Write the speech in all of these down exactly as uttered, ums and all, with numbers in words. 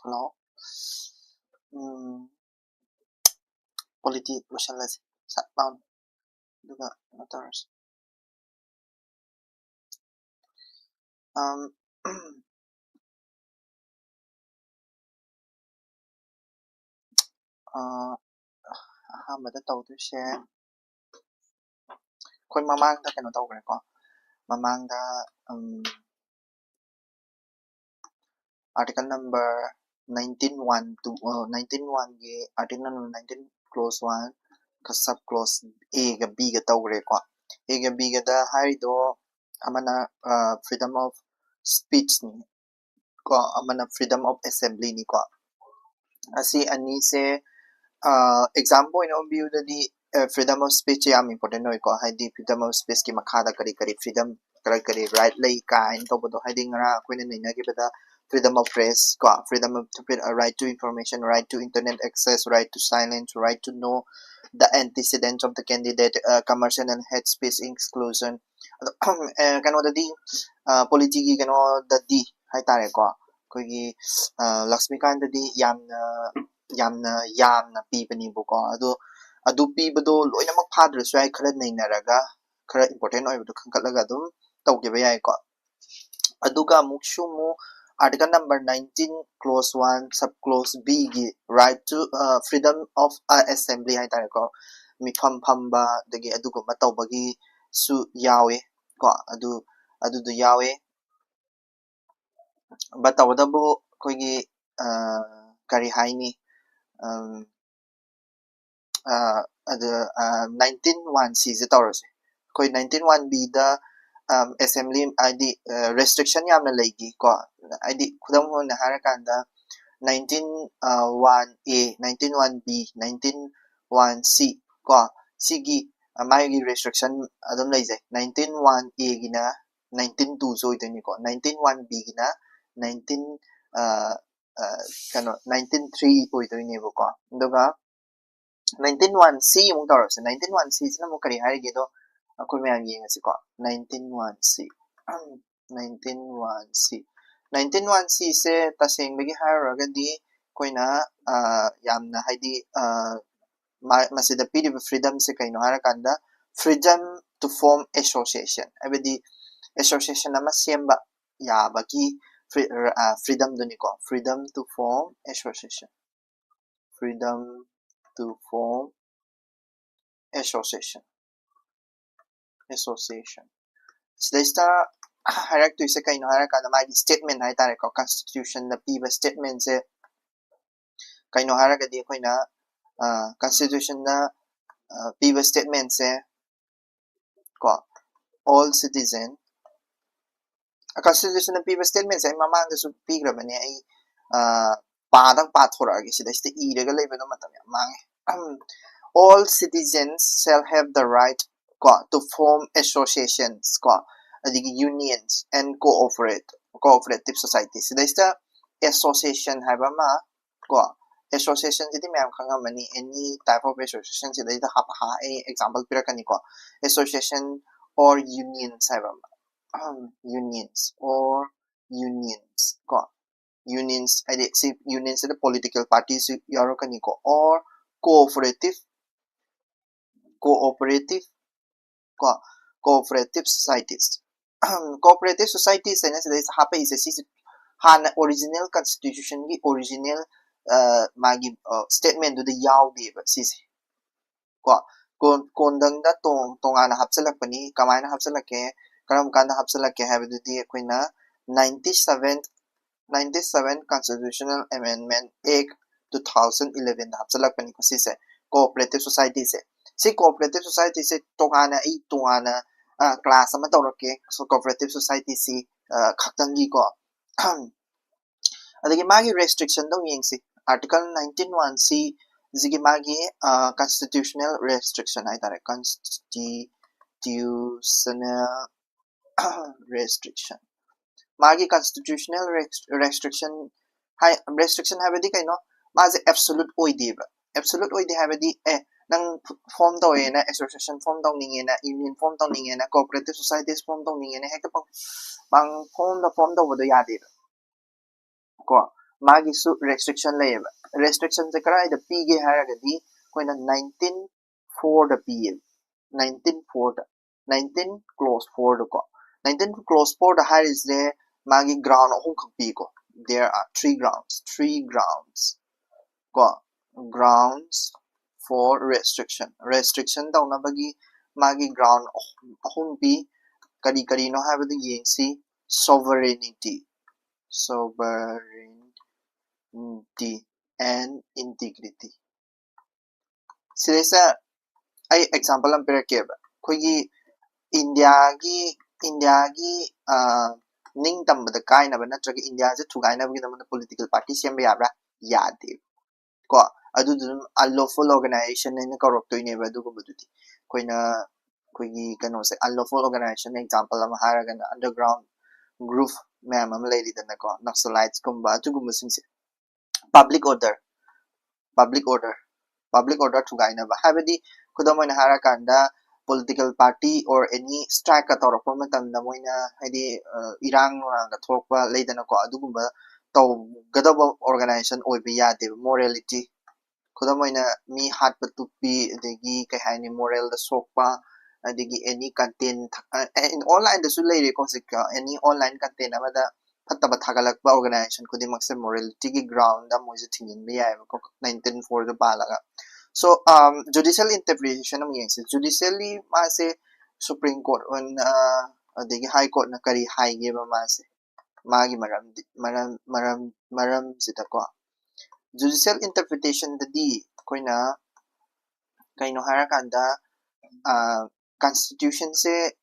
Hello. ꯎꯝ, polity ꯂꯣꯏꯁꯜꯂꯁꯤ ꯁꯠ ꯂꯥꯎꯅ, ꯑꯗꯨꯒ ꯀꯩꯅꯣ ꯇꯧꯔꯁꯤ꯫ ꯑꯝ, ꯑ, ꯑꯍꯥꯟꯕꯗ ꯇꯧꯗꯣꯏꯁꯦ, ꯑꯩꯈꯣꯏ ꯃꯃꯥꯡꯗ ꯀꯩꯅꯣ ꯇꯧꯈ꯭ꯔꯦꯀꯣ, ꯃꯃꯥꯡꯗ, ꯎꯝ, article number nineteen one two, ꯑ, nineteen one ꯒꯤ article number nineteen clause one ꯒ sub clause A ꯒ B ꯒ ꯇꯧꯈ꯭ꯔꯦꯀꯣ꯫ A ꯒ B ꯒꯗ ꯍꯥꯏꯔꯤꯗꯣ ꯑꯃꯅ, ꯑ, freedom of speech ꯅꯤ ꯀꯣ, ꯑꯃꯅ freedom of assembly ꯅꯤꯀꯣ꯫ ꯑꯁꯤ ꯑꯅꯤꯁꯦ, ꯑ, example ꯑꯣꯏꯅ ꯑꯣꯟꯕꯤꯌꯨꯗꯗꯤ, ꯑ, freedom of speech ꯁꯦ ꯌꯥꯝ important ꯑꯣꯏꯀꯣ, ꯍꯥꯏꯗꯤ freedom of speech ꯀꯤ ꯃꯈꯥꯗ ꯀꯔꯤ ꯀꯔꯤ freedom, ꯀꯔꯤ ꯀꯔꯤ right ꯂꯩ ꯀꯥꯏꯅ ꯇꯧꯕꯗꯣ, ꯍꯥꯏꯗꯤ ꯉꯔꯥꯡ ꯑꯩꯈꯣꯏꯅ ꯅꯩꯅꯈꯤꯕꯗ freedom of press ꯀꯣ, freedom of, right to information, right to internet access, right to silence, right to know the antecedents of the candidate, ꯑ, commercial and hate speech exclusion꯫ ꯑꯗꯣ, ꯑ, ꯀꯩꯅꯣꯗꯗꯤ, ꯑ, polity ꯒꯤ ꯀꯩꯅꯣꯗꯗꯤ ꯍꯥꯏꯇꯥꯔꯦꯀꯣ, ꯑꯩꯈꯣꯏꯒꯤ, ꯑ, ꯂꯛꯁꯃꯤꯀꯥꯟꯇꯗꯤ ꯌꯥꯝꯅ, ꯌꯥꯝꯅ, ꯌꯥꯝꯅ ꯄꯤꯕꯅꯦꯕꯀꯣ꯫ ꯑꯗꯣ ꯑꯗꯨ ꯄꯤꯕꯗꯣ ꯂꯣꯏꯅꯃꯛ ꯐꯥꯗ꯭ꯔꯁꯨ ꯌꯥꯏ, ꯈꯔ ꯅꯩꯅꯔꯒ, ꯈꯔ important ꯑꯣꯏꯕꯗꯣ ꯈꯟꯒꯠꯂꯒ ꯑꯗꯨꯝ ꯇꯧꯈꯤꯕ ꯌꯥꯏꯀꯣ꯫ ꯑꯗꯨꯒ ꯑꯃꯨꯛꯁꯨ ꯑꯃꯨꯛ article number nineteen clause one sub clause B ꯒꯤ right to, ꯑ, freedom of, ꯑ, assembly ꯍꯥꯏꯇꯥꯔꯦꯀꯣ, ꯃꯤꯐꯝ ꯐꯝꯕ, ꯑꯗꯒꯤ ꯑꯗꯨꯒꯨꯝꯕ ꯇꯧꯕꯒꯤꯁꯨ ꯌꯥꯎꯋꯦ ꯀꯣ, ꯑꯗꯨ, ꯑꯗꯨꯗꯣ ꯌꯥꯎꯋꯦ꯫ But ꯇꯧꯕꯇꯕꯨ ꯑꯩꯈꯣꯏꯒꯤ, ꯑ, ꯀꯔꯤ ꯍꯥꯏꯅꯤ, ꯑꯝ, ꯑ, ꯑꯗ, ꯑ, nineteen one C ꯁꯦ ꯇꯧꯔꯁꯦ꯫ ꯑꯩꯈꯣꯏ nineteen one B ꯗ, ꯑꯝ, assembly ꯍꯥꯏꯗꯤ, ꯑ, restriction ꯌꯥꯝꯅ ꯂꯩꯈꯤ ꯀꯣ꯫ ꯍꯥꯏꯗꯤ ꯈꯨꯗꯝ ꯑꯣꯏꯅ ꯍꯥꯏꯔꯀꯥꯟꯗ nineteen one A, nineteen one B, nineteen one C ꯀꯣ, ꯁꯤꯒꯤ, ꯑ, ꯃꯥꯒꯤ restriction ꯑꯗꯨꯝ ꯂꯩꯖꯩ꯫ Nineteen one A ꯒꯤꯅ nineteen two ꯁꯨ ꯑꯣꯏꯗꯣꯏꯅꯤꯀꯣ, nineteen one B ꯒꯤꯅ nineteen, ꯑ, ꯑ, ꯀꯩꯅꯣ, nineteen three ꯑꯣꯏꯗꯣꯏꯅꯦꯕꯀꯣ꯫ ꯑꯗꯨꯒ nineteen one C ꯑꯃꯨꯛ ꯇꯧꯔꯁꯦ꯫ Nineteen one C ꯁꯤꯅ ꯑꯃꯨꯛ ꯀꯔꯤ ꯍꯥꯏꯔꯤꯒꯦꯗꯣ ꯑꯩꯈꯣꯏ ꯃꯌꯥꯝ ꯌꯦꯡꯉꯁꯤꯀꯣ꯫ Nineteen one C꯫ nineteen one C nineteen one Cꯁꯦ ꯇꯁꯦꯡꯕꯒꯤ ꯍꯥꯏꯔꯨꯔꯒꯗꯤ ꯑꯩꯈꯣꯏꯅ ꯑꯥ, ꯌꯥꯝꯅ ꯍꯥꯏꯗꯤ ꯑꯥ, ꯃꯥ- ꯃꯁꯤꯗ ꯄꯤꯔꯤꯕ freedomꯁꯦ ꯀꯩꯅꯣ ꯍꯥꯏꯔꯀꯥꯟꯗ, freedom to form association, ꯍꯥꯏꯕꯗꯤ association ꯑꯃ ꯁꯦꯝꯕ ꯌꯥꯕꯒꯤ freedomꯗꯨꯅꯤꯀꯣ, freedom to form association, freedom to form association, association. ꯁꯤꯗꯩꯁꯤꯗ ꯍꯥꯏꯔꯛꯇꯣꯏꯁꯦ ꯀꯩꯅꯣ ꯍꯥꯏꯔꯀꯥꯟꯗ, ꯃꯥꯒꯤ statement ꯍꯥꯏꯇꯥꯔꯦꯀꯣ, constitutionꯅ ꯄꯤꯕ statementꯁꯦ ꯀꯩꯅꯣ ꯍꯥꯏꯔꯒꯗꯤ, ꯑꯩꯈꯣꯏꯅ constitutionꯅ ꯄꯤꯕ statementꯁꯦ ꯀꯣ, all citizen, constitutionꯅ ꯄꯤꯕ statementꯁꯦ ꯑꯩ ꯃꯃꯥꯡꯗꯁꯨ ꯄꯤꯈ꯭ꯔꯕꯅꯦ, ꯑꯩ ꯑꯥ, ꯄꯥꯗꯪ ꯄꯥꯊꯣꯔꯛꯑꯒꯦ, ꯁꯤꯗꯩꯁꯤꯗ ꯏꯔꯒ ꯂꯩꯕꯗꯣ ꯃꯇꯝ ꯌꯥꯝ ꯃꯥꯡꯉꯦ. All citizens shall have the right ꯀꯣ, to form associations ꯀꯣ, ꯑꯗꯒꯤ unions and cooperate cooperative society. ꯁꯤꯗꯩꯁꯤꯗ association ꯍꯥꯏꯕ ꯑꯃ ꯀꯣ, associationꯁꯤꯗꯤ ꯃꯌꯥꯝ ꯈꯪꯉꯝꯃꯅꯤ, any type of association. ꯁꯤꯗꯩꯗ ꯍꯥꯞ- ꯍꯥ- ꯑꯩ example ꯄꯤꯔꯛꯀꯅꯤꯀꯣ, association or unions ꯍꯥꯏꯕ ꯑꯃ, unions or unions ꯀꯣ, unions ꯍꯥꯏꯗꯤ ꯁꯤ unionꯁꯤꯗ political partyꯁꯨ ꯌꯥꯎꯔꯛꯀꯅꯤꯀꯣ, or cooperative cooperative ꯀꯣ, cooperative societies. Cooperative societies ꯍꯥꯏꯅ ꯁꯤꯗꯩꯁꯤꯗ ꯍꯥꯞꯄꯛꯏꯁꯦ, ꯁꯤꯁꯦ ꯍꯥꯟꯅ original constitutionꯒꯤ original ꯃꯥꯒꯤ statementꯗꯨꯗ ꯌꯥꯎꯗꯦꯕ ꯁꯤꯁꯦ ꯀꯣ. ꯀꯣꯟ- ꯀꯣꯟꯗꯪꯗ ꯇꯣꯡ- ꯇꯣꯉꯥꯟꯅ ꯍꯥꯞꯆꯤꯜꯂꯛꯄꯅꯤ꯫ ꯀꯃꯥꯏꯅ ꯍꯥꯞꯆꯤꯜꯂꯛꯀꯦ, ꯀꯔꯝ ꯀꯥꯟꯗ ꯍꯥꯞꯆꯤꯜꯂꯛꯀꯦ ꯍꯥꯏꯕꯗꯨꯗꯤ ꯑꯩꯈꯣꯏꯅ ninety seven ninety seven Constitutional Amendment Act two thousand elevenꯗ ꯍꯥꯞꯆꯤꯜꯂꯛꯄꯅꯤꯀꯣ ꯁꯤꯁꯦ, cooperative societyꯁꯦ. ꯁꯤ cooperative societyꯁꯦ ꯇꯣꯉꯥꯟꯅ ꯑꯩ ꯇꯣꯉꯥꯟꯅ class ꯑꯃ ꯇꯧꯔꯛꯀꯦ, cooperative societyꯁꯤ ꯈꯛꯇꯪꯒꯤꯀꯣ. ꯑꯗꯒꯤ ꯃꯥꯒꯤ restrictionꯗꯣ ꯌꯦꯡꯁꯤ, article nineteen one C ꯁꯤꯒꯤ ꯃꯥꯒꯤ constitutional restriction ꯍꯥꯏꯇꯥꯔꯦ, constitutional restriction. ꯃꯥꯒꯤ constitutional restriction ꯍꯥꯏ, restriction ꯍꯥꯏꯕꯗꯤ ꯀꯩꯅꯣ? ꯃꯥꯁꯦ absolute ꯑꯣꯏꯗꯦꯕ꯫ Absolute ꯑꯣꯏꯗꯦ ꯍꯥꯏꯕꯗꯤ ꯑꯦ ꯅꯪ form ꯇꯧꯋꯦꯅ, association form ꯇꯧꯅꯤꯡꯉꯦꯅ, union form ꯇꯧꯅꯤꯡꯉꯦꯅ, cooperative societies form ꯇꯧꯅꯤꯡꯉꯦꯅ ꯍꯦꯛꯇ ꯄꯪ ꯄꯪ form ꯗ form ꯇꯧꯕꯗꯣ ꯌꯥꯗꯦꯕ꯫ ꯀꯣ, ꯃꯥꯒꯤꯁꯨ restriction ꯂꯩꯌꯦꯕ꯫ Restriction ꯁꯦ ꯀꯗꯥꯏꯗ ꯄꯤꯒꯦ ꯍꯥꯏꯔꯒꯗꯤ ꯑꯩꯈꯣꯏꯅ nineteen four ꯗ ꯄꯤꯌꯦꯕ꯫ Nineteen four ꯗ, nineteen clause four ꯗꯀꯣ꯫ Nineteen clause four ꯗ ꯍꯥꯏꯔꯤꯁꯦ ꯃꯥꯒꯤ ground ꯑꯍꯨꯝꯈꯛ ꯄꯤꯀꯣ꯫ There are three grounds, three grounds ꯀꯣ, grounds for restriction, restriction ꯇꯧꯅꯕꯒꯤ ꯃꯥꯒꯤ ground ꯑꯍꯨꯝ, ꯑꯍꯨꯝ ꯄꯤ꯫ ꯀꯔꯤ ꯀꯔꯤꯅꯣ ꯍꯥꯏꯕꯗꯨ ꯌꯦꯡꯁꯤ꯫ Sovereignty, sovereignty and integrity꯫ ꯁꯤꯗꯩꯁꯤꯗ ꯑꯩ example ꯑꯃ ꯄꯤꯔꯛꯀꯦꯕ꯫ ꯑꯩꯈꯣꯏꯒꯤ ꯏꯟꯗꯤꯌꯥꯒꯤ, ꯏꯟꯗꯤꯌꯥꯒꯤ, ꯑ, ꯅꯤꯡꯇꯝꯕꯗ ꯀꯥꯏꯅꯕ ꯅꯠꯇ꯭ꯔꯒ ꯏꯟꯗꯤꯌꯥꯁꯦ ꯊꯨꯒꯥꯏꯅꯕꯒꯤꯗꯃꯛꯇ political party ꯁꯦꯝꯕ ꯌꯥꯕ꯭ꯔꯥ? ꯌꯥꯗꯦ꯫ ꯀꯣ, ꯑꯗꯨꯗꯨ ꯑꯗꯨꯝ unlawful organization ꯍꯥꯏꯅ ꯀꯧꯔꯛꯇꯣꯏꯅꯦꯕ ꯑꯗꯨꯒꯨꯝꯕꯗꯨꯗꯤ꯫ ꯑꯩꯈꯣꯏꯅ, ꯑꯩꯈꯣꯏꯒꯤ ꯀꯩꯅꯣꯁꯦ, unlawful organization example ꯑꯃ ꯍꯥꯏꯔꯒꯅ underground group ꯃꯌꯥꯝ ꯑꯃ ꯂꯩꯔꯤꯗꯅꯀꯣ, Naxalites ꯀꯨꯝꯕ, ꯑꯗꯨꯒꯨꯝꯕꯁꯤꯡꯁꯦ꯫ Public order, public order, public order ꯊꯨꯒꯥꯏꯅꯕ, ꯍꯥꯏꯕꯗꯤ ꯈꯨꯗꯝ ꯑꯣꯏꯅ ꯍꯥꯏꯔꯀꯥꯟꯗ political party or any strike ꯀ ꯇꯧꯔꯛꯄ ꯃꯇꯝꯗ ꯃꯣꯏꯅ, ꯍꯥꯏꯗꯤ, ꯑ, ꯏꯔꯥꯡ ꯅꯨꯡꯂꯥꯡꯒ ꯊꯣꯛꯂꯛꯄ ꯂꯩꯗꯅꯀꯣ, ꯑꯗꯨꯒꯨꯝꯕ ꯇꯧꯒꯗꯕ organization ꯑꯣꯏꯕ ꯌꯥꯗꯦꯕ꯫ Morality, ꯈꯨꯗꯝ ꯑꯣꯏꯅ ꯃꯤ ꯍꯥꯠꯄ ꯇꯨꯞꯄꯤ, ꯑꯗꯒꯤ ꯀꯩ ꯍꯥꯏꯅꯤ, moral ꯗ ꯁꯣꯛꯄ, ꯑꯗꯒꯤ any content, ꯑ, ꯑ, online ꯗꯁꯨ ꯂꯩꯔꯦꯀꯣ ꯍꯧꯖꯤꯛ, any online content ꯑꯃꯗ ꯐꯠꯇꯕ ꯊꯥꯒꯠꯂꯛꯄ organization ꯈꯨꯗꯤꯡꯃꯛꯁꯦ morality ꯒꯤ ground ꯗ ꯃꯣꯏꯁꯦ ꯊꯤꯡꯖꯤꯟꯕ ꯌꯥꯏꯑꯕꯀꯣ, nineteen four ꯗ ꯄꯥꯜꯂꯒ꯫ So, um, judicial interpretation ꯑꯃꯨꯛ ꯌꯦꯡꯁꯤ꯫ Judicially ꯃꯥꯁꯦ Supreme Court ꯑꯣꯏꯅ, ꯑꯗꯒꯤ High Court ꯅ ꯀꯔꯤ ꯍꯥꯏꯒꯦꯕ ꯃꯥꯁꯦ, ꯃꯥꯒꯤ ꯃꯔꯝꯗꯤ, ꯃꯔꯝ, ꯃꯔꯝ, ꯃꯔꯝꯁꯤꯗꯀꯣ, judicial interpretation ꯗꯗꯤ ꯑꯩꯈꯣꯏꯅ ꯀꯩꯅꯣ ꯍꯥꯏꯔꯀꯥꯟꯗ, ꯑ, constitution ꯁꯦ,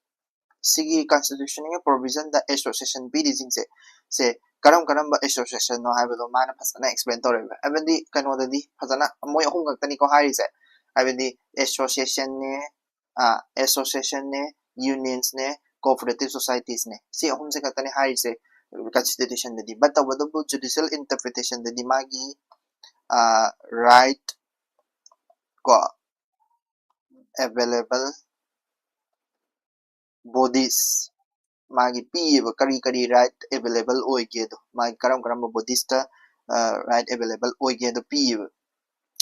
ꯁꯤꯒꯤ constitution ꯒꯤ provision ꯗ association ꯄꯤꯔꯤꯁꯤꯡꯁꯦ, ꯁꯦ ꯀꯔꯝ ꯀꯔꯝꯕ association ꯅꯣ ꯍꯥꯏꯕꯗꯣ ꯃꯥꯅ ꯐꯖꯅ explain ꯇꯧꯔꯦꯕ꯫ ꯍꯥꯏꯕꯗꯤ ꯀꯩꯅꯣꯗꯗꯤ ꯐꯖꯅ ꯃꯣꯏ ꯑꯍꯨꯝ ꯈꯛꯇꯅꯤꯀꯣ ꯍꯥꯏꯔꯤꯁꯦ, ꯍꯥꯏꯕꯗꯤ association ꯅꯦ, ꯑ, association ꯅꯦ, unions ꯅꯦ, cooperative societies ꯅꯦ, ꯁꯤ ꯑꯍꯨꯝꯁꯦ ꯈꯛꯇꯅꯦ ꯍꯥꯏꯔꯤꯁꯦ constitution ꯗꯗꯤ꯫ But ꯇꯧꯕꯇꯕꯨ judicial interpretation ꯗꯗꯤ ꯃꯥꯒꯤ, ꯑ, right ꯀꯣ, available bodies, ꯃꯥꯒꯤ ꯄꯤꯌꯦꯕ, ꯀꯔꯤ ꯀꯔꯤ right available ꯑꯣꯏꯒꯦꯗꯣ, ꯃꯥꯒꯤ ꯀꯔꯝ ꯀꯔꯝꯕ bodiesꯇ right available ꯑꯣꯏꯒꯦꯗꯣ ꯄꯤꯌꯦꯕ꯫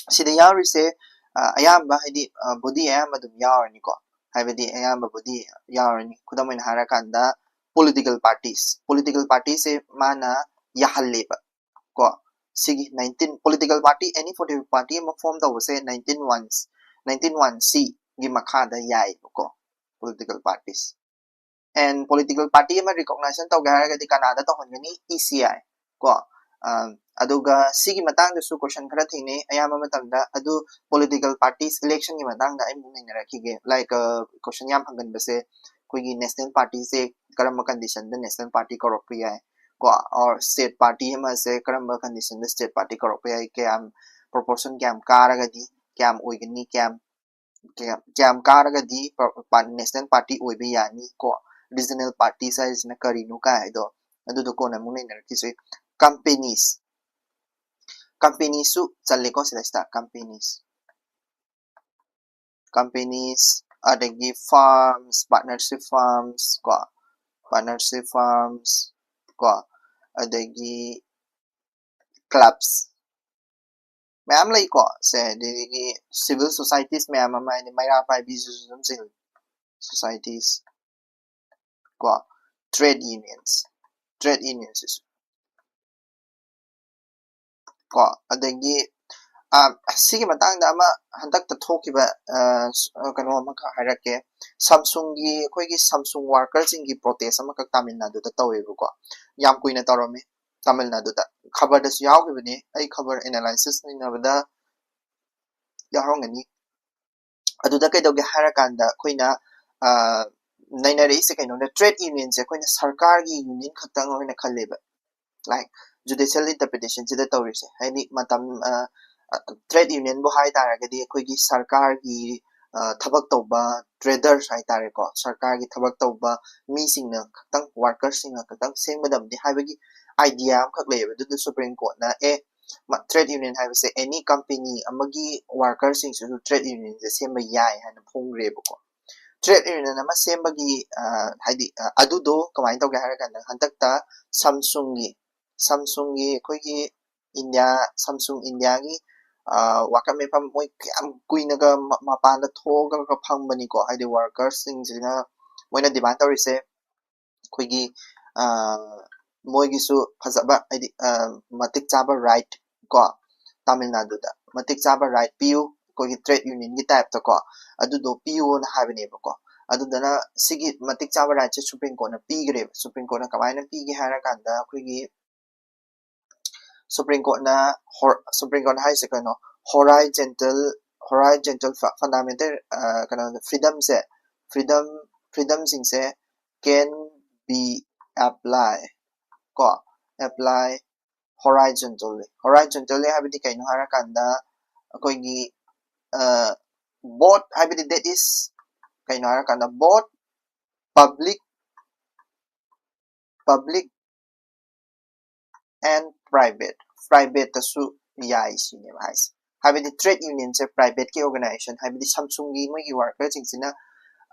ꯁꯤꯗ ꯌꯥꯎꯔꯤꯁꯦ ꯑ, ꯑꯌꯥꯝꯕ, ꯍꯥꯏꯗꯤ body ꯑꯌꯥꯝꯕ ꯑꯗꯨꯝ ꯌꯥꯎꯔꯅꯤꯀꯣ, ꯍꯥꯏꯕꯗꯤ ꯑꯌꯥꯝꯕ body ꯌꯥꯎꯔꯅꯤ꯫ ꯈꯨꯗꯝ ꯑꯣꯏꯅ ꯍꯥꯏꯔꯀꯥꯟꯗ political parties, political parties ꯁꯦ ꯃꯥꯅ ꯌꯥꯍꯜꯂꯦꯕ ꯀꯣ꯫ ꯁꯤꯒꯤ nineteen, political party, any political party ꯑꯃ form ꯇꯧꯕꯁꯦ nineteen one, nineteen one C ꯒꯤ ꯃꯈꯥꯗ ꯌꯥꯏꯕꯀꯣ, political parties꯫ And political party ꯑꯃ recognition ꯇꯧꯒꯦ ꯍꯥꯏꯔꯒꯗꯤ ꯀꯅꯥꯗ ꯇꯧꯍꯟꯒꯅꯤ? E C I ꯀꯣ꯫ ꯑ, ꯑꯗꯨꯒ ꯁꯤꯒꯤ ꯃꯇꯥꯡꯗꯁꯨ question ꯈꯔ ꯊꯦꯡꯅꯩ ꯑꯌꯥꯝꯕ ꯃꯇꯝꯗ, ꯑꯗꯨ political parties electionꯒꯤ ꯃꯇꯥꯡꯗ ꯑꯩ ꯑꯃꯨꯛ ꯅꯩꯅꯔꯛꯈꯤꯒꯦ꯫ Like, ꯑ, question ꯌꯥꯝ ꯍꯪꯒꯟꯕꯁꯦ ꯑꯩꯈꯣꯏꯒꯤ national partyꯁꯦ ꯀꯔꯝꯕ conditionꯗ national party ꯀꯧꯔꯛꯄ ꯌꯥꯏ ꯀꯣ, or state party ꯑꯃꯁꯦ ꯀꯔꯝꯕ conditionꯗ state party ꯀꯧꯔꯛꯄ ꯌꯥꯏ, ꯀꯌꯥꯝ proportion ꯀꯌꯥꯝ ꯀꯥꯔꯒꯗꯤ, ꯀꯌꯥꯝ ꯑꯣꯏꯒꯅꯤ, ꯀꯌꯥꯝ ꯀꯌꯥꯝ ꯀꯥꯔꯒꯗꯤ national party ꯑꯣꯏꯕ ꯌꯥꯅꯤ ꯀꯣ꯫ Regional parties ꯍꯥꯏꯔꯤꯁꯤꯅ ꯀꯔꯤꯅꯣ ꯀꯥꯏ ꯍꯥꯏꯗꯣ, ꯑꯗꯨꯗꯣ ꯀꯣꯟꯅ ꯑꯃꯨꯛ ꯅꯩꯅꯔꯛꯈꯤꯁꯦ꯫ Companies, companiesꯁꯨ ꯆꯜꯂꯦꯀꯣ ꯁꯤꯗꯩꯁꯤꯗ, companies, companies, ꯑꯗꯒꯤ firms, partnership firms ꯀꯣ, partnership firms ꯀꯣ, ꯑꯗꯒꯤ clubs ꯃꯌꯥꯝ ꯂꯩꯀꯣ꯫ ꯁꯦ, ꯑꯗꯒꯤ civil societies ꯃꯌꯥꯝ ꯑꯃ, ꯍꯥꯏꯗꯤ ꯃꯩꯔꯥ ꯄꯥꯏꯕꯤꯁꯤꯁꯨ ꯑꯗꯨꯝ ꯆꯤꯡꯉꯤ, societies ꯀꯣ, trade unions, trade unions ꯁꯤꯁꯨ ꯀꯣ꯫ ꯑꯗꯒꯤ ꯑ, ꯁꯤꯒꯤ ꯃꯇꯥꯡꯗ ꯑꯃ ꯍꯟꯗꯛꯇ ꯊꯣꯛꯈꯤꯕ ꯑ, ꯀꯩꯅꯣ ꯑꯃꯈꯛ ꯍꯥꯏꯔꯛꯀꯦ꯫ Samsungꯒꯤ, ꯑꯩꯈꯣꯏꯒꯤ Samsung workerꯁꯤꯡꯒꯤ protest ꯑꯃꯈꯛ ꯇꯥꯃꯤꯜ ꯅꯥꯗꯨꯗ ꯇꯧꯋꯦꯕꯀꯣ꯫ ꯌꯥꯝ ꯀꯨꯏꯅ ꯇꯧꯔꯝꯃꯤ ꯇꯥꯃꯤꯜ ꯅꯥꯗꯨꯗ꯫ ꯈꯕꯔꯗꯁꯨ ꯌꯥꯎꯈꯤꯕꯅꯤ, ꯑꯩ ꯈꯕꯔ analysis ꯅꯩꯅꯕꯗ ꯌꯥꯎꯔꯝꯒꯅꯤ꯫ ꯑꯗꯨꯗ ꯀꯩꯗꯧꯒꯦ ꯍꯥꯏꯔꯀꯥꯟꯗ ꯑꯩꯈꯣꯏꯅ ꯑ, ꯅꯩꯅꯔꯛꯏꯁꯦ ꯀꯩꯅꯣꯗ, trade unionꯁꯦ ꯑꯩꯈꯣꯏꯅ ꯁꯔꯀꯥꯔꯒꯤ union ꯈꯛꯇꯪ ꯑꯣꯏꯅ ꯈꯜꯂꯦꯕ꯫ Like, judicial interpretationꯁꯤꯗ ꯇꯧꯔꯤꯁꯦ, ꯍꯥꯏꯗꯤ ꯃꯇꯝ ꯑ, trade unionꯕꯨ ꯍꯥꯏ ꯇꯥꯔꯒꯗꯤ ꯑꯩꯈꯣꯏꯒꯤ ꯁꯔꯀꯥꯔꯒꯤ ꯑ, ꯊꯕꯛ ꯇꯧꯕ traders ꯍꯥꯏ ꯇꯥꯔꯦꯀꯣ, ꯁꯔꯀꯥꯔꯒꯤ ꯊꯕꯛ ꯇꯧꯕ ꯃꯤꯁꯤꯡꯅ ꯈꯛꯇꯪ, workersꯁꯤꯡꯅ ꯈꯛꯇꯪ ꯁꯦꯝꯒꯗꯕꯅꯤ ꯍꯥꯏꯕꯒꯤ idea ꯑꯃꯈꯛ ꯂꯩꯌꯦꯕ꯫ ꯑꯗꯨꯗ Supreme Courtꯅ ꯑꯦ, ꯇ꯭ꯔꯦꯗ ꯌꯨꯅꯤꯌꯟ ꯍꯥꯏꯕꯁꯦ ꯑꯦꯅꯤ ꯀꯝꯄꯦꯅꯤ ꯑꯃꯒꯤ ꯋꯥꯔꯀꯔꯁꯤꯡꯁꯤꯁꯨ ꯇ꯭ꯔꯦꯗ ꯌꯨꯅꯤꯌꯟꯁꯦ ꯁꯦꯝꯕ ꯌꯥꯏ ꯍꯥꯏꯅ ꯐꯣꯡꯈ꯭ꯔꯦꯕꯀꯣ꯫ ꯇ꯭ꯔꯦꯗ ꯌꯨꯅꯤꯌꯟ ꯑꯃ ꯁꯦꯝꯕꯒꯤ ꯍꯥꯏꯗꯤ ꯑꯗꯨꯗꯣ ꯀꯃꯥꯏꯅ ꯇꯧꯒꯦ ꯍꯥꯏꯔ ꯀꯥꯟꯗ, ꯍꯟꯗꯛꯇ ꯁꯝꯁꯨꯡꯒꯤ ꯁꯝꯁꯨꯡꯒꯤ ꯑꯩꯈꯣꯏꯒꯤ ꯏꯟꯗꯤꯌꯥ ꯁꯝꯁꯨꯡ ꯏꯟꯗꯤꯌꯥꯒꯤ ꯋꯥꯀꯠ ꯃꯤꯐꯝ ꯃꯣꯏ ꯌꯥꯝ ꯀꯨꯏꯅꯒ ꯃꯄꯥꯟꯗ ꯊꯣꯛꯑꯒ ꯐꯪꯕꯅꯤꯀꯣ꯫ ꯍꯥꯏꯗꯤ ꯋꯥꯔꯀꯔꯁꯤꯡꯁꯤꯅ ꯃꯣꯏꯅ ꯗꯤꯃꯥꯟ ꯇꯧꯔꯤꯁꯦ ꯑꯩꯈꯣꯏꯒꯤ ꯃꯣꯏꯒꯤꯁꯨ ꯐꯖꯕ, ꯍꯥꯏꯗꯤ ꯃꯇꯤꯛ ꯆꯥꯕ ꯔꯥꯏꯠ ꯀꯣ, ꯇꯥꯃꯤꯜ ꯅꯥꯗꯨꯗ ꯃꯇꯤꯛ ꯆꯥꯕ ꯔꯥꯏꯠ ꯄꯤꯌꯨ, ꯑꯩꯈꯣꯏꯒꯤ ꯇ꯭ꯔꯦꯗ ꯌꯨꯅꯤꯌꯟꯒꯤ ꯇꯥꯏꯞꯇꯀꯣ, ꯑꯗꯨꯗꯣ ꯄꯤꯌꯨꯅ ꯍꯥꯏꯕꯅꯦꯕꯀꯣ꯫ ꯑꯗꯨꯗꯨꯅ ꯁꯤꯒꯤ ꯃꯇꯤꯛ ꯆꯥꯕ ꯔꯥꯏꯠꯁꯦ ꯁꯨꯄ꯭ꯔꯤꯝ ꯀꯣꯔꯠꯅ ꯄꯤꯈ꯭ꯔꯦꯕ꯫ ꯁꯨꯄ꯭ꯔꯤꯝ ꯀꯣꯔꯠꯅ ꯀꯃꯥꯏꯅ ꯄꯤꯒꯦ ꯍꯥꯏꯔ ꯀꯥꯟꯗ, ꯑꯩꯈꯣꯏꯒꯤ ꯁꯨꯄ꯭ꯔꯤꯝ ꯀꯣꯔꯠꯅ ꯁꯨꯄ꯭ꯔꯤꯝ ꯀꯣꯔꯠꯅ ꯍꯥꯏꯔꯤꯁꯦ ꯀꯩꯅꯣ, ꯍꯣꯔꯥꯏꯖꯦꯟꯇꯦꯜ ꯍꯣꯔꯥꯏꯖꯦꯟꯇꯦꯜ ꯐꯟꯗꯥꯃꯦꯟꯇꯦꯜ ꯀꯩꯅꯣ, ꯐ꯭ꯔꯤꯗꯝꯁꯦ, ꯐ꯭ꯔꯤꯗꯝ ꯐ꯭ꯔꯤꯗꯝꯁꯤꯡꯁꯦ can be apply ꯀꯣ, apply horizontally. Horizontally ꯍꯥꯏꯕꯗꯤ ꯀꯩꯅꯣ ꯍꯥꯏꯔꯀꯥꯟꯗ, ꯑꯩꯈꯣꯏꯒꯤ ꯕꯣꯠ ꯍꯥꯏꯕꯗꯤ that is ꯀꯩꯅꯣ ꯍꯥꯏꯔꯀꯥꯟꯗ, both public public and private, ꯄ꯭ꯔꯥꯏꯚꯦꯠꯇꯁꯨ ꯌꯥꯏ ꯁꯤꯅꯦꯕ ꯍꯥꯏꯁꯦ꯫ ꯍꯥꯏꯕꯗꯤ ꯇ꯭ꯔꯦꯗ ꯌꯨꯅꯤꯌꯟꯁꯦ ꯄ꯭ꯔꯥꯏꯚꯦꯠꯀꯤ ꯑꯣꯔꯒꯅꯥꯏꯖꯦꯁꯟ, ꯍꯥꯏꯕꯗꯤ ꯁꯝꯁꯨꯡꯒꯤ ꯃꯣꯏꯒꯤ ꯋꯥꯔꯀꯔꯁꯤꯡꯁꯤꯅ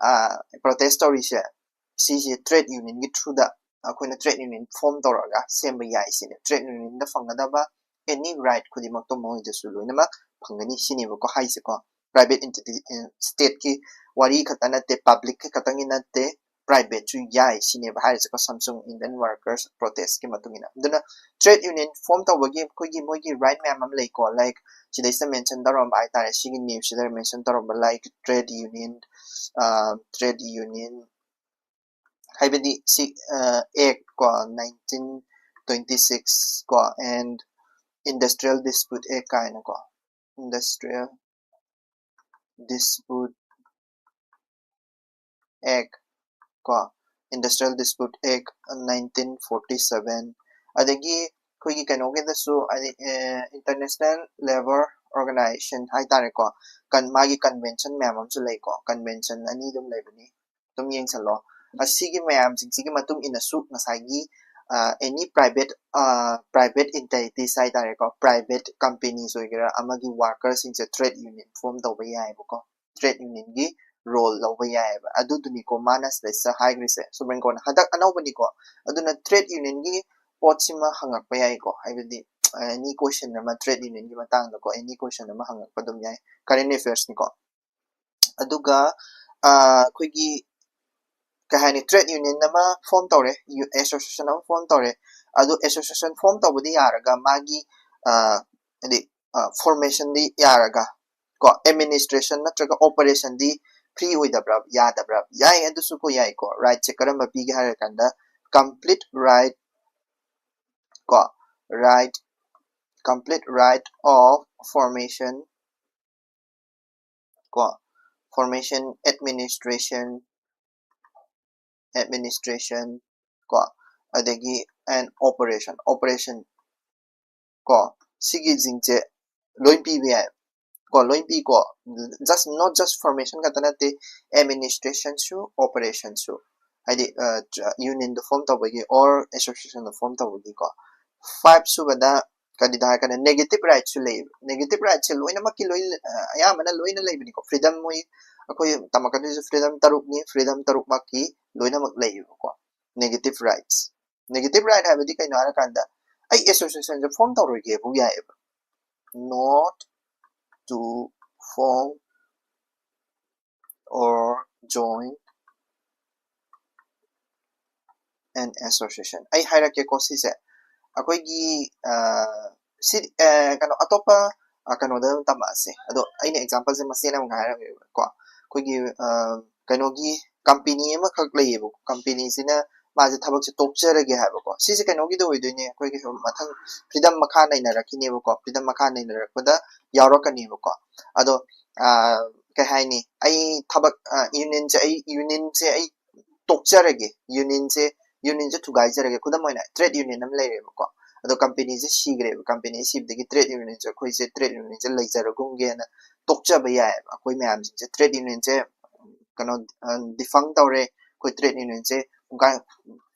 ꯄ꯭ꯔꯣꯇꯦꯁ ꯇꯧꯔꯤꯁꯦ, ꯁꯤꯁꯦ ꯇ꯭ꯔꯦꯗ ꯌꯨꯅꯤꯌꯟꯒꯤ ꯊ꯭ꯔꯨꯗ ꯑꯩꯈꯣꯏꯅ ꯇ꯭ꯔꯦꯗ ꯌꯨꯅꯤꯌꯟ ꯐꯣꯝ ꯇꯧꯔꯒ ꯁꯦꯝꯕ ꯌꯥꯏ ꯁꯤꯅꯦ꯫ ꯇ꯭ꯔꯦꯗ ꯌꯨꯅꯤꯌꯟꯗ ꯐꯪꯒꯗꯕ ꯑꯦꯅꯤ ꯔꯥꯏꯠ ꯈꯨꯗꯤꯡꯃꯛꯇꯣ ꯃꯣꯏꯗꯁꯨ ꯂꯣꯏꯅꯃꯛ ꯐꯪꯒꯅꯤ ꯁꯤꯅꯦꯕꯀꯣ ꯍꯥꯏꯁꯦꯀꯣ꯫ ꯄ꯭ꯔꯥꯏꯚꯦꯠ ꯑꯦꯟꯇꯤꯇꯤ, ꯁ꯭ꯇꯦꯠꯀꯤ ꯋꯥꯔꯤ ꯈꯛꯇ ꯅꯠꯇꯦ, ꯄꯕ꯭ꯂꯤꯛꯀꯤ ꯈꯛꯇꯪꯒꯤ ꯅꯠꯇꯦ, ꯄ꯭ꯔꯥꯏꯚꯦꯠꯁꯨ ꯌꯥꯏ ꯁꯤꯅꯦꯕ ꯍꯥꯏꯔꯤꯁꯦꯀꯣ, ꯁꯝꯁꯨꯡ ꯏꯟꯗꯤꯌꯟ ꯋꯥꯔꯀꯔꯁ ꯄ꯭ꯔꯣꯇꯦꯁꯀꯤ ꯃꯇꯨꯡ ꯏꯟꯅ꯫ ꯑꯗꯨꯅ ꯇ꯭ꯔꯦꯗ ꯌꯨꯅꯤꯌꯟ ꯐꯣꯝ ꯇꯧꯕꯒꯤ ꯑꯩꯈꯣꯏꯒꯤ ꯃꯣꯏꯒꯤ ꯔꯥꯏꯠ ꯃꯌꯥꯝ ꯑꯃ ꯂꯩꯀꯣ, ꯂꯥꯏꯛ ꯁꯤꯗꯩꯁꯤꯗ ꯃꯦꯟꯁꯟ ꯇꯧꯔꯝꯕ ꯍꯥꯏꯇꯥꯔꯦ, ꯁꯤꯒꯤ ꯅ꯭ꯌꯨꯁꯁꯤꯗ ꯃꯦꯟꯁꯟ ꯇꯧꯔꯝꯕ, like trade union, trade union ꯍꯥꯏꯕꯗꯤ ꯁꯤ ꯑꯦꯛ ꯀꯣ, ꯅꯥꯏꯟꯇꯤꯟ ꯇ꯭ꯋꯦꯟꯇꯤ ꯁꯤꯛꯁ ꯀꯣ, and Industrial Dispute Act ꯀꯥꯏꯅꯀꯣ, Industrial Dispute Act ꯀꯣ, Industrial Dispute Act nineteen forty seven, ꯑꯗꯒꯤ ꯑꯩꯈꯣꯏꯒꯤ ꯀꯩꯅꯣꯒꯤꯗꯁꯨ, ꯍꯥꯏꯗꯤ ꯏꯟꯇꯔꯅꯦꯁꯅꯦꯜ ꯂꯦꯕꯔ ꯑꯣꯔꯒꯅꯥꯏꯖꯦꯁꯟ ꯍꯥꯏꯇꯥꯔꯦꯀꯣ, ꯃꯥꯒꯤ ꯀꯟꯚꯦꯟꯁꯟ ꯃꯌꯥꯝ ꯑꯃꯁꯨ ꯂꯩꯀꯣ, ꯀꯟꯚꯦꯟꯁꯟ ꯑꯅꯤ ꯑꯗꯨꯝ ꯂꯩꯕꯅꯤ, ꯑꯗꯨꯝ ꯌꯦꯡꯁꯜꯂꯣ꯫ ꯑꯁꯤꯒꯤ ꯃꯌꯥꯝꯁꯤꯡꯁꯤꯒꯤ ꯃꯇꯨꯡ ꯏꯟꯅꯁꯨ ꯉꯁꯥꯏꯒꯤ ꯑꯦꯅꯤ ꯄ꯭ꯔꯥꯏꯚꯦꯠ ꯄ꯭ꯔꯥꯏꯚꯦꯠ ꯏꯟꯇꯤꯇꯤꯁ ꯍꯥꯏꯇꯥꯔꯦꯀꯣ, ꯄ꯭ꯔꯥꯏꯚꯦꯠ ꯀꯝꯄꯦꯅꯤꯁ ꯑꯣꯏꯒꯦꯔꯥ ꯑꯃꯒꯤ ꯋꯥꯔꯀꯔꯁꯤꯡꯁꯦ ꯇ꯭ꯔꯦꯗ ꯌꯨꯅꯤꯌꯟ ꯐꯣꯝ ꯇꯧꯕ ꯌꯥꯏꯑꯕꯀꯣ, ꯇ꯭ꯔꯦꯗ ꯌꯨꯅꯤꯌꯟꯒꯤ ꯔꯣꯜ ꯂꯧꯕ ꯌꯥꯏꯑꯕ꯫ ꯑꯗꯨꯗꯨꯅꯤꯀꯣ ꯃꯥꯅ ꯁꯤꯗꯩꯁꯤꯗ ꯍꯥꯏꯈ꯭ꯔꯤꯁꯦ ꯁꯨꯄ꯭ꯔꯤꯝ ꯀꯣꯔꯠꯅ꯫ ꯍꯟꯗꯛ ꯑꯅꯧꯕꯅꯤꯀꯣ, ꯑꯗꯨꯅ ꯇ꯭ꯔꯦꯗ ꯌꯨꯅꯤꯌꯟꯒꯤ ꯄꯣꯠꯁꯤꯃ ꯍꯪꯉꯛꯄ ꯌꯥꯏꯀꯣ, ꯍꯥꯏꯕꯗꯤ ꯑꯦꯅꯤ ꯀꯣꯏꯁꯟ ꯑꯃ ꯇ꯭ꯔꯦꯗ ꯌꯨꯅꯤꯌꯟꯒꯤ ꯃꯇꯥꯡꯗꯀꯣ ꯑꯦꯅꯤ ꯀꯣꯏꯁꯟ ꯑꯃ ꯍꯪꯉꯛꯄ ꯑꯗꯨꯝ ꯌꯥꯏ, ꯀꯔꯦꯟ ꯑꯦꯐꯤꯌꯔꯁꯅꯤꯀꯣ꯫ ꯑꯗꯨꯒ ꯑꯩꯈꯣꯏꯒꯤ ꯀꯩ ꯍꯥꯏꯅꯤ, ꯇ꯭ꯔꯦꯗ ꯌꯨꯅꯤꯌꯟ ꯑꯃ ꯐꯣꯝ ꯇꯧꯔꯦ, ꯑꯦꯁꯣꯁꯤꯌꯦꯁꯟ ꯑꯃ ꯐꯣꯝ ꯇꯧꯔꯦ꯫ ꯑꯗꯨ ꯑꯦꯁꯣꯁꯤꯌꯦꯁꯟ ꯐꯣꯝ ꯇꯧꯕꯗꯤ ꯌꯥꯔꯒ ꯃꯥꯒꯤ ꯍꯥꯏꯗꯤ ꯐꯣꯔꯃꯦꯁꯟꯗꯤ ꯌꯥꯔꯒ ꯀꯣ ꯑꯦꯗꯃꯤꯅꯤꯁꯇ꯭ꯔꯦꯁꯟ ꯅꯠꯇ꯭ꯔꯒ ꯑꯣꯄꯔꯦꯁꯟꯗꯤ ꯐ꯭ꯔꯤ ꯑꯣꯏꯗꯕ꯭ꯔꯥ? ꯌꯥꯗꯕ꯭ꯔꯥ? ꯌꯥꯏ, ꯑꯗꯨꯁꯨ ꯀꯣ ꯌꯥꯏꯀꯣ꯫ ꯔꯥꯏꯠꯁꯦ ꯀꯔꯝꯕ ꯄꯤꯒꯦ ꯍꯥꯏꯔ ꯀꯥꯟꯗ complete right ꯀꯣ right complete right of formation ꯀꯣ formation administration administration ꯀꯣ ꯑꯗꯒꯤ and operation operation ꯀꯣ ꯁꯤꯒꯤꯁꯤꯡꯁꯦ ꯂꯣꯏ ꯄꯤꯕ ꯌꯥꯏ ꯀꯣ ꯂꯣꯏ ꯄꯤꯀꯣ꯫ Just not just formation ꯈꯛꯇ ꯅꯠꯇꯦ, administrationꯁꯨ operationꯁꯨ, ꯍꯥꯏꯗꯤ ꯌꯨꯅꯤꯌꯟꯗꯣ ꯐꯣꯝ ꯇꯧꯕꯒꯤ or associationꯗꯣ ꯐꯣꯝ ꯇꯧꯕꯒꯤꯀꯣ꯫ ꯐꯥꯏꯚ ꯁꯨꯕꯗ ꯀꯔꯤꯗ ꯍꯥꯏꯔꯀꯥꯟꯗ negative rightꯁꯨ ꯂꯩꯌꯦꯕ꯫ Negative rightꯁꯦ ꯂꯣꯏꯅꯃꯛꯀꯤ ꯂꯣꯏ ꯑꯌꯥꯝꯕꯅ ꯂꯣꯏꯅ ꯂꯩꯕꯅꯤꯀꯣ꯫ Freedom ꯃꯣꯏ ꯑꯩꯈꯣꯏ ꯇꯝꯃꯛꯀꯗꯣꯏꯁꯦ freedom ꯇꯔꯨꯛꯅꯤ꯫ Freedom ꯇꯔꯨꯛꯃꯛꯀꯤ ꯂꯣꯏꯅꯃꯛ ꯂꯩꯌꯦꯕꯀꯣ negative rights꯫ Negative right ꯍꯥꯏꯕꯗꯤ ꯀꯩꯅꯣ ꯍꯥꯏꯔꯀꯥꯟꯗ ꯑꯩ ꯑꯦꯁꯣꯁꯤꯌꯦꯁꯟꯁꯦ ꯐꯣꯝ ꯇꯧꯔꯣꯏꯒꯦꯕꯨ ꯌꯥꯏꯑꯕ꯫ Not to form or join an association꯫ ꯑꯩ ꯍꯥꯏꯔꯛꯀꯦꯀꯣ ꯁꯤꯁꯦ꯫ ꯑꯩꯈꯣꯏꯒꯤ ꯁꯤ ꯀꯩꯅꯣ ꯑꯇꯣꯞꯄ ꯀꯩꯅꯣꯗ ꯑꯗꯨꯝ ꯇꯝꯃꯛꯑꯁꯦ꯫ ꯑꯗꯣ ꯑꯩꯅ ꯑꯦꯛꯖꯥꯝꯄꯜꯁꯦ ꯃꯆꯦꯠ ꯑꯃ ꯍꯥꯏꯔꯝꯃꯦꯕꯀꯣ꯫ ꯑꯩꯈꯣꯏꯒꯤ ꯀꯩꯅꯣꯒꯤ ꯀꯝꯄꯦꯅꯤ ꯑꯃꯈꯛ ꯂꯩꯌꯦꯕꯀꯣ꯫ ꯀꯝꯄꯦꯅꯤꯁꯤꯅ ꯃꯥꯁꯦ ꯊꯕꯛꯁꯦ ꯇꯣꯛꯆꯔꯒꯦ ꯍꯥꯏꯕꯀꯣ꯫ ꯁꯤꯁꯦ ꯀꯩꯅꯣꯒꯤꯗ ꯑꯣꯏꯗꯣꯏꯅꯦ, ꯑꯩꯈꯣꯏꯒꯤ ꯃꯊꯪ freedom ꯃꯈꯥ ꯅꯩꯅꯔꯛꯈꯤꯅꯦꯕꯀꯣ꯫ Freedom ꯃꯈꯥ ꯅꯩꯅꯔꯛꯄꯗ ꯌꯥꯎꯔꯛꯀꯅꯦꯕꯀꯣ꯫ ꯑꯗꯣ ꯀꯩ ꯍꯥꯏꯅꯤ, ꯑꯩ ꯊꯕꯛ ꯌꯨꯅꯤꯌꯟꯁꯦ ꯑꯩ ꯌꯨꯅꯤꯌꯟꯁꯦ ꯑꯩ ꯇꯣꯛꯆꯔꯒꯦ, ꯌꯨꯅꯤꯌꯟꯁꯦ ꯌꯨꯅꯤꯌꯟꯁꯦ ꯊꯨꯒꯥꯏꯖꯔꯒꯦ꯫ ꯈꯨꯗꯝ ꯑꯣꯏꯅ ꯇ꯭ꯔꯦꯗ ꯌꯨꯅꯤꯌꯟ ꯑꯃ ꯂꯩꯔꯦꯕꯀꯣ꯫ ꯑꯗꯣ ꯀꯝꯄꯦꯅꯤꯁꯦ ꯁꯤꯈ꯭ꯔꯦꯕ꯫ ꯀꯝꯄꯦꯅꯤ ꯁꯤꯕꯗꯒꯤ ꯇ꯭ꯔꯦꯗ ꯌꯨꯅꯤꯌꯟꯁꯦ ꯑꯩꯈꯣꯏꯁꯦ ꯇ꯭ꯔꯦꯗ ꯌꯨꯅꯤꯌꯟꯁꯦ ꯂꯩꯖꯔꯒꯨꯝꯒꯦꯅ ꯇꯣꯛꯆꯕ ꯌꯥꯏꯑꯕ꯫ ꯑꯩꯈꯣꯏ ꯃꯌꯥꯝꯁꯤꯡꯁꯦ ꯇ꯭ꯔꯦꯗ ꯌꯨꯅꯤꯌꯟꯁꯦ ꯀꯩꯅꯣ defunct ꯇꯧꯔꯦ, ꯑꯩꯈꯣꯏ ꯇ꯭ꯔꯦꯗ ꯌꯨꯅꯤꯌꯟꯁꯦ ꯄꯨꯡꯀꯥꯏ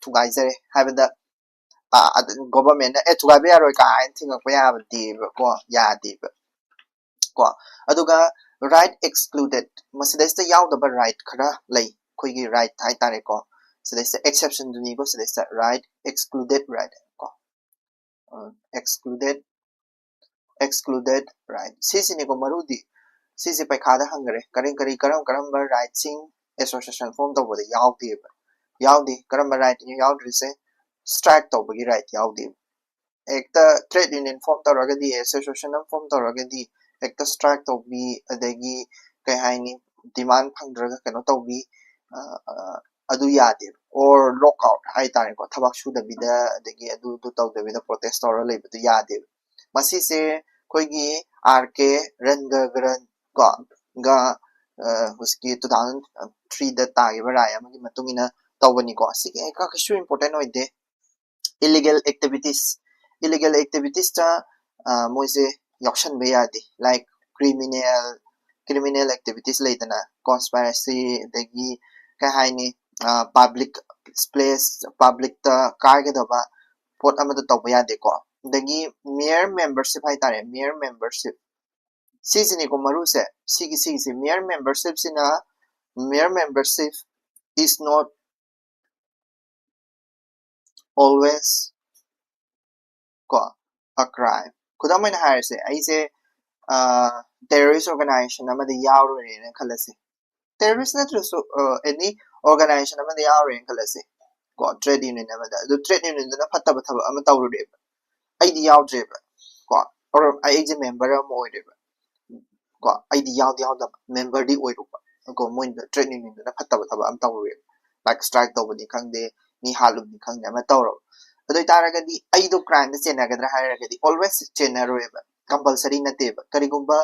ꯊꯨꯒꯥꯏꯖꯔꯦ ꯍꯥꯏꯕꯗ ꯒꯣꯚꯔꯟꯃꯦꯟꯅ ꯑꯦ ꯊꯨꯒꯥꯏꯕ ꯌꯥꯔꯣꯏ ꯀꯥꯏꯅ ꯊꯤꯡꯉꯛꯄ ꯌꯥꯕꯗꯦꯕꯀꯣ, ꯌꯥꯗꯦꯕ꯫ ꯀꯣ ꯑꯗꯨꯒ right excluded, ꯃꯁꯤꯗꯩꯁꯤꯗ ꯌꯥꯎꯗꯕ right ꯈꯔ ꯂꯩ, ꯑꯩꯈꯣꯏꯒꯤ right ꯍꯥꯏꯇꯥꯔꯦꯀꯣ꯫ ꯁꯤꯗꯩꯁꯤꯗ exception ꯗꯨꯅꯤꯀꯣ, ꯁꯤꯗꯩꯁꯤꯗ right excluded right ꯀꯣ, excluded excluded right, ꯁꯤꯁꯤꯅꯤꯀꯣ ꯃꯔꯨꯗꯤ꯫ ꯁꯤꯁꯦ ꯄꯩꯈꯥꯗ ꯍꯪꯈ꯭ꯔꯦ, ꯀꯔꯤ ꯀꯔꯤ ꯀꯔꯝ ꯀꯔꯝꯕ right ꯁꯤꯡ association form ꯇꯧꯕꯗ ꯌꯥꯎꯗꯦꯕ꯫ ꯌꯥꯎꯗꯦ꯫ ꯀꯔꯝꯕ right ꯅꯣ ꯌꯥꯎꯗ꯭ꯔꯤꯁꯦ? Strike ꯇꯧꯕꯒꯤ right ꯌꯥꯎꯗꯦꯕ꯫ ꯍꯦꯛꯇ trade union form ꯇꯧꯔꯒꯗꯤ, association ꯑꯃ form ꯇꯧꯔꯒꯗꯤ ꯍꯦꯛꯇ strike ꯇꯧꯕꯤ, ꯑꯗꯒꯤ ꯀꯩ ꯍꯥꯏꯅꯤ, demand ꯐꯪꯗ꯭ꯔꯒ ꯀꯩꯅꯣ ꯇꯧꯕꯤ, ꯑ, ꯑ, ꯑꯗꯨ ꯌꯥꯗꯦꯕ꯫ Or lockout ꯍꯥꯏꯇꯥꯔꯦꯀꯣ, ꯊꯕꯛ ꯁꯨꯗꯕꯤꯗ ꯑꯗꯒꯤ ꯑꯗꯨ ꯑꯗꯨ ꯇꯧꯗꯕꯤꯗ protest ꯇꯧꯔ ꯂꯩꯕꯗꯨ ꯌꯥꯗꯦꯕ꯫ ꯃꯁꯤꯁꯦ ꯑꯩꯈꯣꯏꯒꯤ R K Ranagharan ꯀꯣ ꯒ, ꯑ, ꯍꯧꯖꯤꯛꯀꯤ two thousand three ꯗ ꯇꯥꯈꯤꯕ ꯔꯥꯏ ꯑꯃꯒꯤ ꯃꯇꯨꯡ ꯏꯟꯅ ꯇꯧꯕꯅꯤꯀꯣ꯫ ꯁꯤꯒꯤ ꯀꯩꯁꯨ important ꯑꯣꯏꯗꯦ꯫ Illegal activities, illegal activitiesꯇ, ꯑ, ꯃꯣꯏꯁꯦ ꯌꯥꯎꯁꯟꯕ ꯌꯥꯗꯦ꯫ Like criminal, criminal activities ꯂꯩꯗꯅ, conspiracy, ꯑꯗꯒꯤ ꯀꯩ ꯍꯥꯏꯅꯤ, ꯑ, public place, publicꯇ ꯀꯥꯏꯒꯗꯕ ꯄꯣꯠ ꯑꯃꯗ ꯇꯧꯕ ꯌꯥꯗꯦꯀꯣ꯫ ꯑꯗꯒꯤ mere membership ꯍꯥꯏꯇꯥꯔꯦ, mere membership, ꯁꯤꯁꯤꯅꯤꯀꯣ ꯃꯔꯨꯁꯦ꯫ ꯁꯤꯒꯤ ꯁꯤꯒꯤꯁꯦ mere membershipꯁꯤꯅ, mere membership is not always ꯀꯣ a crime꯫ ꯈꯨꯗꯝ ꯑꯣꯏꯅ ꯍꯥꯏꯔꯁꯦ, ꯑꯩꯁꯦ terrorist organization ꯑꯃꯗ ꯌꯥꯎꯔꯨꯔꯦꯅ ꯈꯜꯂꯁꯦ꯫ Terrorist ꯅꯠꯇ꯭ꯔꯁꯨ any organization ꯑꯃꯗ ꯌꯥꯎꯔꯦꯅ ꯈꯜꯂꯁꯦ ꯀꯣ, trade union ꯑꯃꯗ꯫ ꯑꯗꯨ trade unionꯗꯨꯅ ꯐꯠꯇꯕ ꯊꯕꯛ ꯑꯃ ꯇꯧꯔꯨꯔꯦꯕ, ꯑꯩꯗꯤ ꯌꯥꯎꯗ꯭ꯔꯦꯕ ꯀꯣ, or ꯑꯩꯁꯦ member ꯑꯃ ꯑꯣꯏꯔꯦꯕ ꯀꯣ, ꯑꯩꯗꯤ ꯌꯥꯎꯗꯤ ꯌꯥꯎꯗꯕ, memberꯗꯤ ꯑꯣꯏꯔꯨꯕ ꯀꯣ꯫ ꯃꯣꯏꯅ trade unionꯗꯨꯅ ꯐꯠꯇꯕ ꯊꯕꯛ ꯑꯃ ꯇꯧꯔꯨꯔꯦꯕ, like strike ꯇꯧꯕꯅꯤ ꯈꯪꯗꯦ, ꯃꯤ ꯍꯥꯠꯂꯨꯕꯅꯤ ꯈꯪꯗꯦ, ꯑꯃ ꯇꯧꯔꯕ꯫ ꯑꯗꯨ ꯑꯣꯏꯇꯥꯔꯒꯗꯤ ꯑꯩꯗꯣ crimeꯗ ꯆꯦꯟꯅꯒꯗ꯭ꯔꯥ ꯍꯥꯏꯔꯒꯗꯤ always ꯆꯦꯟꯅꯔꯣꯏꯕ, compulsory ꯅꯠꯇꯦꯕ꯫ ꯀꯔꯤꯒꯨꯝꯕ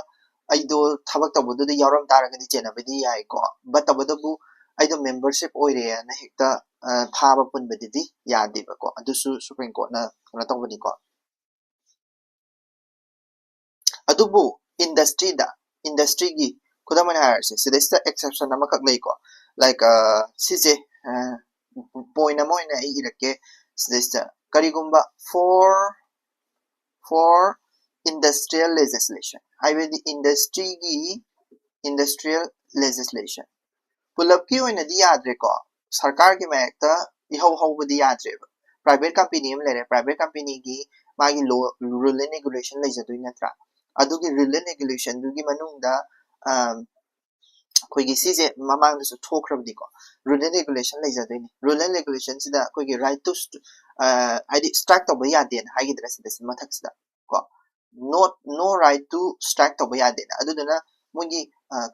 ꯑꯩꯗꯣ ꯊꯕꯛ ꯇꯧꯕꯗꯨꯗ ꯌꯥꯎꯔꯝ ꯇꯥꯔꯒꯗꯤ ꯆꯦꯟꯅꯕꯗꯤ ꯌꯥꯏꯀꯣ, but ꯇꯧꯕꯇꯕꯨ ꯑꯩꯗꯣ membership ꯑꯣꯏꯔꯦꯅ ꯍꯦꯛꯇ, ꯑ, ꯐꯥꯕ ꯄꯨꯟꯕꯗꯨꯗꯤ ꯌꯥꯗꯦꯕꯀꯣ꯫ ꯑꯗꯨꯁꯨ Supreme Courtꯅ ꯀꯩꯅꯣ ꯇꯧꯕꯅꯤꯀꯣ꯫ ꯑꯗꯨꯕꯨ industryꯗ, industryꯒꯤ ꯈꯨꯗꯝ ꯑꯣꯏꯅ ꯍꯥꯏꯔꯁꯦ, ꯁꯤꯗꯩꯁꯤꯗ exception ꯑꯃꯈꯛ ꯂꯩꯀꯣ꯫ Like, ꯑ, ꯁꯤꯁꯦ, ꯑ, point ꯑꯃ ꯑꯣꯏꯅ ꯑꯩ ꯏꯔꯛꯀꯦ ꯁꯤꯗꯩꯁꯤꯗ꯫ ꯀꯔꯤꯒꯨꯝꯕ for for industrial legislation, ꯍꯥꯏꯕꯗꯤ industry ꯒꯤ industrial legislation ꯄꯨꯂꯞꯀꯤ ꯑꯣꯏꯅꯗꯤ ꯌꯥꯗ꯭ꯔꯦꯀꯣ꯫ ꯁꯔꯀꯥꯔꯒꯤ ꯃꯥꯌꯦꯛꯇ ꯏꯍꯧ ꯍꯧꯕꯗꯤ ꯌꯥꯗ꯭ꯔꯦꯕ꯫ Private company ꯑꯃ ꯂꯩꯔꯦ, private company ꯒꯤ ꯃꯥꯒꯤ law, rule and regulation ꯂꯩꯖꯗꯣꯏ ꯅꯠꯇ꯭ꯔꯥ? ꯑꯗꯨꯒꯤ rule and regulation ꯗꯨꯒꯤ ꯃꯅꯨꯡꯗ ꯑꯩꯈꯣꯏꯒꯤ ꯁꯤꯁꯦ ꯃꯃꯥꯡꯗꯁꯨ ꯊꯣꯛꯈ꯭ꯔꯕꯅꯤꯀꯣ꯫ Rule and regulation ꯂꯩꯖꯗꯣꯏꯅꯤ꯫ Rule and regulation ꯁꯤꯗ ꯑꯩꯈꯣꯏꯒꯤ right to ꯍꯥꯏꯗꯤ strike ꯇꯧꯕ ꯌꯥꯗꯦꯅ ꯍꯥꯏꯈꯤꯗ꯭ꯔꯥ ꯁꯤꯗ, ꯁꯤ ꯃꯊꯛꯁꯤꯗ ꯀꯣ, no no right to strike ꯇꯧꯕ ꯌꯥꯗꯦꯅ꯫ ꯑꯗꯨꯗꯨꯅ ꯃꯣꯏꯒꯤ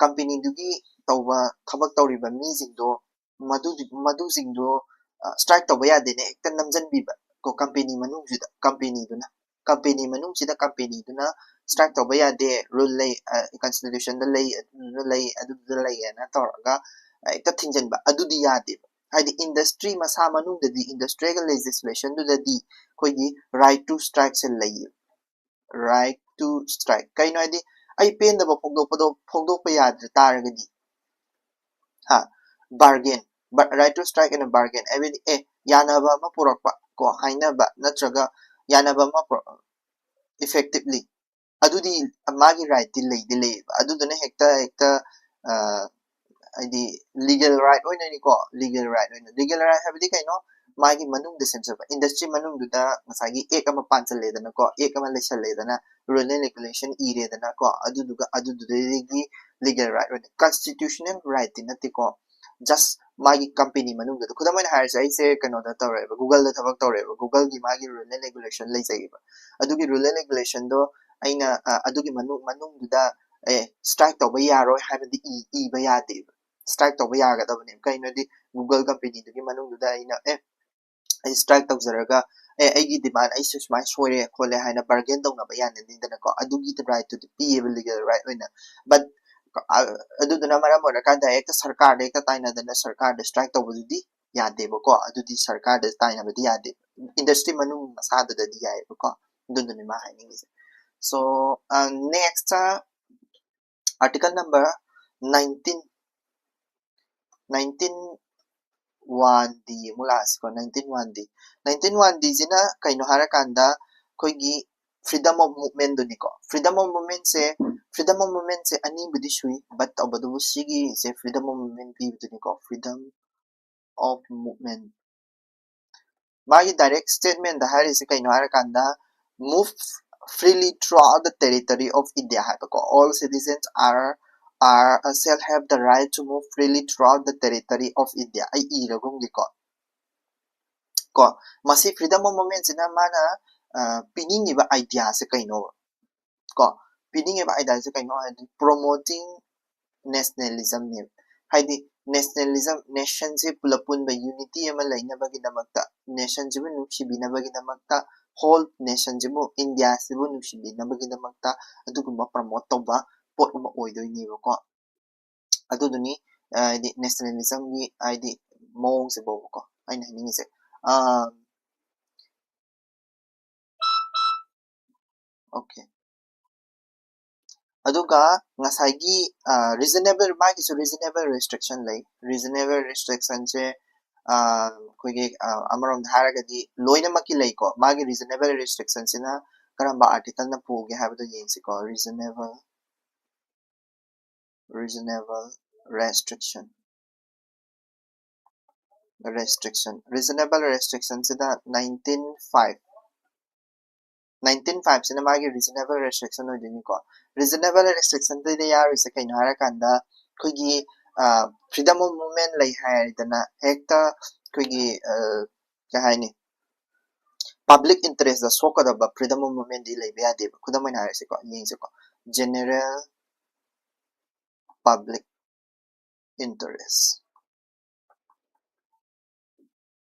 company ꯗꯨꯒꯤ ꯇꯧꯕ, ꯊꯕꯛ ꯇꯧꯔꯤꯕ ꯃꯤꯁꯤꯡꯗꯣ ꯃꯗꯨ ꯃꯗꯨꯁꯤꯡꯗꯣ strike ꯇꯧꯕ ꯌꯥꯗꯦꯅ ꯍꯦꯛꯇ ꯅꯝꯁꯤꯟꯕꯤꯕ ꯀꯣ꯫ Company ꯃꯅꯨꯡꯁꯤꯗ company ꯗꯨꯅ company ꯃꯅꯨꯡꯁꯤꯗ company ꯗꯨꯅ strike ꯇꯧꯕ ꯌꯥꯗꯦ, rule ꯂꯩ, constitution ꯗ ꯂꯩ, ꯑꯗꯨꯗ ꯂꯩ, ꯑꯗꯨꯗꯨꯗ ꯂꯩꯌꯦꯅ ꯇꯧꯔꯒ ꯍꯦꯛꯇ ꯊꯤꯡꯖꯤꯟꯕ, ꯑꯗꯨꯗꯤ ꯌꯥꯗꯦꯕ꯫ ꯍꯥꯏꯗꯤ industry ꯃꯁꯥ ꯃꯅꯨꯡꯗꯗꯤ, industrial legislation ꯗꯨꯗꯗꯤ ꯑꯩꯈꯣꯏꯒꯤ right to strike ꯁꯦ ꯂꯩꯌꯦꯕ꯫ Right to strike ꯀꯩꯅꯣ ꯍꯥꯏꯗꯤ, ꯑꯩ ꯄꯦꯟꯗꯕ ꯐꯣꯡꯗꯣꯛꯄꯗꯣ, ꯐꯣꯡꯗꯣꯛꯄ ꯌꯥꯗ ꯇꯥꯔꯒꯗꯤ, ꯍꯥ, bargain, right to strike and bargain, ꯍꯥꯏꯕꯗꯤ ꯑꯦ, ꯌꯥꯅꯕ ꯑꯃ ꯄꯨꯔꯛꯄ ꯀꯣ, ꯍꯥꯏꯅꯕ ꯅꯠꯇ꯭ꯔꯒ ꯌꯥꯅꯕ ꯑꯃ effectively, ꯑꯗꯨꯗꯤ ꯃꯥꯒꯤ right ꯇꯤ ꯂꯩꯗꯤ ꯂꯩꯌꯦꯕ꯫ ꯑꯗꯨꯗꯨꯅ ꯍꯦꯛꯇ ꯍꯦꯛꯇ ꯍꯥꯏꯗꯤ legal right ꯑꯣꯏꯅꯅꯤꯀꯣ, legal right ꯑꯣꯏꯅ꯫ Legal right ꯍꯥꯏꯕꯗꯤ ꯀꯩꯅꯣ? ꯃꯥꯒꯤ ꯃꯅꯨꯡꯗ ꯁꯦꯝꯖꯕ, industry ꯃꯅꯨꯡꯗꯨꯗ ꯉꯁꯥꯏꯒꯤ act ꯑꯃ ꯄꯥꯟꯁꯜꯂꯦꯗꯅꯀꯣ, act ꯑꯃ ꯂꯩꯁꯜꯂꯦꯗꯅ, rule and regulation ꯏꯔꯦꯗꯅꯀꯣ, ꯑꯗꯨꯗꯨꯒ ꯑꯗꯨꯗꯨꯗꯒꯤ legal right ꯑꯣꯏꯅ, constitutional right ꯇꯤ ꯅꯠꯇꯦꯀꯣ, just ꯃꯥꯒꯤ company ꯃꯅꯨꯡꯗꯨꯗ꯫ ꯈꯨꯗꯝ ꯑꯣꯏꯅ ꯍꯥꯏꯔꯁꯦ, ꯑꯩꯁꯦ ꯀꯩꯅꯣꯗ ꯇꯧꯔꯦꯕ, Google ꯗ ꯊꯕꯛ ꯇꯧꯔꯦꯕ, Google ꯒꯤ ꯃꯥꯒꯤ rule and regulation ꯂꯩꯖꯩꯌꯦꯕ꯫ ꯑꯗꯨꯒꯤ rule and regulation ꯗꯣ ꯑꯩꯅ ꯑꯗꯨꯒꯤ ꯃꯅꯨꯡ ꯃꯅꯨꯡꯗꯨꯗ ꯑꯦ, strike ꯇꯧꯕ ꯌꯥꯔꯣꯏ ꯍꯥꯏꯕꯗꯤ ꯏ ꯏꯕ ꯌꯥꯗꯦꯕ꯫ Strike ꯇꯧꯕ ꯌꯥꯒꯗꯕꯅꯦꯕ꯫ ꯀꯩꯅꯣꯗꯤ Google company ꯗꯨꯒꯤ ꯃꯅꯨꯡꯗꯨꯗ ꯑꯩꯅ ꯑꯦ, ꯑꯩ strike ꯇꯧꯖꯔꯒ ꯑꯦ, ꯑꯩꯒꯤ demand ꯑꯩꯁꯨ ꯁꯨꯃꯥꯏꯅ ꯁꯣꯏꯔꯦ ꯈꯣꯠꯂꯦ ꯍꯥꯏꯅ bargain ꯇꯧꯅꯕ ꯌꯥꯅꯅꯤꯗꯅꯀꯣ꯫ ꯑꯗꯨꯒꯤ right ꯇꯨꯗꯤ ꯄꯤꯌꯦꯕ legal right ꯑꯣꯏꯅ꯫ But ꯑꯗꯨꯗꯨꯅ ꯃꯔꯝ ꯑꯣꯏꯔꯀꯥꯟꯗ ꯍꯦꯛꯇ ꯁꯔꯀꯥꯔꯗ ꯍꯦꯛꯇ ꯇꯥꯏꯅꯗꯅ ꯁꯔꯀꯥꯔꯗ strike ꯇꯧꯕꯗꯨꯗꯤ ꯌꯥꯗꯦꯕꯀꯣ꯫ ꯑꯗꯨꯗꯤ ꯁꯔꯀꯥꯔꯗ ꯇꯥꯏꯅꯕꯗꯤ ꯌꯥꯗꯦ, industry ꯃꯅꯨꯡ ꯃꯁꯥꯗꯨꯗꯗꯤ ꯌꯥꯏꯑꯕꯀꯣ꯫ ꯑꯗꯨꯗꯨꯅꯤ ꯃꯥ ꯍꯥꯏꯅꯤꯡꯉꯤꯁꯦ꯫ So next article number nineteen, nineteen one D ꯑꯃꯨꯛ ꯂꯥꯛꯑꯁꯤꯀꯣ꯫ Nineteen one D, nineteen one ꯗꯤꯁꯤꯅ ꯀꯩꯅꯣ ꯍꯥꯏꯔꯀꯥꯟꯗ ꯑꯩꯈꯣꯏꯒꯤ freedom of movementꯗꯨꯅꯤꯀꯣ꯫ Freedom of movementꯁꯦ, freedom of movementꯁꯦ ꯑꯅꯤꯕꯨꯗꯤ ꯁꯨꯏ, but ꯇꯧꯕꯗꯨꯕꯨ ꯁꯤꯒꯤꯁꯦ freedom of movement ꯄꯤꯕꯗꯨꯅꯤꯀꯣ, freedom of movement꯫ ꯃꯥꯒꯤ direct statementꯗ ꯍꯥꯏꯔꯤꯁꯦ ꯀꯩꯅꯣ ꯍꯥꯏꯔꯀꯥꯟꯗ, move freely throughout the territory of India ꯍꯥꯏꯕꯀꯣ꯫ All citizens are, are, shall have the right to move freely throughout the territory of India꯫ ꯑꯩ ꯏꯔꯒꯨꯝꯒꯦꯀꯣ꯫ ꯀꯣ, ꯃꯁꯤ freedom of movementꯁꯤꯅ ꯃꯥꯅ, ꯑ, ꯄꯤꯅꯤꯡꯉꯤꯕ ideaꯁꯦ ꯀꯩꯅꯣꯕ? ꯀꯣ, ꯄꯤꯅꯤꯡꯉꯤꯕ ideaꯁꯦ ꯀꯩꯅꯣ ꯍꯥꯏꯗꯤ, promoting nationalismꯅꯦꯕ꯫ ꯍꯥꯏꯗꯤ nationalism, nationꯁꯦ ꯄꯨꯂꯞ ꯄꯨꯟꯕ unity ꯑꯃ ꯂꯩꯅꯕꯒꯤꯗꯃꯛꯇ, nationꯁꯤꯕꯨ ꯅꯨꯡꯁꯤꯕꯤꯅꯕꯒꯤꯗꯃꯛꯇ, whole nationꯁꯤꯕꯨ, Indiaꯁꯤꯕꯨ ꯅꯨꯡꯁꯤꯕꯤꯅꯕꯒꯤꯗꯃꯛꯇ ꯑꯗꯨꯒꯨꯝꯕ promote ꯇꯧꯕ ꯄꯣꯠ ꯑꯃ ꯑꯣꯏꯗꯣꯏꯅꯦꯕꯀꯣ꯫ ꯑꯗꯨꯗꯨꯅꯤ, ꯑ, ꯍꯥꯏꯗꯤ nationalismꯒꯤ ꯍꯥꯏꯗꯤ ꯃꯑꯣꯡꯁꯤꯕꯨꯕꯀꯣ ꯑꯩꯅ ꯍꯥꯏꯅꯤꯡꯉꯤꯁꯦ꯫ ꯑ, okay꯫ ꯑꯗꯨꯒ ꯉꯁꯥꯏꯒꯤ, ꯑ, reasonable, ꯃꯥꯒꯤꯁꯨ reasonable restriction ꯂꯩ꯫ Reasonable restrictionꯁꯦ, ꯑ, ꯑꯩꯈꯣꯏꯒꯤ, ꯑ, ꯑꯃꯔꯣꯝꯗ ꯍꯥꯏꯔꯒꯗꯤ ꯂꯣꯏꯅꯃꯛꯀꯤ ꯂꯩꯀꯣ꯫ ꯃꯥꯒꯤ reasonable restrictionꯁꯤꯅ ꯀꯔꯝꯕ articleꯅ ꯄꯨꯒꯦ ꯍꯥꯏꯕꯗꯣ ꯌꯦꯡꯁꯤꯀꯣ꯫ Reasonable, reasonable restriction, restriction, reasonable restrictionꯁꯤꯗ nineteen five, nineteen fiveꯁꯤꯅ ꯃꯥꯒꯤ reasonable restriction ꯑꯣꯏꯗꯣꯏꯅꯤꯀꯣ꯫ Reasonable restrictionꯗ ꯌꯥꯔꯤꯁꯦ ꯀꯩꯅꯣ ꯍꯥꯏꯔꯀꯥꯟꯗ, ꯑꯩꯈꯣꯏꯒꯤ, ꯑ, freedom of movement ꯂꯩ ꯍꯥꯏꯔꯗꯅ ꯍꯦꯛꯇ ꯑꯩꯈꯣꯏꯒꯤ, ꯑ, ꯀꯩ ꯍꯥꯏꯅꯤ, public interestꯇ ꯁꯣꯛꯀꯗꯕ freedom of movementꯗꯤ ꯂꯩꯕ ꯌꯥꯗꯦꯕ꯫ ꯈꯨꯗꯝ ꯑꯣꯏꯅ ꯍꯥꯏꯔꯁꯤꯀꯣ, ꯌꯦꯡꯁꯤꯀꯣ, general public interest꯫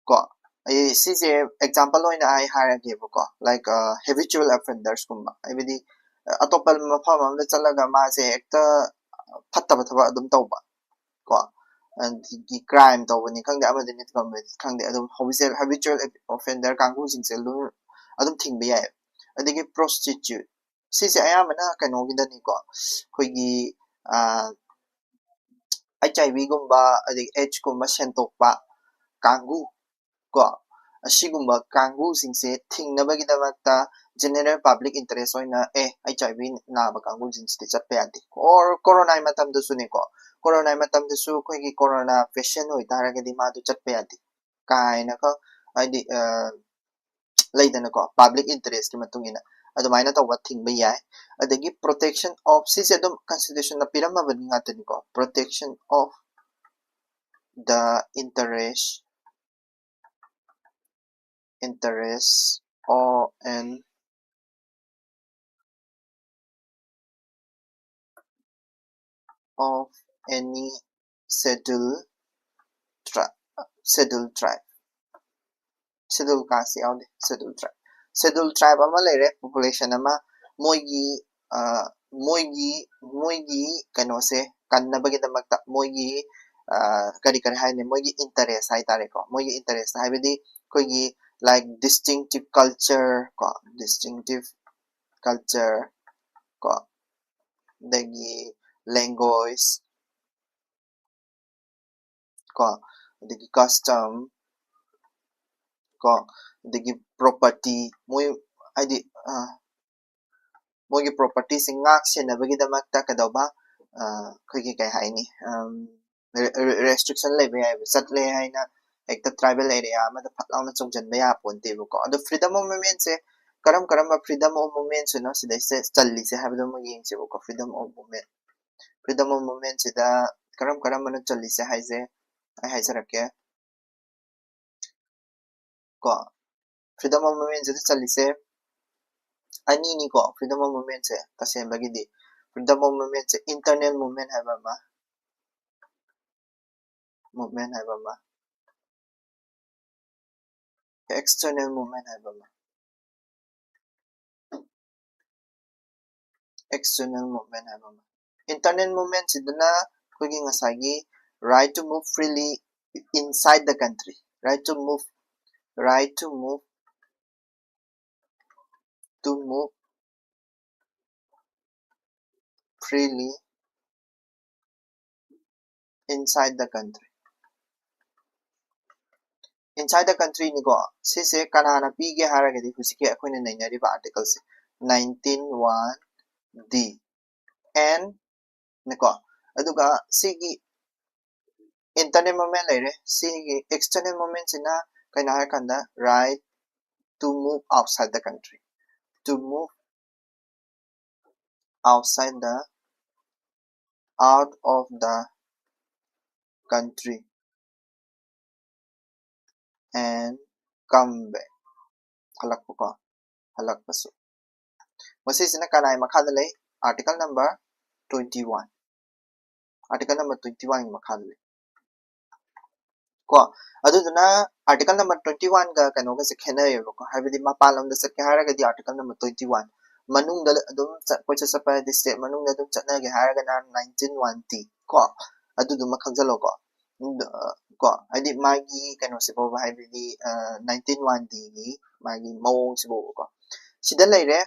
ꯀꯣ, ꯑꯩ ꯁꯤꯁꯦ example ꯑꯣꯏꯅ ꯑꯩ ꯍꯥꯏꯔꯒꯦꯕꯀꯣ, like, ꯑ, habitual offendersꯀꯨꯝꯕ, ꯍꯥꯏꯕꯗꯤ, ꯑ, ꯑꯇꯣꯞꯄ ꯃꯐꯝ ꯑꯃꯗ ꯆꯠꯂꯒ ꯃꯥꯁꯦ ꯍꯦꯛꯇ ꯐꯠꯇꯕ ꯊꯕꯛ ꯑꯗꯨꯝ ꯇꯧꯕ, ꯀꯣ, ꯑꯗꯒꯤ crime ꯇꯧꯕꯅꯤ ꯈꯪꯗꯦ, ꯑꯃꯗꯅꯤ ꯈꯪꯗꯦ, ꯑꯗꯨꯝ habitual, habitual offender ꯀꯥꯡꯕꯨꯁꯤꯡꯁꯦ ꯑꯗꯨꯝ, ꯑꯗꯨꯝ ꯊꯤꯡꯕ ꯌꯥꯏ꯫ ꯑꯗꯒꯤ prostitute, ꯁꯤꯁꯦ ꯑꯌꯥꯝꯕꯅ ꯀꯩꯅꯣꯒꯤꯗꯅꯤꯀꯣ, ꯑꯩꯈꯣꯏꯒꯤ, ꯑ, HIVꯒꯨꯝꯕ, ꯑꯗꯒꯤ AIDSꯀꯨꯝꯕ ꯁꯟꯗꯣꯛꯄ, ꯀꯥꯡꯕꯨ ꯀꯣ, ꯑꯁꯤꯒꯨꯝꯕ ꯀꯥꯡꯕꯨꯁꯤꯡꯁꯦ ꯊꯤꯡꯅꯕꯒꯤꯗꯃꯛꯇ general public interest ꯑꯣꯏꯅ ꯑꯦ ꯑꯩꯆ ꯑꯥꯏ ꯚꯤ ꯅꯥꯕ ꯀꯥꯡꯕꯨꯁꯤꯡꯁꯤꯗꯤ ꯆꯠꯄ ꯌꯥꯗꯦ, or ꯀꯣꯔꯣꯅꯥꯒꯤ ꯃꯇꯝꯗꯁꯨꯅꯦꯀꯣ, ꯀꯣꯔꯣꯅꯥꯒꯤ ꯃꯇꯝꯗꯁꯨ ꯑꯩꯈꯣꯏꯒꯤ ꯀꯣꯔꯣꯅꯥ ꯄꯦꯁꯦꯟ ꯑꯣꯏꯇꯥꯔꯒꯗꯤ ꯃꯥꯗꯨ ꯆꯠꯄ ꯌꯥꯗꯦ ꯀꯥꯏꯅꯀꯣ, ꯍꯥꯏꯗꯤ ꯂꯩꯗꯅꯀꯣ, ꯄꯕ꯭ꯂꯤꯛ ꯏꯟꯇꯔꯦꯁꯀꯤ ꯃꯇꯨꯡ ꯏꯟꯅ ꯑꯗꯨꯃꯥꯏꯅ ꯇꯧꯕ ꯊꯤꯡꯕ ꯌꯥꯏ꯫ ꯑꯗꯒꯤ protection of, ꯁꯤꯁꯦ ꯑꯗꯨꯝ ꯀꯟꯁꯇꯤꯇ꯭ꯌꯨꯁꯟꯅ ꯄꯤꯔꯝꯃꯕꯅꯤ ꯉꯥꯛꯇꯅꯤꯀꯣ, protection of the interest, interest or an of any schedule tribe, schedule tribe, schedule caste ꯌꯥꯎꯗꯦ, schedule tribe, schedule tribe ꯑꯃ ꯂꯩꯔꯦ, population ꯑꯃ, ꯃꯣꯏꯒꯤ ꯃꯣꯏꯒꯤ ꯃꯣꯏꯒꯤ ꯀꯩꯅꯣꯁꯦ ꯀꯟꯅꯕꯒꯤꯗꯃꯛꯇ ꯃꯣꯏꯒꯤ ꯀꯔꯤ ꯀꯔꯤ ꯍꯥꯏꯅꯤ, ꯃꯣꯏꯒꯤ interest ꯍꯥꯏꯇꯥꯔꯦꯀꯣ, ꯃꯣꯏꯒꯤ interest ꯍꯥꯏꯕꯗꯤ ꯑꯩꯈꯣꯏꯒꯤ like distinctive culture ꯀꯣ, distinctive culture ꯀꯣ, ꯑꯗꯒꯤ language ꯀꯣ, ꯑꯗꯒꯤ custom ꯀꯣ, ꯑꯗꯒꯤ property, ꯃꯣꯏ ꯍꯥꯏꯗꯤ ꯃꯣꯏꯒꯤ propertyꯁꯤꯡ ꯉꯥꯛ ꯁꯦꯟꯅꯕꯒꯤꯗꯃꯛꯇ ꯀꯩꯗꯧꯕ, ꯑꯩꯈꯣꯏꯒꯤ ꯀꯩ ꯍꯥꯏꯅꯤ, restriction ꯂꯩꯕ ꯌꯥꯏꯑꯕ꯫ ꯆꯠꯂꯦ ꯍꯥꯏꯅ ꯍꯦꯛꯇ tribal area ꯑꯃꯗ ꯐꯠ ꯂꯥꯎꯅ ꯆꯣꯡꯁꯤꯟꯕ ꯌꯥꯄꯣꯟꯇꯦꯕꯀꯣ꯫ ꯑꯗꯣ freedom of movementꯁꯦ ꯀꯔꯝ ꯀꯔꯝꯕ freedom of movementꯁꯤꯅꯣ ꯁꯤꯗꯩꯁꯤꯗ ꯆꯜꯂꯤꯁꯦ ꯍꯥꯏꯕꯗꯣ ꯑꯃꯨꯛ ꯌꯦꯡꯁꯦꯕꯀꯣ꯫ Freedom of movement, freedom of movementꯁꯤꯗ ꯀꯔꯝ ꯀꯔꯝꯕꯅꯣ ꯆꯜꯂꯤꯁꯦ ꯍꯥꯏꯁꯦ ꯑꯩ ꯍꯥꯏꯖꯔꯛꯀꯦ ꯀꯣ꯫ Freedom of movementꯁꯤꯗ ꯆꯜꯂꯤꯁꯦ ꯑꯅꯤꯅꯤꯀꯣ꯫ Freedom of movementꯁꯦ ꯇꯁꯦꯡꯕꯒꯤꯗꯤ freedom of movementꯁꯦ internal movement ꯍꯥꯏꯕ ꯑꯃ, movement ꯍꯥꯏꯕ ꯑꯃ, external movement ꯍꯥꯏꯕ ꯑꯃ꯫ External movement ꯍꯥꯏꯕ ꯑꯃ꯫ Internal movementꯁꯤꯗꯅ ꯑꯩꯈꯣꯏꯒꯤ ꯉꯁꯥꯏꯒꯤ right to move freely inside the country, right to move, right to move, to move freely inside the country. Inside the country ꯅꯤꯀꯣ꯫ ꯁꯤꯁꯦ ꯀꯅꯥꯅ ꯄꯤꯒꯦ ꯍꯥꯏꯔꯒꯗꯤ ꯍꯧꯖꯤꯛꯀꯤ ꯑꯩꯈꯣꯏꯅ ꯅꯩꯅꯔꯤꯕ article say, nineteen one D꯫ And ꯅꯤꯀꯣ꯫ ꯑꯗꯨꯒ ꯁꯤꯒꯤ internal movement ꯂꯩꯔꯦ꯫ ꯁꯤꯒꯤ external movement ꯁꯤꯅ ꯀꯩꯅꯣ ꯍꯥꯏꯔꯀꯥꯟꯗ, right to move outside the country, to move outside the, out of the country and come back. ꯍꯜꯂꯛꯄꯀꯣ, ꯍꯜꯂꯛꯄꯁꯨ꯫ ꯃꯁꯤꯁꯤꯅ ꯀꯅꯥꯒꯤ ꯃꯈꯥꯗ ꯂꯩ? Article number twenty one꯫ Article number twenty one ꯒꯤ ꯃꯈꯥꯗ ꯂꯩ꯫ ꯀꯣ, ꯑꯗꯨꯗꯨꯅ article number twenty one ꯒ ꯀꯩꯅꯣꯒꯁꯦ ꯈꯦꯠꯅꯩꯌꯦꯕꯀꯣ꯫ ꯍꯥꯏꯕꯗꯤ ꯃꯄꯥꯟ ꯂꯝꯗ ꯆꯠꯀꯦ ꯍꯥꯏꯔꯒꯗꯤ article number twenty one, ꯃꯅꯨꯡꯗ ꯑꯗꯨꯝ ꯆꯠ-, ꯀꯣꯏꯆꯠ ꯆꯠꯄ ꯍꯥꯏꯗꯤ state ꯃꯅꯨꯡꯗ ꯑꯗꯨꯝ ꯆꯠꯅꯒꯦ ꯍꯥꯏꯔꯒꯅ nineteen one D ꯀꯣ, ꯑꯗꯨꯗꯨꯃ ꯈꯪꯖꯜꯂꯣꯀꯣ꯫ ꯎꯝ, ꯑ, ꯀꯣ, ꯍꯥꯏꯗꯤ ꯃꯥꯒꯤ ꯀꯩꯅꯣꯁꯦ ꯐꯥꯎꯕ, ꯍꯥꯏꯕꯗꯤ, ꯑ, nineteen one D ꯒꯤ ꯃꯥꯒꯤ ꯃꯑꯣꯡꯁꯤ ꯐꯥꯎꯕꯀꯣ꯫ ꯁꯤꯗ ꯂꯩꯔꯦ꯫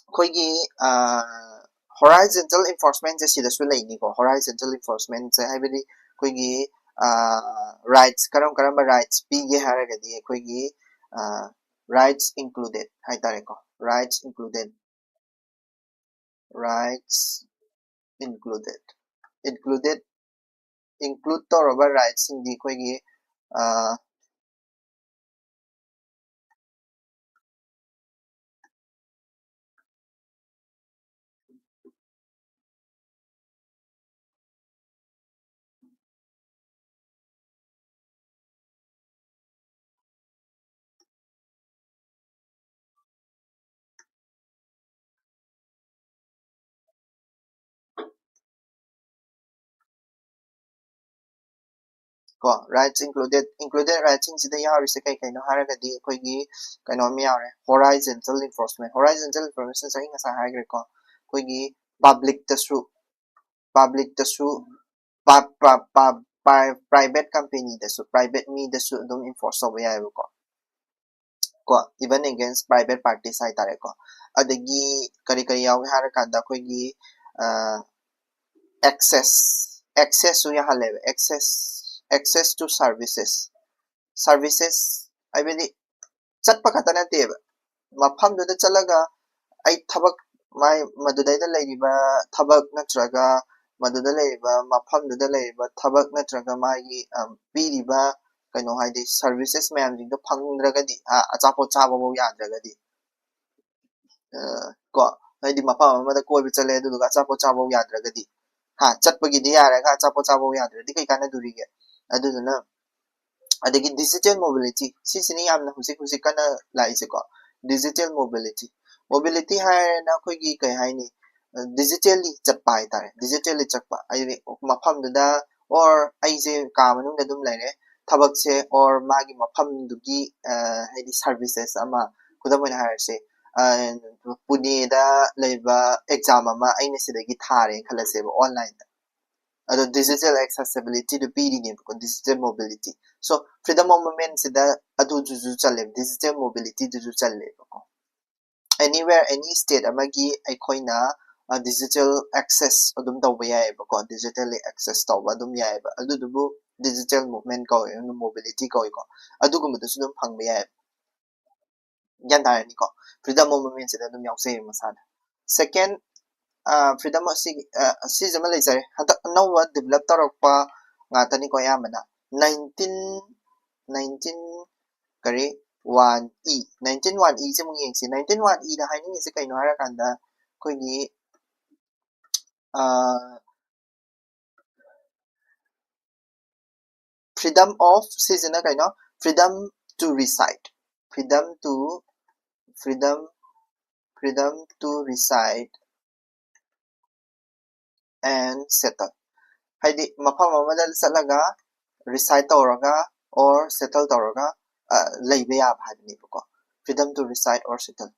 ꯑꯩꯈꯣꯏꯒꯤ, ꯑ, horizontal enforcement ꯁꯦ ꯁꯤꯗꯁꯨ ꯂꯩꯅꯤꯀꯣ꯫ Horizontal enforcement ꯁꯦ ꯍꯥꯏꯕꯗꯤ ꯑꯩꯈꯣꯏꯒꯤ, ꯑ, rights, ꯀꯔꯝ ꯀꯔꯝꯕ rights ꯄꯤꯒꯦ ꯍꯥꯏꯔꯒꯗꯤ ꯑꯩꯈꯣꯏꯒꯤ, ꯑ, rights included ꯍꯥꯏꯇꯥꯔꯦꯀꯣ꯫ Rights included, rights included, included, include ꯇꯧꯔꯕ rights ꯁꯤꯡꯗꯤ ꯑꯩꯈꯣꯏꯒꯤ, ꯑ, ꯀꯣ, rights included, included rights ꯁꯤꯡꯁꯤꯗ ꯌꯥꯎꯔꯤꯁꯦ ꯀꯩ ꯀꯩꯅꯣ ꯍꯥꯏꯔꯒꯗꯤ ꯑꯩꯈꯣꯏꯒꯤ ꯀꯩꯅꯣ ꯑꯃ ꯌꯥꯎꯔꯦ, horizontal enforcement꯫ Horizontal enforcement ꯁꯦ ꯑꯩ ꯉꯁꯥꯏ ꯍꯥꯏꯈ꯭ꯔꯦꯀꯣ, ꯑꯩꯈꯣꯏꯒꯤ public ꯇꯁꯨ, public ꯇꯁꯨ, ꯄ-, ꯄ-, ꯄ-, ꯄ-, private company ꯗꯁꯨ, private ꯃꯤꯗꯁꯨ ꯑꯗꯨꯝ enforce ꯇꯧꯕ ꯌꯥꯏꯑꯕꯀꯣ꯫ ꯀꯣ, even against private parties ꯍꯥꯏꯇꯥꯔꯦꯀꯣ꯫ ꯑꯗꯒꯤ ꯀꯔꯤ ꯀꯔꯤ ꯌꯥꯎꯒꯦ ꯍꯥꯏꯔꯀꯥꯟꯗ ꯑꯩꯈꯣꯏꯒꯤ, ꯑ, access, access ꯁꯨ ꯌꯥꯍꯜꯂꯦꯕ, access, access to services꯫ services, ꯍꯥꯏꯕꯗꯤ ꯆꯠꯄ ꯈꯛꯇ ꯅꯠꯇꯦꯕ, ꯃꯐꯝꯗꯨꯗ ꯆꯠꯂꯒ ꯑꯩ ꯊꯕꯛ, ꯃꯥꯏ ꯃꯗꯨꯗꯩꯗ ꯂꯩꯔꯤꯕ ꯊꯕꯛ ꯅꯠꯇ꯭ꯔꯒ ꯃꯗꯨꯗ ꯂꯩꯔꯤꯕ ꯃꯐꯝꯗꯨꯗ ꯂꯩꯔꯤꯕ ꯊꯕꯛ ꯅꯠꯇ꯭ꯔꯒ ꯃꯥꯒꯤ ꯄꯤꯔꯤꯕ ꯀꯩꯅꯣ ꯍꯥꯏꯗꯤ services ꯃꯌꯥꯝꯁꯤꯡꯗꯣ ꯐꯪꯗ꯭ꯔꯒꯗꯤ, ꯑꯆꯥꯄꯣꯠ ꯆꯥꯕꯐꯧ ꯌꯥꯗ꯭ꯔꯒꯗꯤ, ꯀꯣ, ꯍꯥꯏꯗꯤ ꯃꯐꯝ ꯑꯃꯗ ꯀꯣꯏꯕ ꯆꯠꯂꯦ ꯑꯗꯨꯗꯨꯒ ꯑꯆꯥꯄꯣꯠ ꯆꯥꯕꯐꯧ ꯌꯥꯗ꯭ꯔꯒꯗꯤ, ꯍꯥ, ꯆꯠꯄꯒꯤꯗꯤ ꯌꯥꯔꯒ ꯑꯆꯥꯄꯣꯠ ꯆꯥꯕꯐꯧ ꯌꯥꯗ꯭ꯔꯗꯤ ꯀꯩ ꯀꯥꯟꯅꯗꯣꯔꯤꯒꯦ? ꯑꯗꯨꯗꯨꯅ ꯑꯗꯒꯤ digital mobility, ꯁꯤꯁꯤꯅ ꯌꯥꯝꯅ ꯍꯧꯖꯤꯛ ꯍꯧꯖꯤꯛ ꯀꯟꯅ ꯂꯥꯛꯏꯁꯦꯀꯣ, digital mobility꯫ Mobility ꯍꯥꯏꯔꯦꯅ ꯑꯩꯈꯣꯏꯒꯤ ꯀꯩ ꯍꯥꯏꯅꯤ, digitally ꯆꯠꯄ ꯍꯥꯏꯇꯥꯔꯦ, digitally ꯆꯠꯄ ꯍꯥꯏꯗꯤ ꯃꯐꯝꯗꯨꯗ, or ꯑꯩꯁꯦ ꯀꯥ ꯃꯅꯨꯡꯗ ꯑꯗꯨꯝ ꯂꯩꯔꯦ, ꯊꯕꯛꯁꯦ or ꯃꯥꯒꯤ ꯃꯐꯝꯗꯨꯒꯤ ꯍꯥꯏꯗꯤ services ꯑꯃ, ꯈꯨꯗꯝ ꯑꯣꯏꯅ ꯍꯥꯏꯔꯁꯦ, ꯄꯨꯅꯦꯗ ꯂꯩꯕ exam ꯑꯃ ꯑꯩꯅ ꯁꯤꯗꯒꯤ ꯊꯥꯔꯦꯅ ꯈꯜꯂꯁꯦꯕ, online ꯗ꯫ ꯑꯗꯣ digital accessibility do ꯄꯤꯔꯤꯅꯦꯕꯀꯣ, digital mobility꯫ So freedom of movement ꯁꯤꯗ ꯑꯗꯨꯗꯨꯁꯨ ꯆꯜꯂꯦꯕ, digital mobility ꯗꯨꯁꯨ ꯆꯜꯂꯦꯕꯀꯣ꯫ Anywhere, any state ꯑꯃꯒꯤ ꯑꯩꯈꯣꯏꯅ digital access ꯑꯗꯨꯝ ꯇꯧꯕ ꯌꯥꯏꯑꯕꯀꯣ, digitally access ꯇꯧꯕ ꯑꯗꯨꯝ ꯌꯥꯏꯑꯕ꯫ ꯑꯗꯨꯗꯨꯕꯨ digital movement ꯀꯧꯏ, mobility ꯀꯧꯏꯀꯣ꯫ ꯑꯗꯨꯒꯨꯝꯕꯗꯨꯁꯨ ꯑꯗꯨꯝ ꯐꯪꯕ ꯌꯥꯏꯑꯕ꯫ ꯒ꯭ꯌꯥꯟ ꯇꯥꯔꯅꯤꯀꯣ? Freedom of movement ꯁꯤꯗ ꯑꯗꯨꯝ ꯌꯥꯎꯖꯩꯌꯦ ꯃꯁꯥꯗ꯫ Second, freedom ꯑꯁꯤ, ꯁꯤꯁꯤꯃ ꯂꯩꯖꯔꯦ꯫ ꯍꯟꯗꯛ ꯑꯅꯧꯕ develop ꯇꯧꯔꯛꯄ ꯉꯥꯛꯇꯅꯤꯀꯣ ꯑꯌꯥꯝꯕꯅ꯫ Nineteen, nineteen ꯀꯔꯤ, one E, nineteen one E ꯁꯦ ꯑꯃꯨꯛ ꯌꯦꯡꯁꯤ꯫ Nineteen one E ꯗ ꯍꯥꯏꯅꯤꯡꯉꯤꯁꯦ ꯀꯩꯅꯣ ꯍꯥꯏꯔꯀꯥꯟꯗ ꯑꯩꯈꯣꯏꯒꯤ freedom of, ꯁꯤꯁꯤꯅ ꯀꯩꯅꯣ? Freedom to reside, freedom to, freedom, freedom to reside and settle, ꯍꯥꯏꯗꯤ ꯃꯐꯝ ꯑꯃꯗ ꯆꯠꯂꯒ reside ꯇꯧꯔꯒ or settle ꯇꯧꯔꯒ ꯂꯩꯕ ꯌꯥꯕ ꯍꯥꯏꯕꯅꯦꯕꯀꯣ, freedom to reside or settle꯫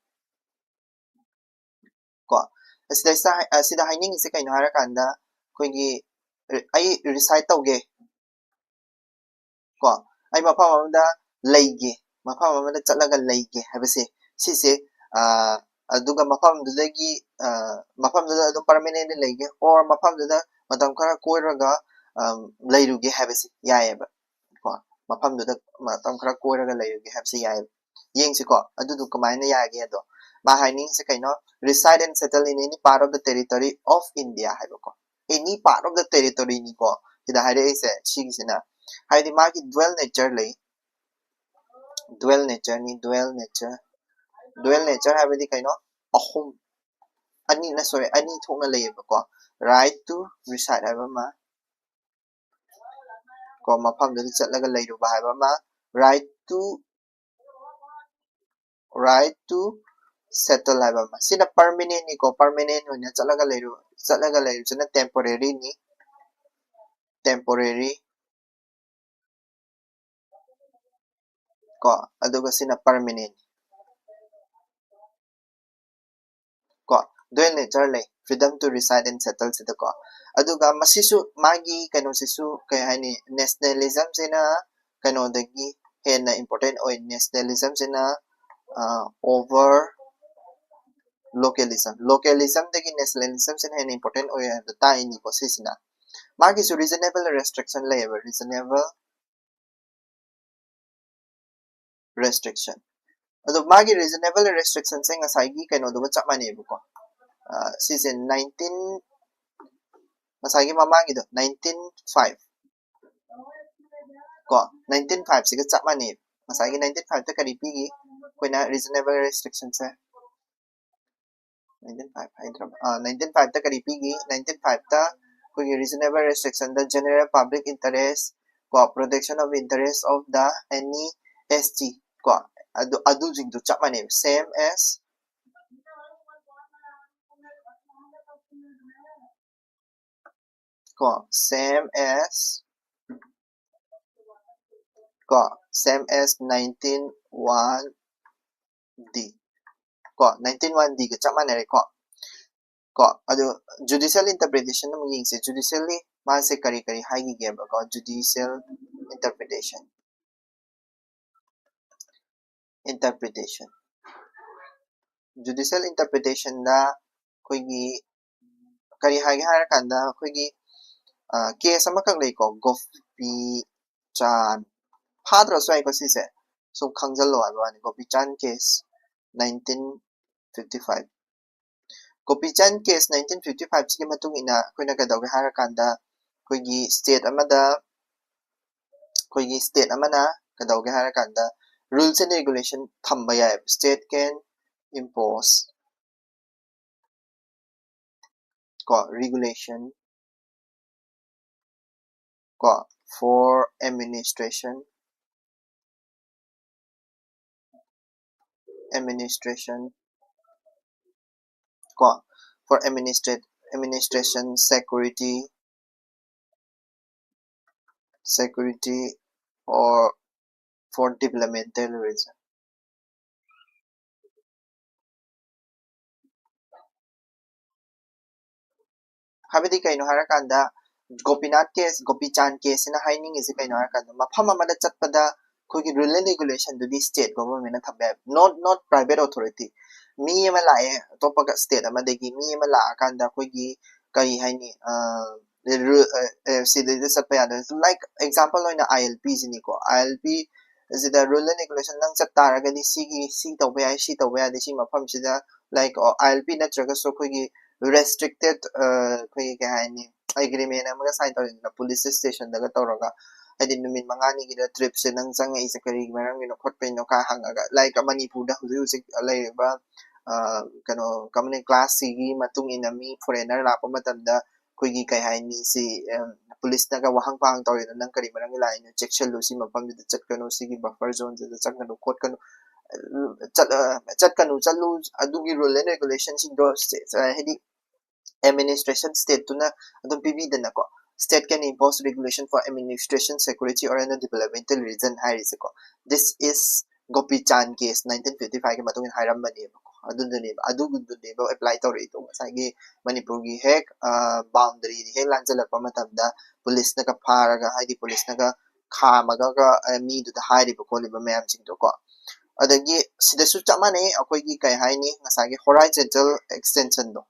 ꯀꯣ, ꯑꯁꯤꯗꯩꯁꯤꯗ ꯍꯥꯏ-, ꯑꯁꯤꯗ ꯍꯥꯏꯅꯤꯡꯉꯤꯁꯦ ꯀꯩꯅꯣ ꯍꯥꯏꯔꯀꯥꯟꯗ ꯑꯩꯈꯣꯏꯒꯤ ꯑꯩ reside ꯇꯧꯒꯦ, ꯀꯣ, ꯑꯩ ꯃꯐꯝ ꯑꯃꯗ ꯂꯩꯒꯦ, ꯃꯐꯝ ꯑꯃꯗ ꯆꯠꯂꯒ ꯂꯩꯒꯦ ꯍꯥꯏꯕꯁꯦ, ꯁꯤꯁꯦ, ꯑꯗꯨꯒ ꯃꯐꯝꯗꯨꯗꯒꯤ, ꯃꯐꯝꯗꯨꯗ ꯑꯗꯨꯝ permanently ꯂꯩꯒꯦ, or ꯃꯐꯝꯗꯨꯗ ꯃꯇꯝ ꯈꯔ ꯀꯣꯏꯔꯒ ꯂꯩꯔꯨꯒꯦ ꯍꯥꯏꯕꯁꯦ ꯌꯥꯏꯑꯕ, ꯀꯣ꯫ ꯃꯐꯝꯗꯨꯗ ꯃꯇꯝ ꯈꯔ ꯀꯣꯏꯔꯒ ꯂꯩꯔꯨꯒꯦ ꯍꯥꯏꯕꯁꯦ ꯌꯥꯏ꯫ ꯌꯦꯡꯁꯤꯀꯣ, ꯑꯗꯨꯗꯨ ꯀꯃꯥꯏꯅ ꯌꯥꯒꯦ ꯑꯗꯣ꯫ ꯃꯥ ꯍꯥꯏꯅꯤꯡꯉꯤꯁꯦ ꯀꯩꯅꯣ? "Reside and settle in any part of the territory of India" ꯍꯥꯏꯕꯀꯣ꯫ "Any part of the territory" ꯅꯤꯀꯣ ꯁꯤꯗ ꯍꯥꯏꯔꯛꯏꯁꯦ, ꯁꯤꯒꯤꯁꯤꯅ꯫ ꯍꯥꯏꯗꯤ ꯃꯥꯒꯤ dual nature ꯂꯩ, dual nature ꯅꯤ, dual nature, dual nature ꯍꯥꯏꯕꯗꯤ ꯀꯩꯅꯣ? ꯑꯍꯨꯝ, ꯑꯅꯤ, sorry, ꯑꯅꯤ ꯊꯣꯛꯅ ꯂꯩꯌꯦꯕꯀꯣ꯫ "Right to reside" ꯍꯥꯏꯕ ꯑꯃ, ꯀꯣ, ꯃꯐꯝꯗꯨꯗ ꯆꯠꯂꯒ ꯂꯩꯔꯨꯕ ꯍꯥꯏꯕ ꯑꯃ, "Right to, right to settle" ꯍꯥꯏꯕ ꯑꯃ꯫ ꯁꯤꯅ permanent ꯅꯤꯀꯣ, permanent ꯑꯣꯏꯅ ꯆꯠꯂꯒ ꯂꯩꯔꯨ, ꯆꯠꯂꯒ ꯂꯩꯔꯨꯕꯁꯤꯅ temporary ꯅꯤ, temporary, ꯀꯣ, ꯑꯗꯨꯒ ꯁꯤꯅ permanent, ꯀꯣ꯫ Dual nature ꯂꯩ, "Freedom to reside and settle" ꯁꯤꯗꯀꯣ꯫ ꯑꯗꯨꯒ ꯃꯁꯤꯁꯨ, ꯃꯥꯒꯤ ꯀꯩꯅꯣꯁꯤꯁꯨ ꯀꯩ ꯍꯥꯏꯅꯤ, nationalism ꯁꯤꯅ ꯀꯩꯅꯣꯗꯒꯤ ꯍꯦꯟꯅ important ꯑꯣꯏ꯫ Nationalism ꯁꯤꯅ, ꯑ, over localism, localism ꯗꯒꯤ nationalism ꯁꯤꯅ ꯍꯦꯟꯅ important ꯑꯣꯏ ꯍꯥꯏꯕꯗꯣ ꯇꯥꯛꯏꯅꯤꯀꯣ ꯁꯤꯁꯤꯅ꯫ ꯃꯥꯒꯤꯁꯨ reasonable restriction ꯂꯩꯌꯦꯕ, reasonable restriction꯫ ꯑꯗꯣ ꯃꯥꯒꯤ reasonable restriction ꯁꯦ ꯉꯁꯥꯏꯒꯤ ꯀꯩꯅꯣꯗꯨꯒ ꯆꯞ ꯃꯥꯟꯅꯩꯕꯀꯣ꯫ ꯑ, ꯁꯤꯁꯦ nineteen, ꯉꯁꯥꯏꯒꯤ ꯃꯃꯥꯡꯒꯤꯗꯣ nineteen five ꯀꯣ, nineteen five ꯁꯤꯒ ꯆꯞ ꯃꯥꯟꯅꯩ꯫ ꯉꯁꯥꯏꯒꯤ nineteen five ꯇ ꯀꯔꯤ ꯄꯤꯒꯤ? ꯑꯩꯈꯣꯏꯅ reasonable restriction ꯁꯦ nineteen five ꯍꯥꯏꯗ꯭ꯔꯕ? ꯑ, nineteen five ꯇ ꯀꯔꯤ ꯄꯤꯒꯤ? Nineteen five ꯇ ꯑꯩꯈꯣꯏꯒꯤ reasonable restriction ꯗ general public interest ꯀꯣ, protection of interest of the any S T ꯀꯣ, ꯑꯗꯨ, ꯑꯗꯨꯁꯤꯡꯗꯨ ꯆꯞ ꯃꯥꯟꯅꯩꯕ, same as ꯀꯣ, same as ꯀꯣ, same as nineteen one D ꯀꯣ, nineteen one D ꯒ ꯆꯞ ꯃꯥꯟꯅꯔꯦꯀꯣ꯫ ꯀꯣ, ꯑꯗꯨ judicial interpretation ꯑꯃꯨꯛ ꯌꯦꯡꯁꯦ꯫ Judicially ꯃꯥꯁꯦ ꯀꯔꯤ ꯀꯔꯤ ꯍꯥꯏꯈꯤꯒꯦꯕꯀꯣ? Judicial interpretation, interpretation, judicial interpretation ꯗ ꯑꯩꯈꯣꯏꯒꯤ ꯀꯔꯤ ꯍꯥꯏꯒꯦ ꯍꯥꯏꯔꯀꯥꯟꯗ, ꯑꯩꯈꯣꯏꯒꯤ, ꯑ, case ꯑꯃꯈꯛ ꯂꯩꯀꯣ, ꯒꯣꯄꯤ ꯆꯥꯟ ꯐꯥꯗ꯭ꯔꯁꯨ ꯌꯥꯏꯀꯣ ꯁꯤꯁꯦ, ꯁꯨꯝ ꯈꯪꯖꯜꯂꯣ ꯍꯥꯏꯕ ꯋꯥꯅꯤ꯫ Gopi Chand case nineteen fifty five, Gopi Chand case nineteen fifty five ꯁꯤꯒꯤ ꯃꯇꯨꯡ ꯏꯟꯅ ꯑꯩꯈꯣꯏꯅ ꯀꯩꯗꯧꯒꯦ ꯍꯥꯏꯔꯀꯥꯟꯗ, ꯑꯩꯈꯣꯏꯒꯤ state ꯑꯃꯗ, ꯑꯩꯈꯣꯏꯒꯤ state ꯑꯃꯅ ꯀꯩꯗꯧꯒꯦ ꯍꯥꯏꯔꯀꯥꯟꯗ, rules and regulation ꯊꯝꯕ ꯌꯥꯏ꯫ State can impose ꯀꯣ regulation ꯀꯣ for administration, administration ꯀꯣ for administrate administration, security, security or for developmental reason. ꯍꯥꯏꯕꯗꯤ ꯀꯩꯅꯣ ꯍꯥꯏꯔꯀꯥꯟꯗ, Gopinath case, Gopi Chand case ꯁꯤꯅ ꯍꯥꯏꯅꯤꯡꯉꯤꯁꯦ ꯀꯩꯅꯣ ꯍꯥꯏꯔꯀꯥꯟꯗ, ꯃꯐꯝ ꯑꯃꯗ ꯆꯠꯄꯗ ꯑꯩꯈꯣꯏꯒꯤ rule and regulation ꯗꯨꯗꯤ state government ꯅ ꯊꯝꯕ ꯌꯥꯏ, not not private authority꯫ ꯃꯤ ꯑꯃ ꯂꯥꯛꯑꯦ ꯑꯇꯣꯞꯄ state ꯑꯃꯗꯒꯤ, ꯃꯤ ꯑꯃ ꯂꯥꯛꯑꯀꯥꯟꯗ ꯑꯩꯈꯣꯏꯒꯤ ꯀꯔꯤ ꯍꯥꯏꯅꯤ, ꯑ, ꯔꯨ-, ꯑ, ꯑ, ꯁꯤꯗꯩꯗ ꯆꯠꯄ ꯌꯥꯗꯕ꯫ Like example ꯑꯣꯏꯅ I L P ꯁꯤꯅꯤꯀꯣ꯫ I L P ꯁꯤꯗ rule and regulation ꯅꯪ ꯆꯠ ꯇꯥꯔꯒꯗꯤ ꯁꯤꯒꯤ, ꯁꯤ ꯇꯧꯕ ꯌꯥꯏ, ꯁꯤ ꯇꯧꯕ ꯌꯥꯗꯦ, ꯁꯤ ꯃꯐꯝꯁꯤꯗ, like, ꯑ, I L P ꯅꯠꯇ꯭ꯔꯒꯁꯨ ꯑꯩꯈꯣꯏꯒꯤ restricted, ꯑ, ꯑꯩꯈꯣꯏꯒꯤ ꯀꯩ ꯍꯥꯏꯅꯤ, agreement ꯑꯃꯒ sign ꯇꯧꯔꯤꯗꯅ police station ꯗꯒ ꯇꯧꯔꯒ, ꯍꯥꯏꯗꯤ ꯅꯨꯃꯤꯠ ꯃꯉꯥꯅꯤꯒꯤꯗ trip ꯁꯦ ꯅꯪ ꯆꯪꯉꯛꯏꯁꯦ ꯀꯔꯤꯒꯤ ꯃꯔꯝꯒꯤꯅꯣ ꯈꯣꯠꯄꯩꯅꯣ ꯀꯥꯏ ꯍꯪꯉꯒ, like, ꯃꯅꯤꯄꯨꯔꯗ ꯍꯧꯖꯤꯛ ꯍꯧꯖꯤꯛ ꯂꯩꯔꯤꯕ, ꯑ, ꯀꯩꯅꯣ, communal class ꯁꯤꯒꯤ ꯃꯇꯨꯡ ꯏꯟꯅ ꯃꯤ foreigner ꯂꯥꯛꯄ ꯃꯇꯝꯗ ꯑꯩꯈꯣꯏꯒꯤ ꯀꯩ ꯍꯥꯏꯅꯤ, ꯁꯤ, ꯑ, police ꯅꯒ ꯋꯥꯍꯪ ꯄꯥꯍꯪ ꯇꯧꯔꯤꯗꯣ, "ꯅꯪ ꯀꯔꯤ ꯃꯔꯝꯒꯤ ꯂꯥꯛꯏꯅꯣ? ꯆꯦꯛꯁꯤꯜꯂꯨ, ꯁꯤ ꯃꯐꯝꯁꯤꯗ ꯆꯠꯀꯅꯨ, ꯁꯤꯒꯤ buffer zone ꯁꯤꯗ ꯆꯪꯒꯅꯨ ꯈꯣꯠꯀꯅꯨ, ꯑ, ꯆꯠ-, ꯑ, ꯆꯠꯀꯅꯨ, ꯆꯠꯂꯨ", ꯑꯗꯨꯒꯤ rule and regulation ꯁꯤꯡꯗꯣ ꯁꯦ-, ꯁꯦ-, ꯍꯥꯏꯗꯤ administration state ꯇꯨꯅ ꯑꯗꯨꯝ ꯄꯤꯕꯤꯗꯅꯀꯣ꯫ "State can impose regulation for administration, security or any developmental reason" ꯍꯥꯏꯔꯤꯁꯦꯀꯣ꯫ This is Gopi Chand case nineteen fifty five ꯀꯤ ꯃꯇꯨꯡ ꯏꯟꯅ ꯍꯥꯏꯔꯝꯕꯅꯦꯕꯀꯣ꯫ ꯑꯗꯨꯗꯨꯅꯦꯕ, ꯑꯗꯨꯗꯨꯅꯦꯕ apply ꯇꯧꯔꯛꯏꯗꯣ꯫ ꯉꯁꯥꯏꯒꯤ ꯃꯅꯤꯄꯨꯔꯒꯤ ꯍꯦꯛ, ꯑ, boundary ꯗ ꯍꯦꯛ ꯂꯥꯟꯖꯜꯂꯛꯄ ꯃꯇꯝꯗ police ꯅꯒ ꯐꯥꯔꯒ, ꯍꯥꯏꯗꯤ police ꯅꯒ ꯈꯥꯝꯃꯒ, ꯑ, ꯃꯤꯗꯨꯗ ꯍꯥꯏꯔꯤꯕ ꯈꯣꯠꯂꯤꯕ ꯃꯌꯥꯝꯁꯤꯡꯗꯣꯀꯣ꯫ ꯑꯗꯒꯤ ꯁꯤꯗꯁꯨ ꯆꯞ ꯃꯥꯟꯅꯩ, ꯑꯩꯈꯣꯏꯒꯤ ꯀꯩ ꯍꯥꯏꯅꯤ, ꯉꯁꯥꯏꯒꯤ horizontal extension ꯗꯣ,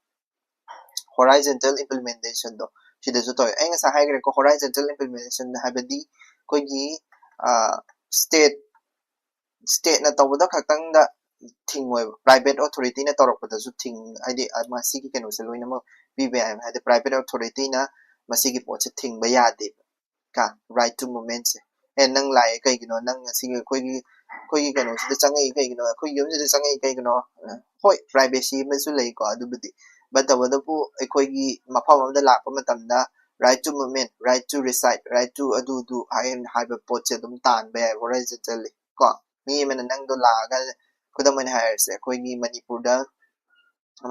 horizontal implementation ꯗꯣ ꯁꯤꯗꯁꯨ ꯇꯧꯋꯦ꯫ ꯑꯩ ꯉꯁꯥꯏ ꯍꯥꯏꯈ꯭ꯔꯦꯀꯣ, horizontal implementation ꯍꯥꯏꯕꯗꯤ ꯑꯩꯈꯣꯏꯒꯤ, state stateꯅ ꯇꯧꯕꯗ ꯈꯛꯇꯪꯗ ꯊꯤꯡꯉꯣꯏꯕ, private authorityꯅ ꯇꯧꯔꯛꯄꯗꯁꯨ ꯊꯤꯡ ꯍꯥꯏꯗꯤ ꯃꯁꯤꯒꯤ ꯀꯩꯅꯣꯁꯦ ꯂꯣꯏꯅꯃꯛ ꯄꯤꯕ ꯌꯥꯏ꯫ ꯍꯥꯏꯗꯤ private authorityꯅ ꯃꯁꯤꯒꯤ ꯄꯣꯠꯁꯦ ꯊꯤꯡꯕ ꯌꯥꯗꯦꯕ꯫ ꯀ right to movementꯁꯦ꯫ ꯑꯦ, ꯅꯪ ꯂꯥꯛꯑꯦ ꯀꯩꯒꯤꯅꯣ? ꯅꯪ ꯉꯁꯤꯒꯤ ꯑꯩꯈꯣꯏꯒꯤ ꯑꯩꯈꯣꯏꯒꯤ ꯀꯩꯅꯣꯁꯤꯗ ꯆꯪꯉꯛꯏ ꯀꯩꯒꯤꯅꯣ? ꯑꯩꯈꯣꯏꯒꯤ ꯌꯨꯝꯁꯤꯗ ꯆꯪꯉꯛꯏ ꯀꯩꯒꯤꯅꯣ? ꯍꯣꯏ, privacy ꯑꯃꯁꯨ ꯂꯩꯀꯣ ꯑꯗꯨꯕꯨꯗꯤ, but ꯇꯧꯕꯇꯕꯨ ꯑꯩꯈꯣꯏꯒꯤ ꯃꯐꯝ ꯑꯃꯗ ꯂꯥꯛꯄ ꯃꯇꯝꯗ right to movement, right to reside, right to ꯑꯗꯨ ꯑꯗꯨ ꯍꯥꯏ- ꯍꯥꯏꯕ ꯄꯣꯠꯁꯦ ꯑꯗꯨꯝ ꯇꯥꯟꯕ ꯌꯥꯏ horizontally ꯀꯣ꯫ ꯃꯤ ꯑꯃꯅ ꯅꯪꯗꯣ ꯂꯥꯛꯑꯒ, ꯈꯨꯗꯝ ꯑꯣꯏꯅ ꯍꯥꯏꯔꯁꯦ, ꯑꯩꯈꯣꯏꯒꯤ ꯃꯅꯤꯄꯨꯔꯗ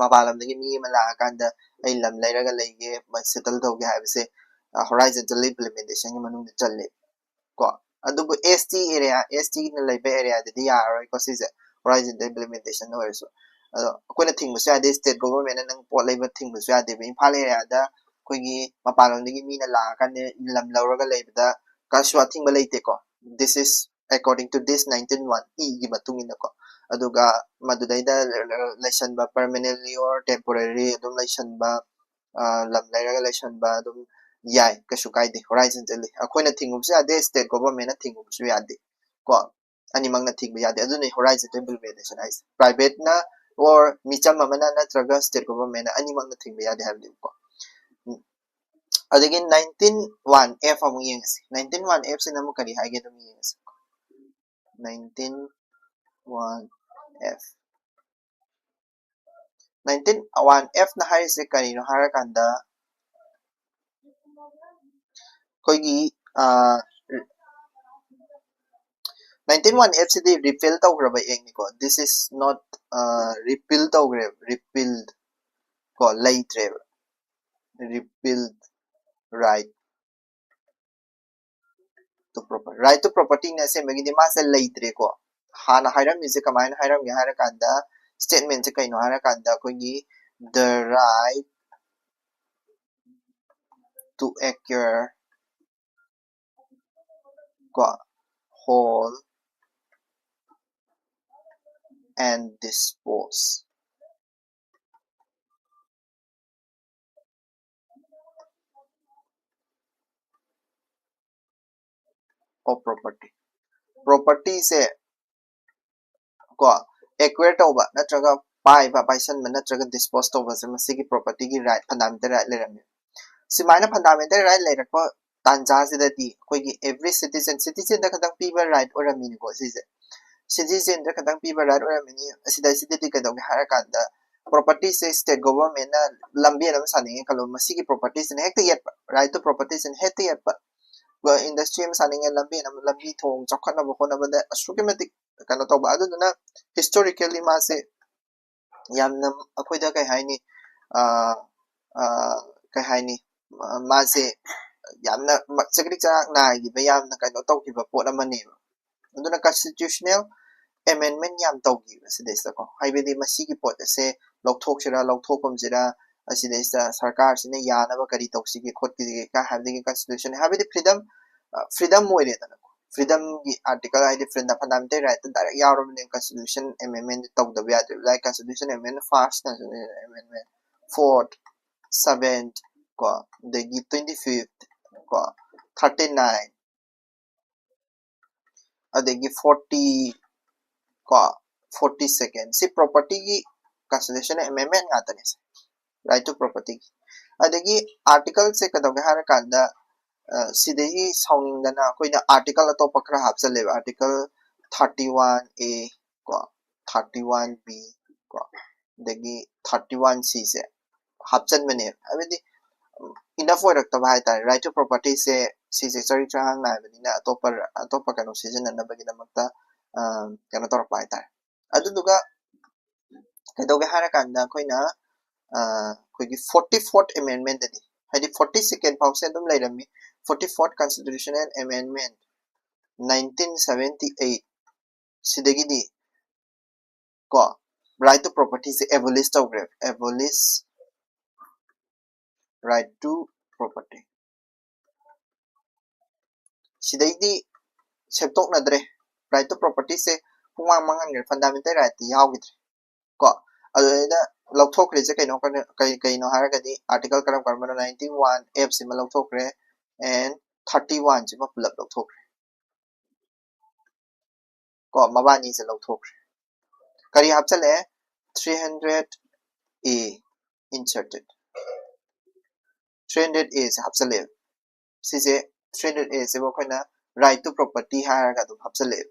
ꯃꯄꯥꯟ ꯂꯝꯗꯒꯤ ꯃꯤ ꯑꯃ ꯂꯥꯛꯑꯀꯥꯟꯗ ꯑꯩ ꯂꯝ ꯂꯩꯔꯒ ꯂꯩꯒꯦ, settle ꯇꯧꯒꯦ ꯍꯥꯏꯕꯁꯦ horizontally implementationꯒꯤ ꯃꯅꯨꯡꯗ ꯆꯜꯂꯦ ꯀꯣ꯫ ꯑꯗꯨꯕꯨ ST area, STꯅ ꯂꯩꯕ areaꯗꯗꯤ ꯌꯥꯔꯔꯣꯏꯀꯣ ꯁꯤꯁꯦ, horizontal implementation ꯑꯣꯏꯔꯁꯨ꯫ ꯑꯗꯣ ꯑꯩꯈꯣꯏꯅ ꯊꯤꯡꯕꯁꯨ ꯌꯥꯗꯦ, state governmentꯅ ꯅꯪ ꯄꯣꯠ ꯂꯩꯕ ꯊꯤꯡꯕꯁꯨ ꯌꯥꯗꯦꯕ꯫ ꯏꯝꯐꯥꯜ areaꯗ ꯑꯩꯈꯣꯏꯒꯤ ꯃꯄꯥꯟꯂꯣꯝꯗꯒꯤ ꯃꯤꯅ ꯂꯥꯛꯑꯀꯥꯟꯗ ꯂꯝ ꯂꯧꯔꯒ ꯂꯩꯕꯗ ꯀꯩꯁꯨ ꯑꯊꯤꯡꯕ ꯂꯩꯇꯦꯀꯣ꯫ This is according to this nineteen one Eꯒꯤ ꯃꯇꯨꯡ ꯏꯟꯅꯀꯣ꯫ ꯑꯗꯨꯒ ꯃꯗꯨꯗꯩꯗ ꯂꯩꯁꯟꯕ, permanently or temporary ꯑꯗꯨꯝ ꯂꯩꯁꯟꯕ, ꯂꯝ ꯂꯩꯔꯒ ꯂꯩꯁꯟꯕ ꯑꯗꯨꯝ ꯌꯥꯏ, ꯀꯩꯁꯨ ꯀꯥꯏꯗꯦ꯫ Horizontally ꯑꯩꯈꯣꯏꯅ ꯊꯤꯡꯉꯨꯕꯁꯨ ꯌꯥꯗꯦ, state governmentꯅ ꯊꯤꯡꯉꯨꯕꯁꯨ ꯌꯥꯗꯦ ꯀꯣ꯫ ꯑꯅꯤꯃꯛꯅ ꯊꯤꯡꯕ ꯌꯥꯗꯦ꯫ ꯑꯗꯨꯅ horizontal implementation ꯍꯥꯏꯁꯦ, privateꯅ or ꯃꯤꯆꯝ ꯑꯃꯅ ꯅꯠꯇ꯭ꯔꯒ state governmentꯅ, ꯑꯅꯤꯃꯛꯅ ꯊꯤꯡꯕ ꯌꯥꯗꯦ ꯍꯥꯏꯕꯅꯦꯕꯀꯣ꯫ ꯎꯝ꯫ ꯑꯗꯒꯤ nineteen one F ꯑꯃꯨꯛ ꯌꯦꯡꯉꯁꯤ꯫ Nineteen one Fꯁꯤꯅ ꯑꯃꯨꯛ ꯀꯔꯤ ꯍꯥꯏꯒꯦ ꯑꯗꯨꯝ ꯌꯦꯡꯉꯁꯤ꯫ Nineteen one F nineteen one Fꯅ ꯍꯥꯏꯔꯤꯁꯦ ꯀꯔꯤꯅꯣ ꯍꯥꯏꯔꯀꯥꯟꯗ, ꯑꯩꯈꯣꯏꯒꯤ nineteen one Fꯁꯤꯗꯤ repeal ꯇꯧꯈ꯭ꯔꯕ actꯅꯤꯀꯣ꯫ This is not repeal ꯇꯧꯈ꯭ꯔꯦꯕ, repealed ꯀꯣ, ꯂꯩꯇ꯭ꯔꯦꯕ꯫ Repealed right to proper right to propertyꯅ ꯑꯁꯦꯡꯕꯒꯤꯗꯤ ꯃꯥꯁꯦ ꯂꯩꯇ꯭ꯔꯦꯀꯣ꯫ ꯍꯥꯟꯅ ꯍꯥꯏꯔꯝꯃꯤꯁꯦ ꯀꯃꯥꯏꯅ ꯍꯥꯏꯔꯝꯒꯦ ꯍꯥꯏꯔꯀꯥꯟꯗ, statementꯁꯦ ꯀꯩꯅꯣ ꯍꯥꯏꯔꯀꯥꯟꯗ ꯑꯩꯈꯣꯏꯒꯤ the right to acquire ꯀꯣ, hold and dispose of property. Property ꯁꯦ ꯀꯣ, acquire ꯇꯧꯕ ꯅꯠꯇ꯭ꯔꯒ ꯄꯥꯏꯕ, ꯄꯥꯏꯁꯟꯕ ꯅꯠꯇ꯭ꯔꯒ dispose ꯇꯧꯕꯁꯦ ꯃꯁꯤꯒꯤ property ꯒꯤ right, fundamental right ꯂꯩꯔꯝꯃꯦ꯫ ꯁꯨꯃꯥꯏꯅ fundamental right ꯂꯩꯔꯛꯄ ꯇꯥꯟꯖꯥꯁꯤꯗꯗꯤ ꯑꯩꯈꯣꯏꯒꯤ every citizen, citizen ꯗ ꯈꯛꯇꯪ ꯄꯤꯕ right ꯑꯣꯏꯔꯝꯃꯤꯅꯤꯀꯣ ꯁꯤꯁꯦ꯫ Citizen ꯗ ꯈꯛꯇꯪ ꯄꯤꯕ right ꯑꯣꯏꯔꯝꯃꯤꯅꯤ꯫ ꯑꯁꯤꯗ, ꯑꯁꯤꯗꯗꯤ ꯀꯩꯗꯧꯒꯦ ꯍꯥꯏꯔꯀꯥꯟꯗ property ꯁꯦ state government ꯅ ꯂꯝꯕꯦꯟ ꯑꯃ ꯁꯥꯅꯤꯡꯉꯦ ꯈꯜꯂꯣ, ꯃꯁꯤꯒꯤ property ꯁꯤꯅ ꯍꯦꯛꯇ ꯌꯦꯠꯄ, right to property ꯁꯤꯅ ꯍꯦꯛꯇ ꯌꯦꯠꯄ꯫ Industry ꯑꯃ ꯁꯥꯅꯤꯡꯉꯦ, ꯂꯝꯕꯦꯟ ꯑꯃ, ꯂꯝꯕꯤ ꯊꯣꯡ ꯆꯥꯎꯈꯠꯅꯕ ꯍꯣꯠꯅꯕꯗ ꯑꯁꯨꯛꯀꯤ ꯃꯇꯤꯛ ꯀꯩꯅꯣ ꯇꯧꯕ꯫ ꯑꯗꯨꯗꯨꯅ historically ꯃꯥꯁꯦ ꯌꯥꯝꯅ ꯑꯩꯈꯣꯏꯗ ꯀꯩ ꯍꯥꯏꯅꯤ, ꯑ, ꯑ, ꯀꯩ ꯍꯥꯏꯅꯤ, ꯑ, ꯃꯥꯁꯦ ꯌꯥꯝꯅ ꯃ-, ꯆꯀ꯭ꯔꯤꯛ ꯆꯔꯥꯛ ꯅꯥꯏꯈꯤꯕ, ꯌꯥꯝꯅ ꯀꯩꯅꯣ ꯇꯧꯈꯤꯕ ꯄꯣꯠ ꯑꯃꯅꯦꯕ꯫ ꯑꯗꯨꯅ constitutional amendment ꯌꯥꯝ ꯇꯧꯈꯤꯕ ꯁꯤꯗꯩꯁꯤꯗꯀꯣ, ꯍꯥꯏꯕꯗꯤ ꯃꯁꯤꯒꯤ ꯄꯣꯠ ꯑꯁꯦ ꯂꯧꯊꯣꯛꯁꯤꯔꯥ, ꯂꯧꯊꯣꯛꯀꯨꯝꯁꯤꯔꯥ, ꯑꯁꯤꯗꯩꯁꯤꯗ ꯁꯔꯀꯥꯔꯁꯤꯅ ꯌꯥꯅꯕ ꯀꯔꯤ ꯇꯧꯁꯤꯒꯦ ꯈꯣꯠꯈꯤꯒꯦ ꯀꯥꯏ ꯍꯥꯏꯕꯗꯒꯤ constitution, ꯍꯥꯏꯕꯗꯤ freedom, ꯑ, freedom ꯑꯣꯏꯔꯦꯗꯅꯀꯣ꯫ Freedom ꯒꯤ article ꯍꯥꯏꯗꯤ freedom, fundamental right ꯇ direct ꯌꯥꯎꯔꯕꯅꯤꯅ constitution amendment ꯇꯧꯗꯕ ꯌꯥꯗ꯭ꯔꯦꯕ꯫ Like constitution amendment, first constitution amendment, fourth, seventh ꯀꯣ, ꯑꯗꯒꯤ twenty fifth ꯀꯣ, thirty nine, ꯑꯗꯒꯤ forty ꯀꯣ, forty second, ꯁꯤ property ꯒꯤ constitution amendment ꯉꯥꯛꯇꯅꯦ ꯁꯦ, right to property ꯒꯤ꯫ ꯑꯗꯒꯤ article ꯁꯦ ꯀꯩꯗꯧꯒꯦ ꯍꯥꯏꯔꯀꯥꯟꯗ, ꯑ, ꯁꯤꯗꯒꯤ ꯁꯥꯎꯅꯤꯡꯗꯅ ꯑꯩꯈꯣꯏꯅ article ꯑꯇꯣꯞꯄ ꯈꯔ ꯍꯥꯞꯆꯜꯂꯦꯕ, article thirty one A ꯀꯣ, thirty one B ꯀꯣ, ꯑꯗꯒꯤ thirty one C ꯁꯦ ꯍꯥꯞꯆꯟꯕꯅꯦꯕ꯫ ꯍꯥꯏꯕꯗꯤ enough ꯑꯣꯏꯔꯛꯇꯕ ꯍꯥꯏꯇꯥꯔꯦ, right to property ꯁꯦ ꯁꯤꯁꯦ ꯆꯔꯤꯛ ꯆꯔꯥꯡ ꯅꯥꯏꯕꯅꯤꯅ ꯑꯇꯣꯞꯄ, ꯑꯇꯣꯞꯄ ꯀꯩꯅꯣ ꯁꯤꯖꯤꯟꯅꯅꯕꯒꯤꯗꯃꯛꯇ, ꯑ, ꯀꯩꯅꯣ ꯇꯧꯔꯛꯄ ꯍꯥꯏꯇꯥꯔꯦ꯫ ꯑꯗꯨꯗꯨꯒ ꯀꯩꯗꯧꯒꯦ ꯍꯥꯏꯔꯀꯥꯟꯗ ꯑꯩꯈꯣꯏꯅ, ꯑ, ꯑꯩꯈꯣꯏꯒꯤ forty fourth amendment ꯇꯗꯤ, ꯍꯥꯏꯗꯤ forty second ꯐꯥꯎꯁꯦ ꯑꯗꯨꯝ ꯂꯩꯔꯝꯃꯤ, forty fourth constitutional amendment, nineteen seventy eight, ꯁꯤꯗꯒꯤꯗꯤ ꯀꯣ, right to property say abolish ꯇꯧꯈ꯭ꯔꯦ, abolish right to property꯫ ꯁꯤꯗꯩꯗꯤ ꯁꯦꯝꯗꯣꯛꯅꯗ꯭ꯔꯦ, right to property ꯁꯦ ꯄꯨꯡꯃꯥꯡ ꯃꯥꯡꯍꯟꯈ꯭ꯔꯦ, fundamental right ꯇꯤ ꯌꯥꯎꯈꯤꯗ꯭ꯔꯦ ꯀꯣ꯫ ꯑꯗꯨꯗꯩꯗ ꯂꯧꯊꯣꯛꯈ꯭ꯔꯤꯁꯦ ꯀꯩꯅꯣ, ꯀꯩ-, ꯀꯩꯅꯣ ꯍꯥꯏꯔꯒꯗꯤ article ꯀꯔꯝ ꯀꯔꯝꯕꯅꯣ, ninety one F ꯁꯤꯃ ꯂꯧꯊꯣꯛꯈ꯭ꯔꯦ and thirty one ꯁꯤꯃ ꯄꯨꯂꯞ ꯂꯧꯊꯣꯛꯈ꯭ꯔꯦ꯫ ꯀꯣ, ꯃꯕꯥꯅꯤꯁꯦ ꯂꯧꯊꯣꯛꯈ꯭ꯔꯦ꯫ ꯀꯔꯤ ꯍꯥꯞꯆꯜꯂꯛꯑꯦ? Three hundred A inserted. Three hundred A ꯁꯦ ꯍꯥꯞꯆꯜꯂꯛꯑꯦ꯫ ꯁꯤꯁꯦ, three hundred A ꯁꯤꯕꯨ ꯑꯩꯈꯣꯏꯅ right to property ꯍꯥꯏꯔꯒ ꯑꯗꯨꯝ ꯍꯥꯞꯆꯜꯂꯛꯑꯦ꯫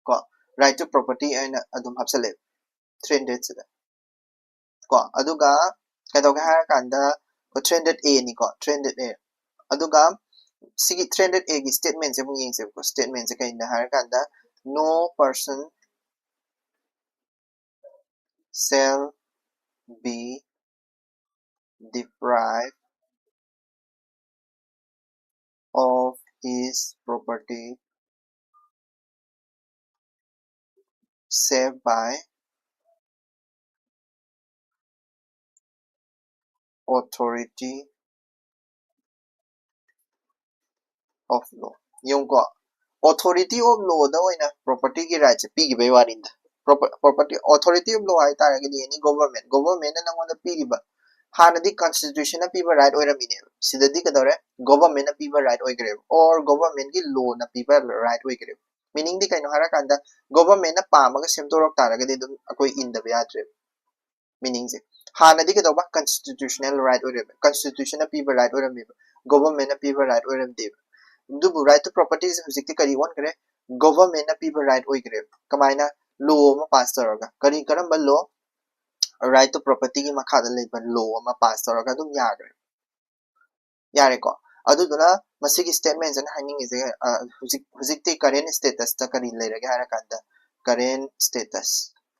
ꯀꯣ, right to property ꯑꯣꯏꯅ ꯑꯗꯨꯝ ꯍꯥꯞꯆꯜꯂꯦ three hundred ꯁꯤꯗ꯫ ꯀꯣ, ꯑꯗꯨꯒ ꯀꯩꯗꯧꯒꯦ ꯍꯥꯏꯔꯀꯥꯟꯗ, three hundred A ꯅꯤꯀꯣ, three hundred A꯫ ꯑꯗꯨꯒ ꯁꯤꯒꯤ three hundred A ꯒꯤ statement ꯁꯦ ꯑꯃꯨꯛ ꯌꯦꯡꯁꯦꯕꯀꯣ꯫ Statement ꯁꯦ ꯀꯩꯅꯣ ꯍꯥꯏꯔꯀꯥꯟꯗ, "No person shall be deprived of his property save by authority of law." ꯌꯦꯡꯉꯨꯀꯣ, authority of law ꯗ ꯑꯣꯏꯅ property ꯒꯤ right ꯁꯦ ꯄꯤꯈꯤꯕꯩ ꯋꯥꯅꯤꯗ꯫ Proper-, property, authority of law ꯍꯥꯏ ꯇꯥꯔꯒꯗꯤ any government, government ꯅ ꯅꯪꯉꯣꯟꯗ ꯄꯤꯔꯤꯕ, ꯍꯥꯟꯅꯗꯤ constitution ꯅ ꯄꯤꯕ right ꯑꯣꯏꯔꯝꯃꯤꯅꯦꯕ, ꯁꯤꯗꯗꯤ ꯀꯩꯗꯧꯔꯦ? Government ꯅ ꯄꯤꯕ right ꯑꯣꯏꯈ꯭ꯔꯦꯕ, or government ꯀꯤ law ꯅ ꯄꯤꯕ right ꯑꯣꯏꯈ꯭ꯔꯦꯕ꯫ Meaning ꯗꯤ ꯀꯩꯅꯣ ꯍꯥꯏꯔꯀꯥꯟꯗ, government ꯅ ꯄꯥꯝꯃꯒ ꯁꯦꯝꯗꯣꯔꯛ ꯇꯥꯔꯒꯗꯤ ꯑꯗꯨꯝ ꯑꯩꯈꯣꯏ ꯏꯟꯗꯕ ꯌꯥꯗ꯭ꯔꯦꯕ꯫ Meaning ꯁꯦ, ꯍꯥꯟꯅꯗꯤ ꯀꯩꯗꯧꯕ? Constitutional right ꯑꯣꯏꯔꯝꯃꯦ, constitution ꯅ ꯄꯤꯕ right ꯑꯣꯏꯔꯝꯃꯦꯕ, government ꯅ ꯄꯤꯕ right ꯑꯣꯏꯔꯝꯗꯦꯕ꯫ ꯑꯗꯨꯕꯨ right to property ꯁꯦ ꯍꯧꯖꯤꯛꯇꯤ ꯀꯔꯤ ꯑꯣꯟꯈ꯭ꯔꯦ? Government ꯅ ꯄꯤꯕ right ꯑꯣꯏꯈ꯭ꯔꯦꯕ꯫ ꯀꯃꯥꯏꯅ? Law ꯑꯃ pass ꯇꯧꯔꯒ꯫ ꯀꯔꯤ, ꯀꯔꯝꯕ law? Right to property ꯒꯤ ꯃꯈꯥꯗ ꯂꯩꯕ law ꯑꯃ pass ꯇꯧꯔꯒ ꯑꯗꯨꯝ ꯌꯥꯈ꯭ꯔꯦ꯫ ꯌꯥꯔꯦꯀꯣ? ꯑꯗꯨꯗꯨꯅ ꯃꯁꯤꯒꯤ statement ꯁꯤꯅ ꯍꯥꯏꯅꯤꯡꯉꯤꯁꯦ, ꯑ, ꯍꯧꯖꯤꯛ, ꯍꯧꯖꯤꯛꯇꯤ current status ꯇ ꯀꯔꯤ ꯂꯩꯔꯒꯦ ꯍꯥꯏꯔꯀꯥꯟꯗ, current status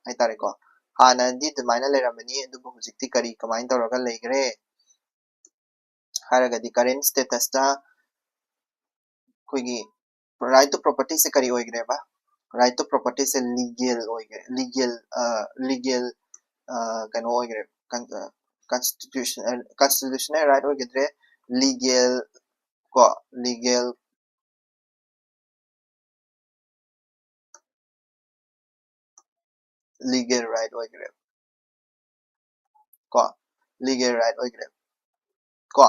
ꯍꯥꯏꯇꯥꯔꯦꯀꯣ, ꯍꯥꯟꯅꯗꯤ ꯑꯗꯨꯃꯥꯏꯅ ꯂꯩꯔꯝꯕꯅꯤ, ꯑꯗꯨꯕꯨ ꯍꯧꯖꯤꯛꯇꯤ ꯀꯔꯤ, ꯀꯃꯥꯏꯅ ꯇꯧꯔꯒ ꯂꯩꯈ꯭ꯔꯦ ꯍꯥꯏꯔꯒꯗꯤ, current status ꯇ ꯑꯩꯈꯣꯏꯒꯤ right to property ꯁꯦ ꯀꯔꯤ ꯑꯣꯏꯈ꯭ꯔꯦꯕ? Right to property say legal ꯑꯣꯏꯈ꯭ꯔꯦ, legal, ꯑ, legal, ꯑ, ꯀꯩꯅꯣ ꯑꯣꯏꯈ꯭ꯔꯦ, con-, ꯑ, constitution-, constitutional right ꯑꯣꯏꯈꯤꯗ꯭ꯔꯦ, legal, ꯀꯣ, legal, legal right ꯑꯣꯏꯈ꯭ꯔꯦ, ꯀꯣ, legal right ꯑꯣꯏꯈ꯭ꯔꯦ, ꯀꯣ꯫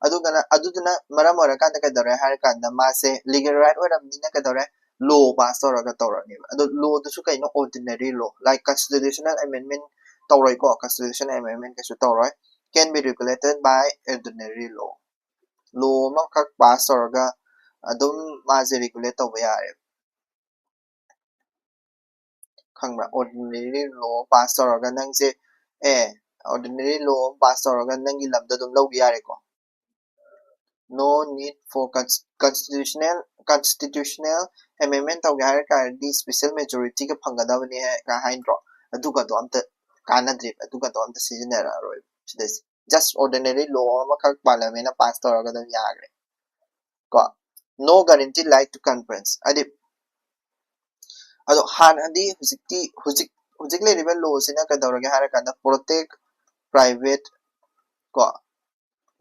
ꯑꯗꯨꯒꯅ ꯑꯗꯨꯗꯨꯅ ꯃꯔꯝ ꯑꯣꯏꯔꯀꯥꯟꯗ ꯀꯩꯗꯧꯔꯦ ꯍꯥꯏꯔꯀꯥꯟꯗ ꯃꯥꯁꯦ legal right ꯑꯣꯏꯔꯕꯅꯤꯅ ꯀꯩꯗꯧꯔꯦ, law pass ꯇꯧꯔꯒ ꯇꯧꯔꯅꯦꯕ꯫ ꯑꯗꯣ law ꯗꯨꯁꯨ ꯀꯩꯅꯣ? Ordinary law, like constitutional amendment ꯇꯧꯔꯣꯏꯀꯣ, constitutional amendment ꯀꯩꯁꯨ ꯇꯧꯔꯣꯏ, can be regulated by ordinary law꯫ Law ꯑꯃꯈꯛ pass ꯇꯧꯔꯒ ꯑꯗꯨꯝ ꯃꯥꯁꯦ regulate ꯇꯧꯕ ꯌꯥꯔꯦ꯫ ꯈꯪꯕ꯭ꯔꯥ? Ordinary law pass ꯇꯧꯔꯒ ꯅꯪꯁꯦ ꯑꯦ ordinary law ꯑꯃ pass ꯇꯧꯔꯒ ꯅꯪꯒꯤ ꯂꯝꯗ ꯑꯗꯨꯝ ꯂꯧꯕ ꯌꯥꯔꯦꯀꯣ꯫ No need for constitutional constitutional amendment ꯇꯧꯒꯦ ꯍꯥꯏꯔ ꯇꯥꯔꯗꯤ special majority ꯒ ꯐꯪꯒꯗꯕꯅꯦ ꯀꯥꯏ ꯍꯥꯏꯗ꯭ꯔꯣ? ꯑꯗꯨꯒꯗꯣ ꯑꯝꯇ ꯀꯥꯟꯅꯗ꯭ꯔꯤꯕ, ꯑꯗꯨꯒꯗꯣ ꯑꯝꯇ ꯁꯤꯖꯤꯟꯅꯔꯛꯑꯔꯣꯏꯕ ꯁꯤꯗꯩꯁꯤ꯫ Just ordinary law ꯑꯃꯈꯛ parliament ꯅ pass ꯇꯧꯔꯒ ꯑꯗꯨꯝ ꯌꯥꯈ꯭ꯔꯦ ꯀꯣ꯫ No guarantee right to conference, ꯍꯥꯏꯗꯤ ꯑꯗꯣ ꯍꯥꯟꯅꯗꯤ ꯍꯧꯖꯤꯛꯇꯤ ꯍꯧꯖꯤꯛ ꯍꯧꯖꯤꯛ ꯂꯩꯔꯤꯕ law ꯁꯤꯅ ꯀꯩꯗꯧꯔꯒꯦ ꯍꯥꯏꯔ ꯀꯥꯟꯗ protect private ꯀꯣ,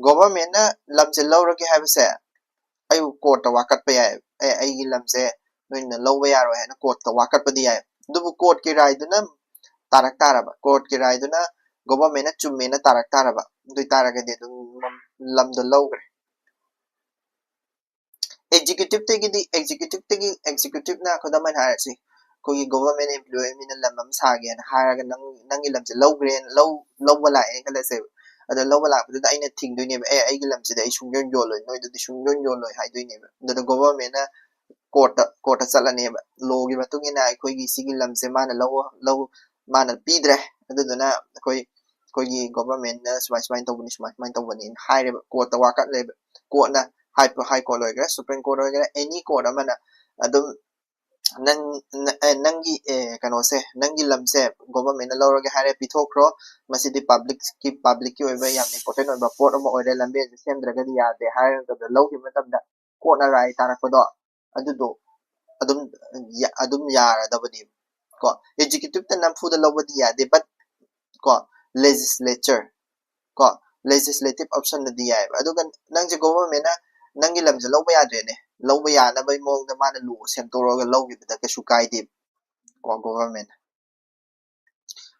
government ꯅ ꯂꯝꯁꯦ ꯂꯧꯔꯒꯦ ꯍꯥꯏꯕꯁꯦ ꯑꯩꯕꯨ court ꯇ ꯋꯥꯀꯠꯄ ꯌꯥꯏ꯫ ꯑꯦ ꯑꯩꯒꯤ ꯂꯝꯁꯦ ꯅꯣꯏꯅ ꯂꯧꯕ ꯌꯥꯔꯣꯏ ꯍꯥꯏꯅ court ꯇ ꯋꯥꯀꯠꯄꯗꯤ ꯌꯥꯏ꯫ ꯑꯗꯨꯕꯨ court ꯀꯤ right ꯗꯨꯅ ꯇꯥꯔꯛ ꯇꯥꯔꯕ, court ꯀꯤ right ꯗꯨꯅ government ꯅ ꯆꯨꯝꯃꯦꯅ ꯇꯥꯔꯛ ꯇꯥꯔꯕ, ꯑꯗꯨ ꯑꯣꯏꯇꯥꯔꯒꯗꯤ ꯑꯗꯨꯝ ꯂꯝꯗꯣ ꯂꯧꯈ꯭ꯔꯦ꯫ Executive ꯇꯒꯤꯗꯤ executive ꯇꯒꯤ executive ꯅ ꯈꯨꯗꯝ ꯑꯣꯏꯅ ꯍꯥꯏꯔꯁꯤ, ꯑꯩꯈꯣꯏꯒꯤ government employee ꯃꯤꯅ ꯂꯝ ꯑꯃ ꯁꯥꯒꯦꯅ ꯍꯥꯏꯔꯒ ꯅꯪ ꯅꯪꯒꯤ ꯂꯝꯁꯦ ꯂꯧꯈ꯭ꯔꯦꯅ ꯂꯧ ꯂꯧꯕ ꯂꯥꯛꯑꯦꯅ ꯈꯜꯂꯁꯦꯕ꯫ ꯑꯗꯣ ꯂꯧꯕ ꯂꯥꯛꯄꯗꯨꯗ ꯑꯩꯅ ꯊꯤꯡꯗꯣꯏꯅꯦꯕ, ꯑꯦ ꯑꯩꯒꯤ ꯂꯝꯁꯤꯗꯤ ꯑꯩ ꯁꯨꯡꯌꯣꯟ ꯌꯣꯜꯂꯣꯏ, ꯅꯣꯏꯗꯗꯤ ꯁꯨꯡꯌꯣꯟ ꯌꯣꯜꯂꯣꯏ ꯍꯥꯏꯗꯣꯏꯅꯦꯕ꯫ ꯑꯗꯨꯗ government ꯅ court ꯇ court ꯇ ꯆꯠꯂꯅꯦꯕ, law ꯒꯤ ꯃꯇꯨꯡ ꯏꯟꯅ ꯑꯩꯈꯣꯏꯒꯤ ꯁꯤꯒꯤ ꯂꯝꯁꯦ ꯃꯥꯅ ꯂꯧ ꯂꯧ ꯃꯥꯅ ꯄꯤꯗ꯭ꯔꯦ, ꯑꯗꯨꯗꯨꯅ ꯑꯩꯈꯣꯏ ꯑꯩꯈꯣꯏꯒꯤ government ꯅ ꯁꯨꯃꯥꯏ ꯁꯨꯃꯥꯏꯅ ꯇꯧꯕꯅꯤ, ꯁꯨꯃꯥꯏ ꯁꯨꯃꯥꯏꯅ ꯇꯧꯕꯅꯤꯅ ꯍꯥꯏꯔꯦꯕ, court ꯇ ꯋꯥꯀꯠꯂꯦꯕ꯫ Court ꯅ high high court ꯑꯣꯏꯒꯦꯔꯥ supreme court ꯑꯣꯏꯒꯦꯔꯥ any court ꯑꯃꯅ ꯑꯗꯨꯝ ꯅꯪ ꯅ- ꯑꯦ, ꯅꯪꯒꯤ ꯑꯦ, ꯀꯩꯅꯣꯁꯦ, ꯅꯪꯒꯤ ꯂꯝꯁꯦ government ꯅ ꯂꯧꯔꯒꯦ ꯍꯥꯏꯔꯦ, ꯄꯤꯊꯣꯛꯈ꯭ꯔꯣ, ꯃꯁꯤꯗꯤ public ꯀꯤ public ꯀꯤ ꯑꯣꯏꯕ ꯌꯥꯝꯅ important ꯑꯣꯏꯕ ꯄꯣꯠ ꯑꯃ ꯑꯣꯏꯔꯦ, ꯂꯝꯕꯤ ꯑꯁꯤ ꯁꯦꯝꯗ꯭ꯔꯒꯗꯤ ꯌꯥꯗꯦ ꯍꯥꯏꯔꯒ ꯂꯧꯈꯤꯕ ꯃꯇꯝꯗ court ꯅ right ꯇꯥꯔꯛꯄꯗꯣ ꯑꯗꯨꯗꯣ ꯑꯗꯨꯝ ꯌꯥ- ꯑꯗꯨꯝ ꯌꯥꯔꯗꯕꯅꯦꯕ ꯀꯣ꯫ Executive ꯇ ꯅꯝꯐꯨꯗ ꯂꯧꯕꯗꯤ ꯌꯥꯗꯦ, but ꯀꯣ, legislature ꯀꯣ, legislative option ꯗꯗꯤ ꯌꯥꯏꯑꯕ꯫ ꯑꯗꯨꯒ ꯅꯪꯁꯦ government ꯅ ꯅꯪꯒꯤ ꯂꯝꯁꯦ ꯂꯧꯕ ꯌꯥꯗ꯭ꯔꯦꯅꯦ, ꯂꯧꯕ ꯌꯥꯅꯕꯒꯤ ꯃꯑꯣꯡꯗ ꯃꯥꯅ law ꯁꯦꯝꯗꯣꯔꯛꯑꯒ ꯂꯧꯈꯤꯕꯗ ꯀꯩꯁꯨ ꯀꯥꯏꯗꯦꯕ ꯀꯣ government ꯅ꯫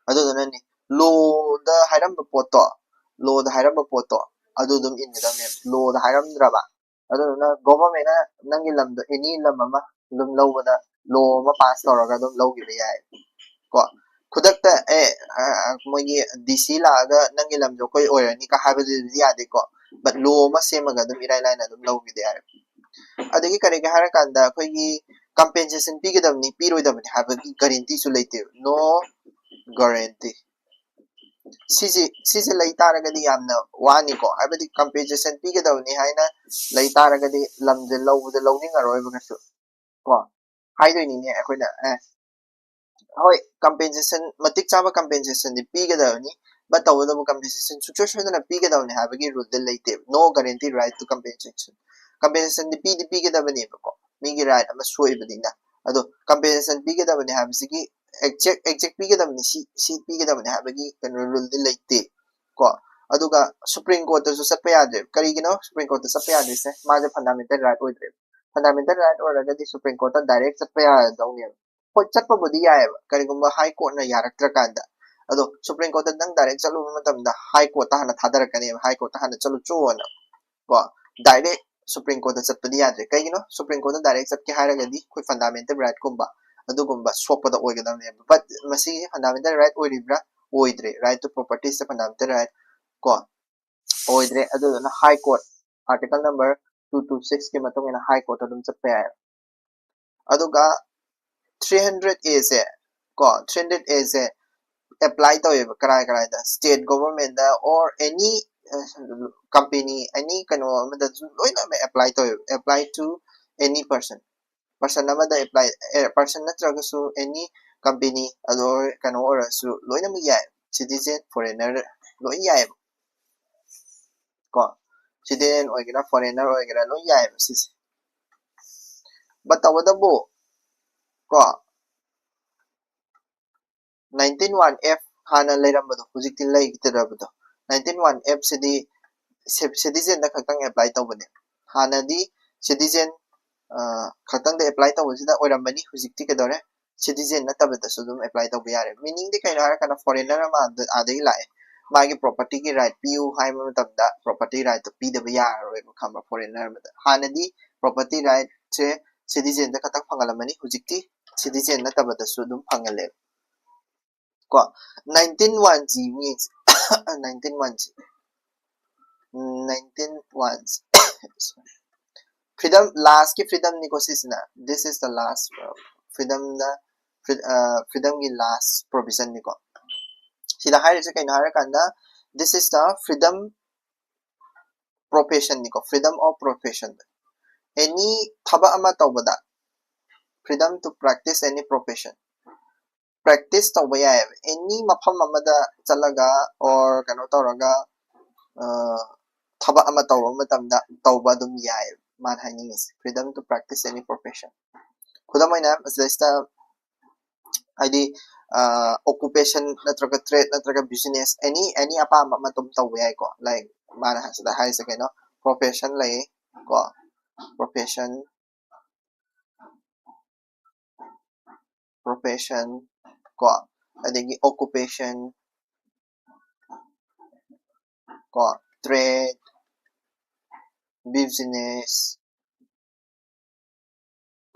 ꯑꯗꯨꯗꯨꯅꯅꯦ law ꯗ ꯍꯥꯏꯔꯝꯕ ꯄꯣꯠꯇꯣ, law ꯗ ꯍꯥꯏꯔꯝꯕ ꯄꯣꯠꯇꯣ ꯑꯗꯨ ꯑꯗꯨꯝ ꯏꯟꯒꯗꯕꯅꯦꯕ, ꯂꯣꯗ ꯍꯥꯏꯔꯝꯗ꯭ꯔꯕ꯫ ꯑꯗꯨꯗꯨꯅ ꯒꯣꯚꯔꯟꯃꯦꯟꯅ ꯅꯪꯒꯤ ꯂꯝꯗꯣ, ꯑꯦꯅꯤ ꯂꯝ ꯑꯃ ꯑꯗꯨꯝ ꯂꯧꯕꯗ ꯂꯣ ꯑꯃ ꯄꯥꯁ ꯇꯧꯔꯒ ꯑꯗꯨꯝ ꯂꯧꯈꯤꯕ ꯌꯥꯏ꯫ ꯀꯣ, ꯈꯨꯗꯛꯇ ꯑꯦ ꯃꯣꯏꯒꯤ ꯗꯤ ꯁꯤ ꯂꯥꯛꯑꯒ ꯅꯪꯒꯤ ꯂꯝꯗꯣ ꯑꯩꯈꯣꯏ ꯑꯣꯏꯔꯅꯤꯒ ꯍꯥꯏꯕꯗꯨꯗꯤ ꯌꯥꯗꯦꯀꯣ꯫ ꯕꯠ ꯂꯣ ꯑꯃ ꯁꯦꯝꯃꯒ ꯑꯗꯨꯝ ꯏꯔꯥꯏ ꯂꯥꯏꯅ ꯑꯗꯨꯝ ꯂꯧꯈꯤꯕ ꯌꯥꯔꯦ꯫ ꯑꯗꯒꯤ ꯀꯔꯤꯒꯤ ꯍꯥꯏꯔꯀꯥꯟꯗ ꯑꯩꯈꯣꯏꯒꯤ ꯀꯝꯄꯦꯟꯁꯦꯁꯟ ꯄꯤꯒꯗꯕꯅꯤ ꯄꯤꯔꯣꯏꯗꯕꯅꯤ ꯍꯥꯏꯕꯒꯤ ꯒꯥꯔꯦꯟꯇꯤꯁꯨ ꯂꯩꯇꯦꯕ꯫ ꯅꯣ ꯒꯥꯔꯦꯟꯇꯤ꯫ ꯁꯤꯁꯤ ꯁꯤꯁꯦ ꯂꯩ ꯇꯥꯔꯒꯗꯤ ꯌꯥꯝꯅ ꯋꯥꯅꯤꯀꯣ꯫ ꯍꯥꯏꯕꯗꯤ ꯀꯝꯄꯦꯟꯁꯦꯁꯟ ꯄꯤꯒꯗꯕꯅꯤ ꯍꯥꯏꯅ ꯂꯩ ꯇꯥꯔꯒꯗꯤ ꯂꯝꯁꯦ ꯂꯧꯕꯗ ꯂꯧꯅꯤꯡꯉꯔꯣꯏꯕ ꯀꯩꯁꯨ꯫ ꯀꯣ, ꯍꯥꯏꯗꯣꯏꯅꯤꯅꯦ ꯑꯩꯈꯣꯏꯅ ꯑꯦ ꯍꯣꯏ, ꯀꯝꯄꯦꯟꯁꯦꯁꯟ, ꯃꯇꯤꯛ ꯆꯥꯕ ꯀꯝꯄꯦꯟꯁꯦꯁꯟꯗꯤ ꯄꯤꯒꯗꯕꯅꯤ꯫ ꯕꯠ ꯇꯧꯕꯇꯕꯨ ꯀꯝꯄꯦꯟꯁꯦꯁꯟ ꯁꯨꯡꯁꯣꯏ ꯁꯣꯏꯗꯅ ꯄꯤꯒꯗꯕꯅꯤ ꯍꯥꯏꯕꯒꯤ ꯔꯨꯜꯗꯤ ꯂꯩꯇꯦꯕ꯫ ꯅꯣ ꯒꯥꯔꯦꯟꯇꯤ ꯔꯥꯏꯠ ꯇꯨ ꯀꯝꯄꯦꯟꯁꯦꯁꯟ꯫ ꯀꯝꯄꯦꯟꯁꯦꯁꯟꯗꯤ ꯄꯤꯗꯤ ꯄꯤꯒꯗꯕꯅꯦꯕꯀꯣ, ꯃꯤꯒꯤ ꯔꯥꯏꯠ ꯑꯃ ꯁꯣꯛꯏꯕꯅꯤꯅ꯫ ꯑꯗꯣ ꯀꯝꯄꯦꯟꯁꯦꯁꯟ ꯄꯤꯒꯗꯕꯅꯤ ꯍꯥꯏꯕꯁꯤꯒꯤ ꯑꯦꯛꯖꯦꯛ ꯑꯦꯛꯖꯦꯛ ꯄꯤꯒꯗꯕꯅꯤ, ꯁꯤ ꯁꯤ ꯄꯤꯒꯗꯕꯅꯤ ꯍꯥꯏꯕꯒꯤ ꯀꯩꯅꯣ ꯔꯨꯜꯗꯤ ꯂꯩꯇꯦ꯫ ꯀꯣ, ꯑꯗꯨꯒ ꯁꯨꯄ꯭ꯔꯤꯝ ꯀꯣꯔꯠꯇꯁꯨ ꯆꯠꯄ ꯌꯥꯗ꯭ꯔꯦ꯫ ꯀꯔꯤꯒꯤꯅꯣ ꯁꯨꯄ꯭ꯔꯤꯝ ꯀꯣꯔꯠꯇ ꯆꯠꯄ ꯌꯥꯗ꯭ꯔꯤꯁꯦ? ꯃꯥꯁꯦ ꯐꯟꯗꯥꯃꯦꯟꯇꯦꯜ ꯔꯥꯏꯠ ꯑꯣꯏꯗ꯭ꯔꯦꯕ꯫ ꯐꯟꯗꯥꯃꯦꯟꯇꯦꯜ ꯔꯥꯏꯠ ꯑꯣꯏꯔꯒꯗꯤ ꯁꯨꯄ꯭ꯔꯤꯝ ꯀꯣꯔꯠꯇ ꯗꯥꯏꯔꯦꯛ ꯆꯠꯄ ꯌꯥꯗꯧꯅꯦꯕ꯫ ꯍꯣꯏ, ꯆꯠꯄꯕꯨꯗꯤ ꯌꯥꯏꯑꯕ, ꯀꯔꯤꯒꯨꯝꯕ ꯍꯥꯏ ꯀꯣꯔꯠꯅ ꯌꯥꯔꯛꯇ꯭ꯔꯀꯥꯟꯗ꯫ ꯑꯗꯣ ꯁꯨꯄ꯭ꯔꯤꯝ ꯀꯣꯔꯠꯇ ꯅꯪ ꯗꯥꯏꯔꯦꯛ ꯆꯠꯂꯨꯕ ꯃꯇꯝꯗ ꯍꯥꯏ ꯀꯣꯔꯠꯇ ꯍꯥꯟꯅ ꯊꯥꯗꯔꯛꯀꯅꯦꯕ, ꯍꯥꯏ ꯀꯣꯔꯠꯇ ꯍꯥꯟꯅ ꯆꯠꯂꯨ ꯆꯣꯅ꯫ ꯀꯣ, ꯗꯥꯏꯔꯦꯛ ꯁꯨꯄ꯭ꯔꯤꯝ ꯀꯣꯔꯠꯇ ꯆꯠꯄꯗꯤ ꯌꯥꯗ꯭ꯔꯦ꯫ ꯀꯩꯒꯤꯅꯣ? ꯁꯨꯄ꯭ꯔꯤꯝ ꯀꯣꯔꯠꯇ ꯗꯥꯏꯔꯦꯛ ꯆꯠꯀꯦ ꯍꯥꯏꯔꯒꯗꯤ ꯑꯩꯈꯣꯏ ꯐꯟꯗꯥꯃꯦꯟꯇꯦꯜ ꯔꯥꯏꯠꯀꯨꯝꯕ ꯑꯗꯨꯒꯨꯝꯕ ꯁꯣꯛꯄꯗ ꯑꯣꯏꯒꯗꯕꯅꯦꯕ꯫ ꯕꯠ ꯃꯁꯤꯒꯤ ꯐꯟꯗꯥꯃꯦꯟꯇꯦꯜ ꯔꯥꯏꯠ ꯑꯣꯏꯔꯤꯕ꯭ꯔꯥ? ꯑꯣꯏꯗ꯭ꯔꯦ꯫ ꯔꯥꯏꯠ ꯇꯨ ꯄ꯭ꯔꯣꯄꯔꯇꯤꯁꯁꯦ ꯐꯟꯗꯥꯃꯦꯟꯇꯦꯜ ꯔꯥꯏꯠ ꯀꯣ ꯑꯣꯏꯗ꯭ꯔꯦ꯫ ꯑꯗꯨꯗꯨꯅ high court, article number two two ꯁꯤꯛꯁꯀꯤ ꯃꯇꯨꯡ ꯏꯟꯅ ꯍꯥꯏ ꯀꯣꯔꯠꯇ ꯑꯗꯨꯝ ꯆꯠꯄ ꯌꯥꯏ꯫ ꯑꯗꯨꯒ ꯊ꯭ꯔꯤ ꯍꯟꯗ꯭ꯔꯦꯠ ꯑꯦꯁꯦ ꯀꯣ, ꯊ꯭ꯔꯤ ꯍꯟꯗ꯭ꯔꯦꯠ ꯑꯦꯁꯦ ꯑꯦꯄ꯭ꯂꯥꯏ ꯇꯧꯋꯦꯕ ꯀꯔꯥꯏ ꯀꯔꯥꯏꯗ? ꯁ꯭ꯇꯦꯠ ꯒꯣꯚꯔꯟꯃꯦꯟꯗ ꯑꯣꯔ ꯑꯦꯅꯤ ꯀꯝꯄꯦꯅꯤ, ꯑꯦꯅꯤ ꯀꯩꯅꯣ ꯑꯃꯗ ꯂꯣꯏꯅꯃꯛ ꯑꯦꯄ꯭ꯂꯥꯏ ꯇꯧꯋꯦꯕ꯫ Apply to any person꯫ Person ꯑꯃꯗ ꯑꯦꯄ꯭ꯂꯥꯏ, ꯄꯔꯁꯟ ꯅꯠꯇ꯭ꯔꯒꯁꯨ ꯑꯦꯅꯤ ꯀꯝꯄꯦꯅꯤ ꯑꯗꯣ ꯀꯩꯅꯣ ꯑꯣꯏꯔꯁꯨ ꯂꯣꯏꯅꯃꯛ ꯌꯥꯏ꯫ ꯁꯤꯇꯤꯖꯦꯟ, ꯐꯣꯔꯦꯟꯅꯔ ꯂꯣꯏ ꯌꯥꯏꯑꯕ꯫ ꯀꯣ, ꯁꯤꯇꯤꯖꯦꯟ ꯑꯣꯏꯒꯦꯔꯥ ꯐꯣꯔꯦꯟꯅꯔ ꯑꯣꯏꯒꯦꯔꯥ ꯂꯣꯏ ꯌꯥꯏꯑꯕ ꯁꯤꯁꯦ꯫ ꯕꯠ ꯇꯧꯕꯇꯕꯨ ꯀꯣ, ꯅꯥꯏꯟꯇꯤꯟ ꯋꯥꯟ ꯑꯦꯐ ꯍꯥꯟꯅ ꯂꯩꯔꯝꯕꯗꯣ ꯍꯧꯖꯤꯛꯇꯤ ꯂꯩꯈꯤꯗ꯭ꯔꯕꯗꯣ꯫ ꯅꯥꯏꯟꯇꯤꯟ ꯋꯥꯟ ꯑꯦꯐꯁꯤꯗꯤ ꯁꯤꯇꯤꯖꯦꯟꯗ ꯈꯛꯇꯪ ꯑꯦꯄ꯭ꯂꯥꯏ ꯇꯧꯕꯅꯦ꯫ ꯍꯥꯟꯅꯗꯤ ꯁꯤꯇꯤꯖꯦꯟ ꯈꯛꯇꯪꯗ ꯑꯦꯄ꯭ꯂꯥꯏ ꯇꯧꯕꯁꯤꯗ ꯑꯣꯏꯔꯝꯕꯅꯤ, ꯍꯧꯖꯤꯛꯇꯤ ꯀꯩꯗꯧꯔꯦ? ꯁꯤꯇꯤꯖꯦꯟ ꯅꯠꯇꯕꯗꯁꯨ ꯑꯗꯨꯝ ꯑꯦꯄ꯭ꯂꯥꯏ ꯇꯧꯕ ꯌꯥꯔꯦ꯫ ꯃꯤꯅꯤꯡꯗꯤ ꯀꯩꯅꯣ ꯍꯥꯏꯔꯀꯥꯟꯗ ꯐꯣꯔꯦꯟꯅꯔ ꯑꯃ ꯑꯥꯗ- ꯑꯥꯗꯒꯤ ꯂꯥꯛꯑꯦ, ꯃꯥꯒꯤ property ꯒꯤ right ꯄꯤꯌꯨ ꯍꯥꯏꯕ ꯃꯇꯝꯗ property right ꯇꯣ ꯄꯤꯗꯕ ꯌꯥꯔꯔꯣꯏꯕ, ꯈꯪꯕ꯭ꯔꯥ? Foreigner ꯑꯃꯗ ꯍꯥꯟꯅꯗꯤ property right ꯁꯦ citizen ꯗ ꯈꯛꯇꯪ ꯐꯪꯍꯜꯂꯝꯃꯅꯤ, ꯍꯧꯖꯤꯛꯇꯤ citizen ꯅꯠꯇꯕꯗꯁꯨ ꯑꯗꯨꯝ ꯐꯪꯍꯜꯂꯦꯕ꯫ ꯀꯣ, nineteen one G ꯑꯃꯨꯛ ꯌꯦꯡꯁꯤ꯫ Nineteen one G, nineteen one G, freedom, last ꯀꯤ freedom ꯅꯤꯀꯣ ꯁꯤꯁꯤꯅ, this is the last, uh, freedom the, free- uh, freedom ꯒꯤ last provision ꯅꯤꯀꯣ꯫ ꯁꯤꯗ ꯍꯥꯏꯔꯤꯁꯦ ꯀꯩꯅꯣ ꯍꯥꯏꯔꯀꯥꯟꯗ, this is the freedom profession ꯅꯤꯀꯣ, freedom of profession꯫ Any ꯊꯕꯛ ꯑꯃ ꯇꯧꯕꯗ, freedom to practice any profession, practice ꯇꯧꯕ ꯌꯥꯏꯑꯕ꯫ Any ꯃꯐꯝ ꯑꯃꯗ ꯆꯠꯂꯒ or ꯀꯩꯅꯣ ꯇꯧꯔꯒ, ꯑ, ꯊꯕꯛ ꯑꯃ ꯇꯧꯕ ꯃꯇꯝꯗ ꯇꯧꯕ ꯑꯗꯨꯝ ꯌꯥꯏꯑꯕ ꯃꯥꯅ ꯍꯥꯏꯅꯤꯡꯉꯤꯁꯦ, freedom to practice any profession꯫ ꯈꯨꯗꯝ ꯑꯣꯏꯅ ꯃꯁꯤꯗꯩꯁꯤꯗ ꯍꯥꯏꯗꯤ, ꯑ, occupation ꯅꯠꯇ꯭ꯔꯒ trade ꯅꯠꯇ꯭ꯔꯒ business, any, any ꯑꯄꯥꯝꯕ ꯑꯃ ꯑꯗꯨꯝ ꯇꯧꯕ ꯌꯥꯏꯀꯣ꯫ Like ꯃꯥꯅ ꯁꯤꯗ ꯍꯥꯏꯔꯤꯁꯦ ꯀꯩꯅꯣ, profession ꯂꯩ ꯀꯣ, profession, profession ꯀꯣ, ꯑꯗꯒꯤ occupation ꯀꯣ, trade, business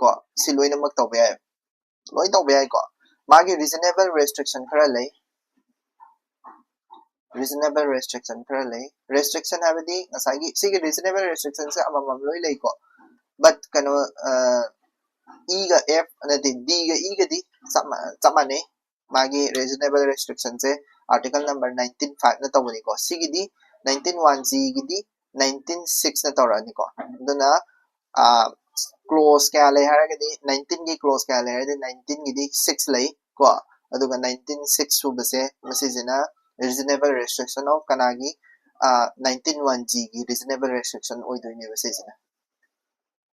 ꯀꯣ, ꯁꯤ ꯂꯣꯏꯅꯃꯛ ꯇꯧꯕ ꯌꯥꯏ, ꯂꯣꯏ ꯇꯧꯕ ꯌꯥꯏꯀꯣ꯫ ꯃꯥꯒꯤ reasonable restriction ꯈꯔ ꯂꯩ, reasonable restriction ꯈꯔ ꯂꯩ꯫ Restriction ꯍꯥꯏꯕꯗꯤ ꯉꯁꯥꯏꯒꯤ ꯁꯤꯒꯤ reasonable restriction ꯁꯦ ꯑꯃꯃꯝ ꯂꯣꯏ ꯂꯩꯀꯣ, but ꯀꯩꯅꯣ, ꯑ, E ꯒ F, ꯅꯠꯇꯦ, D ꯒ E ꯒꯗꯤ ꯆꯞ ꯃꯥ-, ꯆꯞ ꯃꯥꯟꯅꯩ꯫ ꯃꯥꯒꯤ reasonable restriction ꯁꯦ article number nineteen five ꯅ ꯇꯧꯕꯅꯤꯀꯣ꯫ ꯁꯤꯒꯤꯗꯤ nineteen one G ꯒꯤꯗꯤ nineteen six ꯅ ꯇꯧꯔꯛꯑꯅꯤꯀꯣ꯫ ꯑꯗꯨꯅ, ꯑ, clause ꯀꯌꯥ ꯂꯩ ꯍꯥꯏꯔꯒꯗꯤ, nineteen ꯒꯤ clause ꯀꯌꯥ ꯂꯩ ꯍꯥꯏꯔꯒꯗꯤ, nineteen ꯒꯤꯗꯤ six ꯂꯩ ꯀꯣ꯫ ꯑꯗꯨꯒ nineteen six ꯁꯨꯕꯁꯦ ꯃꯁꯤꯁꯤꯅ reasonable restriction of ꯀꯅꯥꯒꯤ, ꯑ, nineteen one G ꯒꯤ reasonable restriction ꯑꯣꯏꯗꯣꯏꯅꯦꯕ ꯁꯤꯁꯤꯅ꯫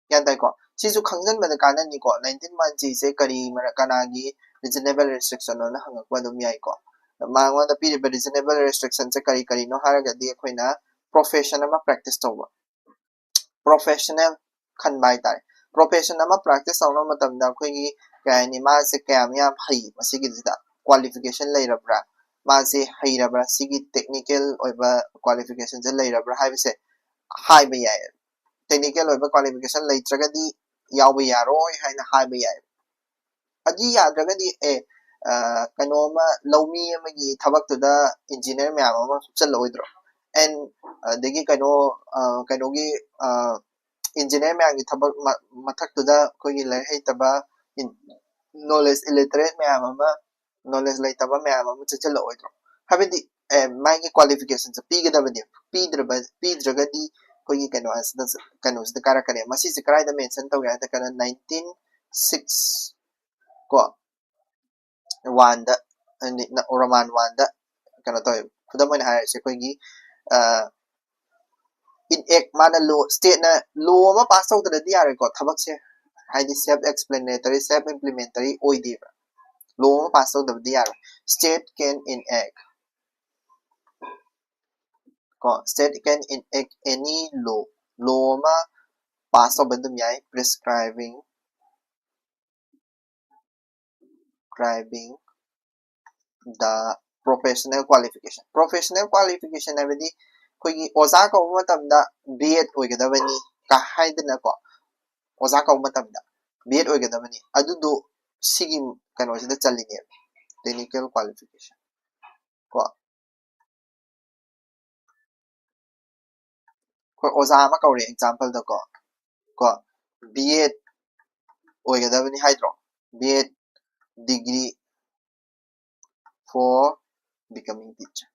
ꯒ꯭ꯌꯥꯟ ꯇꯥꯏꯀꯣ? ꯁꯤꯁꯨ ꯈꯪꯖꯤꯟꯕꯗ ꯀꯥꯟꯅꯅꯤꯀꯣ꯫ Nineteen one G ꯁꯦ ꯀꯔꯤ ꯃꯔ-, ꯀꯅꯥꯒꯤ reasonable restriction ꯅꯣꯅ ꯍꯪꯉꯛꯄ ꯑꯗꯨꯝ ꯌꯥꯏꯀꯣ꯫ ꯃꯉꯣꯟꯗ ꯄꯤꯔꯤꯕ reasonable restriction ꯁꯦ ꯀꯔꯤ ꯀꯔꯤꯅꯣ ꯍꯥꯏꯔꯒꯗꯤ ꯑꯩꯈꯣꯏꯅ profession ꯑꯃ practice ꯇꯧꯕ, professional ꯈꯟꯕ ꯍꯥꯏꯇꯥꯔꯦ꯫ Profession ꯑꯃ practice ꯇꯧꯅꯕ ꯃꯇꯝꯗ ꯑꯩꯈꯣꯏꯒꯤ ꯀꯩ ꯍꯥꯏꯅꯤ, ꯃꯥꯁꯦ ꯀꯌꯥꯝ ꯌꯥꯝ ꯍꯩ, ꯃꯁꯤꯒꯤꯁꯤꯗ qualification ꯂꯩꯔꯕ꯭ꯔꯥ, ꯃꯥꯁꯦ ꯍꯩꯔꯕ꯭ꯔꯥ, ꯁꯤꯒꯤ technical ꯑꯣꯏꯕ qualificationꯁꯦ ꯂꯩꯔꯕ꯭ꯔꯥ ꯍꯥꯏꯕꯁꯦ ꯍꯥꯏꯕ ꯌꯥꯏ꯫ Technical ꯑꯣꯏꯕ qualification ꯂꯩꯇ꯭ꯔꯒꯗꯤ ꯌꯥꯎꯕ ꯌꯥꯔꯣꯏ ꯍꯥꯏꯅ ꯍꯥꯏꯕ ꯌꯥꯏ꯫ ꯑꯗꯨ ꯌꯥꯗ꯭ꯔꯒꯗꯤ ꯑꯦ ꯀꯩꯅꯣ ꯑꯃ, ꯂꯧꯃꯤ ꯑꯃꯒꯤ ꯊꯕꯛꯇꯨꯗ engineer ꯃꯌꯥꯝ ꯑꯃ ꯍꯥꯞꯆꯜꯂꯛꯑꯣꯏꯗ꯭ꯔꯣ? And ꯑꯗꯒꯤ ꯀꯩꯅꯣ ꯀꯩꯅꯣꯒꯤ engineer ꯃꯌꯥꯝꯒꯤ ꯊꯕꯛ ꯃꯊꯛꯇꯨꯗ ꯑꯩꯈꯣꯏꯒꯤ ꯂꯥꯏꯔꯤꯛ ꯍꯩꯇꯕ, knowledge illiterate ꯃꯌꯥꯝ ꯑꯃ, knowledge ꯂꯩꯇꯕ ꯃꯌꯥꯝ ꯑꯃ ꯆꯪꯁꯤꯜꯂꯛꯑꯣꯏꯗ꯭ꯔꯣ? ꯍꯥꯏꯕꯗꯤ ꯑꯦ ꯃꯥꯒꯤ qualificationꯁꯦ ꯄꯤꯒꯗꯕꯅꯦꯕ꯫ ꯄꯤꯗ꯭ꯔꯕ ꯄꯤꯗ꯭ꯔꯒꯗꯤ ꯑꯩꯈꯣꯏꯒꯤ ꯀꯩꯅꯣ ꯀꯩꯅꯣꯁꯤꯗ ꯀꯥꯔꯛꯀꯅꯤ꯫ ꯃꯁꯤꯁꯦ ꯀꯗꯥꯏꯗ mention ꯇꯧꯒꯦ ꯍꯥꯏꯔ ꯀꯥꯟꯗ nineteen six ꯀꯣ, oneꯗ, Roman oneꯗ ꯀꯩꯅꯣ ꯇꯧꯋꯦꯕ꯫ ꯈꯨꯗꯝ ꯑꯣꯏꯅ ꯍꯥꯏꯔꯁꯦ, ꯑꯩꯈꯣꯏꯒꯤ enact, ꯃꯥꯅ law, stateꯅ law ꯑꯃ pass ꯇꯧꯗ꯭ꯔꯗꯤ ꯌꯥꯔꯣꯏꯀꯣ ꯊꯕꯛꯁꯦ꯫ ꯍꯥꯏꯗꯤ self explanatory, self implementary ꯑꯣꯏꯗꯦꯕ꯫ Law ꯑꯃ pass ꯇꯧꯗꯕꯗꯤ ꯌꯥꯔꯣꯏ꯫ State can enact ꯀꯣ, state can enact any law, law ꯑꯃ pass ꯇꯧꯕ ꯑꯗꯨꯝ ꯌꯥꯏ, prescribing prescribing the professional qualification. Professional qualification ꯍꯥꯏꯕꯗꯤ ꯑꯩꯈꯣꯏꯒꯤ ꯑꯣꯖꯥ ꯀꯧꯕ ꯃꯇꯝꯗ B.Ed ꯑꯣꯏꯒꯗꯕꯅꯤ ꯀ ꯍꯥꯏꯗꯅꯀꯣ, ꯑꯣꯖꯥ ꯀꯧꯕ ꯃꯇꯝꯗ B.Ed ꯑꯣꯏꯒꯗꯕꯅꯤ, ꯑꯗꯨꯗꯣ ꯁꯤꯒꯤ ꯀꯩꯅꯣꯁꯤꯗ ꯆꯜꯂꯤꯅꯦꯕ, technical qualification ꯀꯣ꯫ ꯑꯩꯈꯣꯏ ꯑꯣꯖꯥ ꯑꯃ ꯀꯧꯔꯦ exampleꯗꯀꯣ, ꯀꯣ, B.Ed ꯑꯣꯏꯒꯗꯕꯅꯤ ꯍꯥꯏꯗ꯭ꯔꯣ? B.Ed degree for becoming teacher.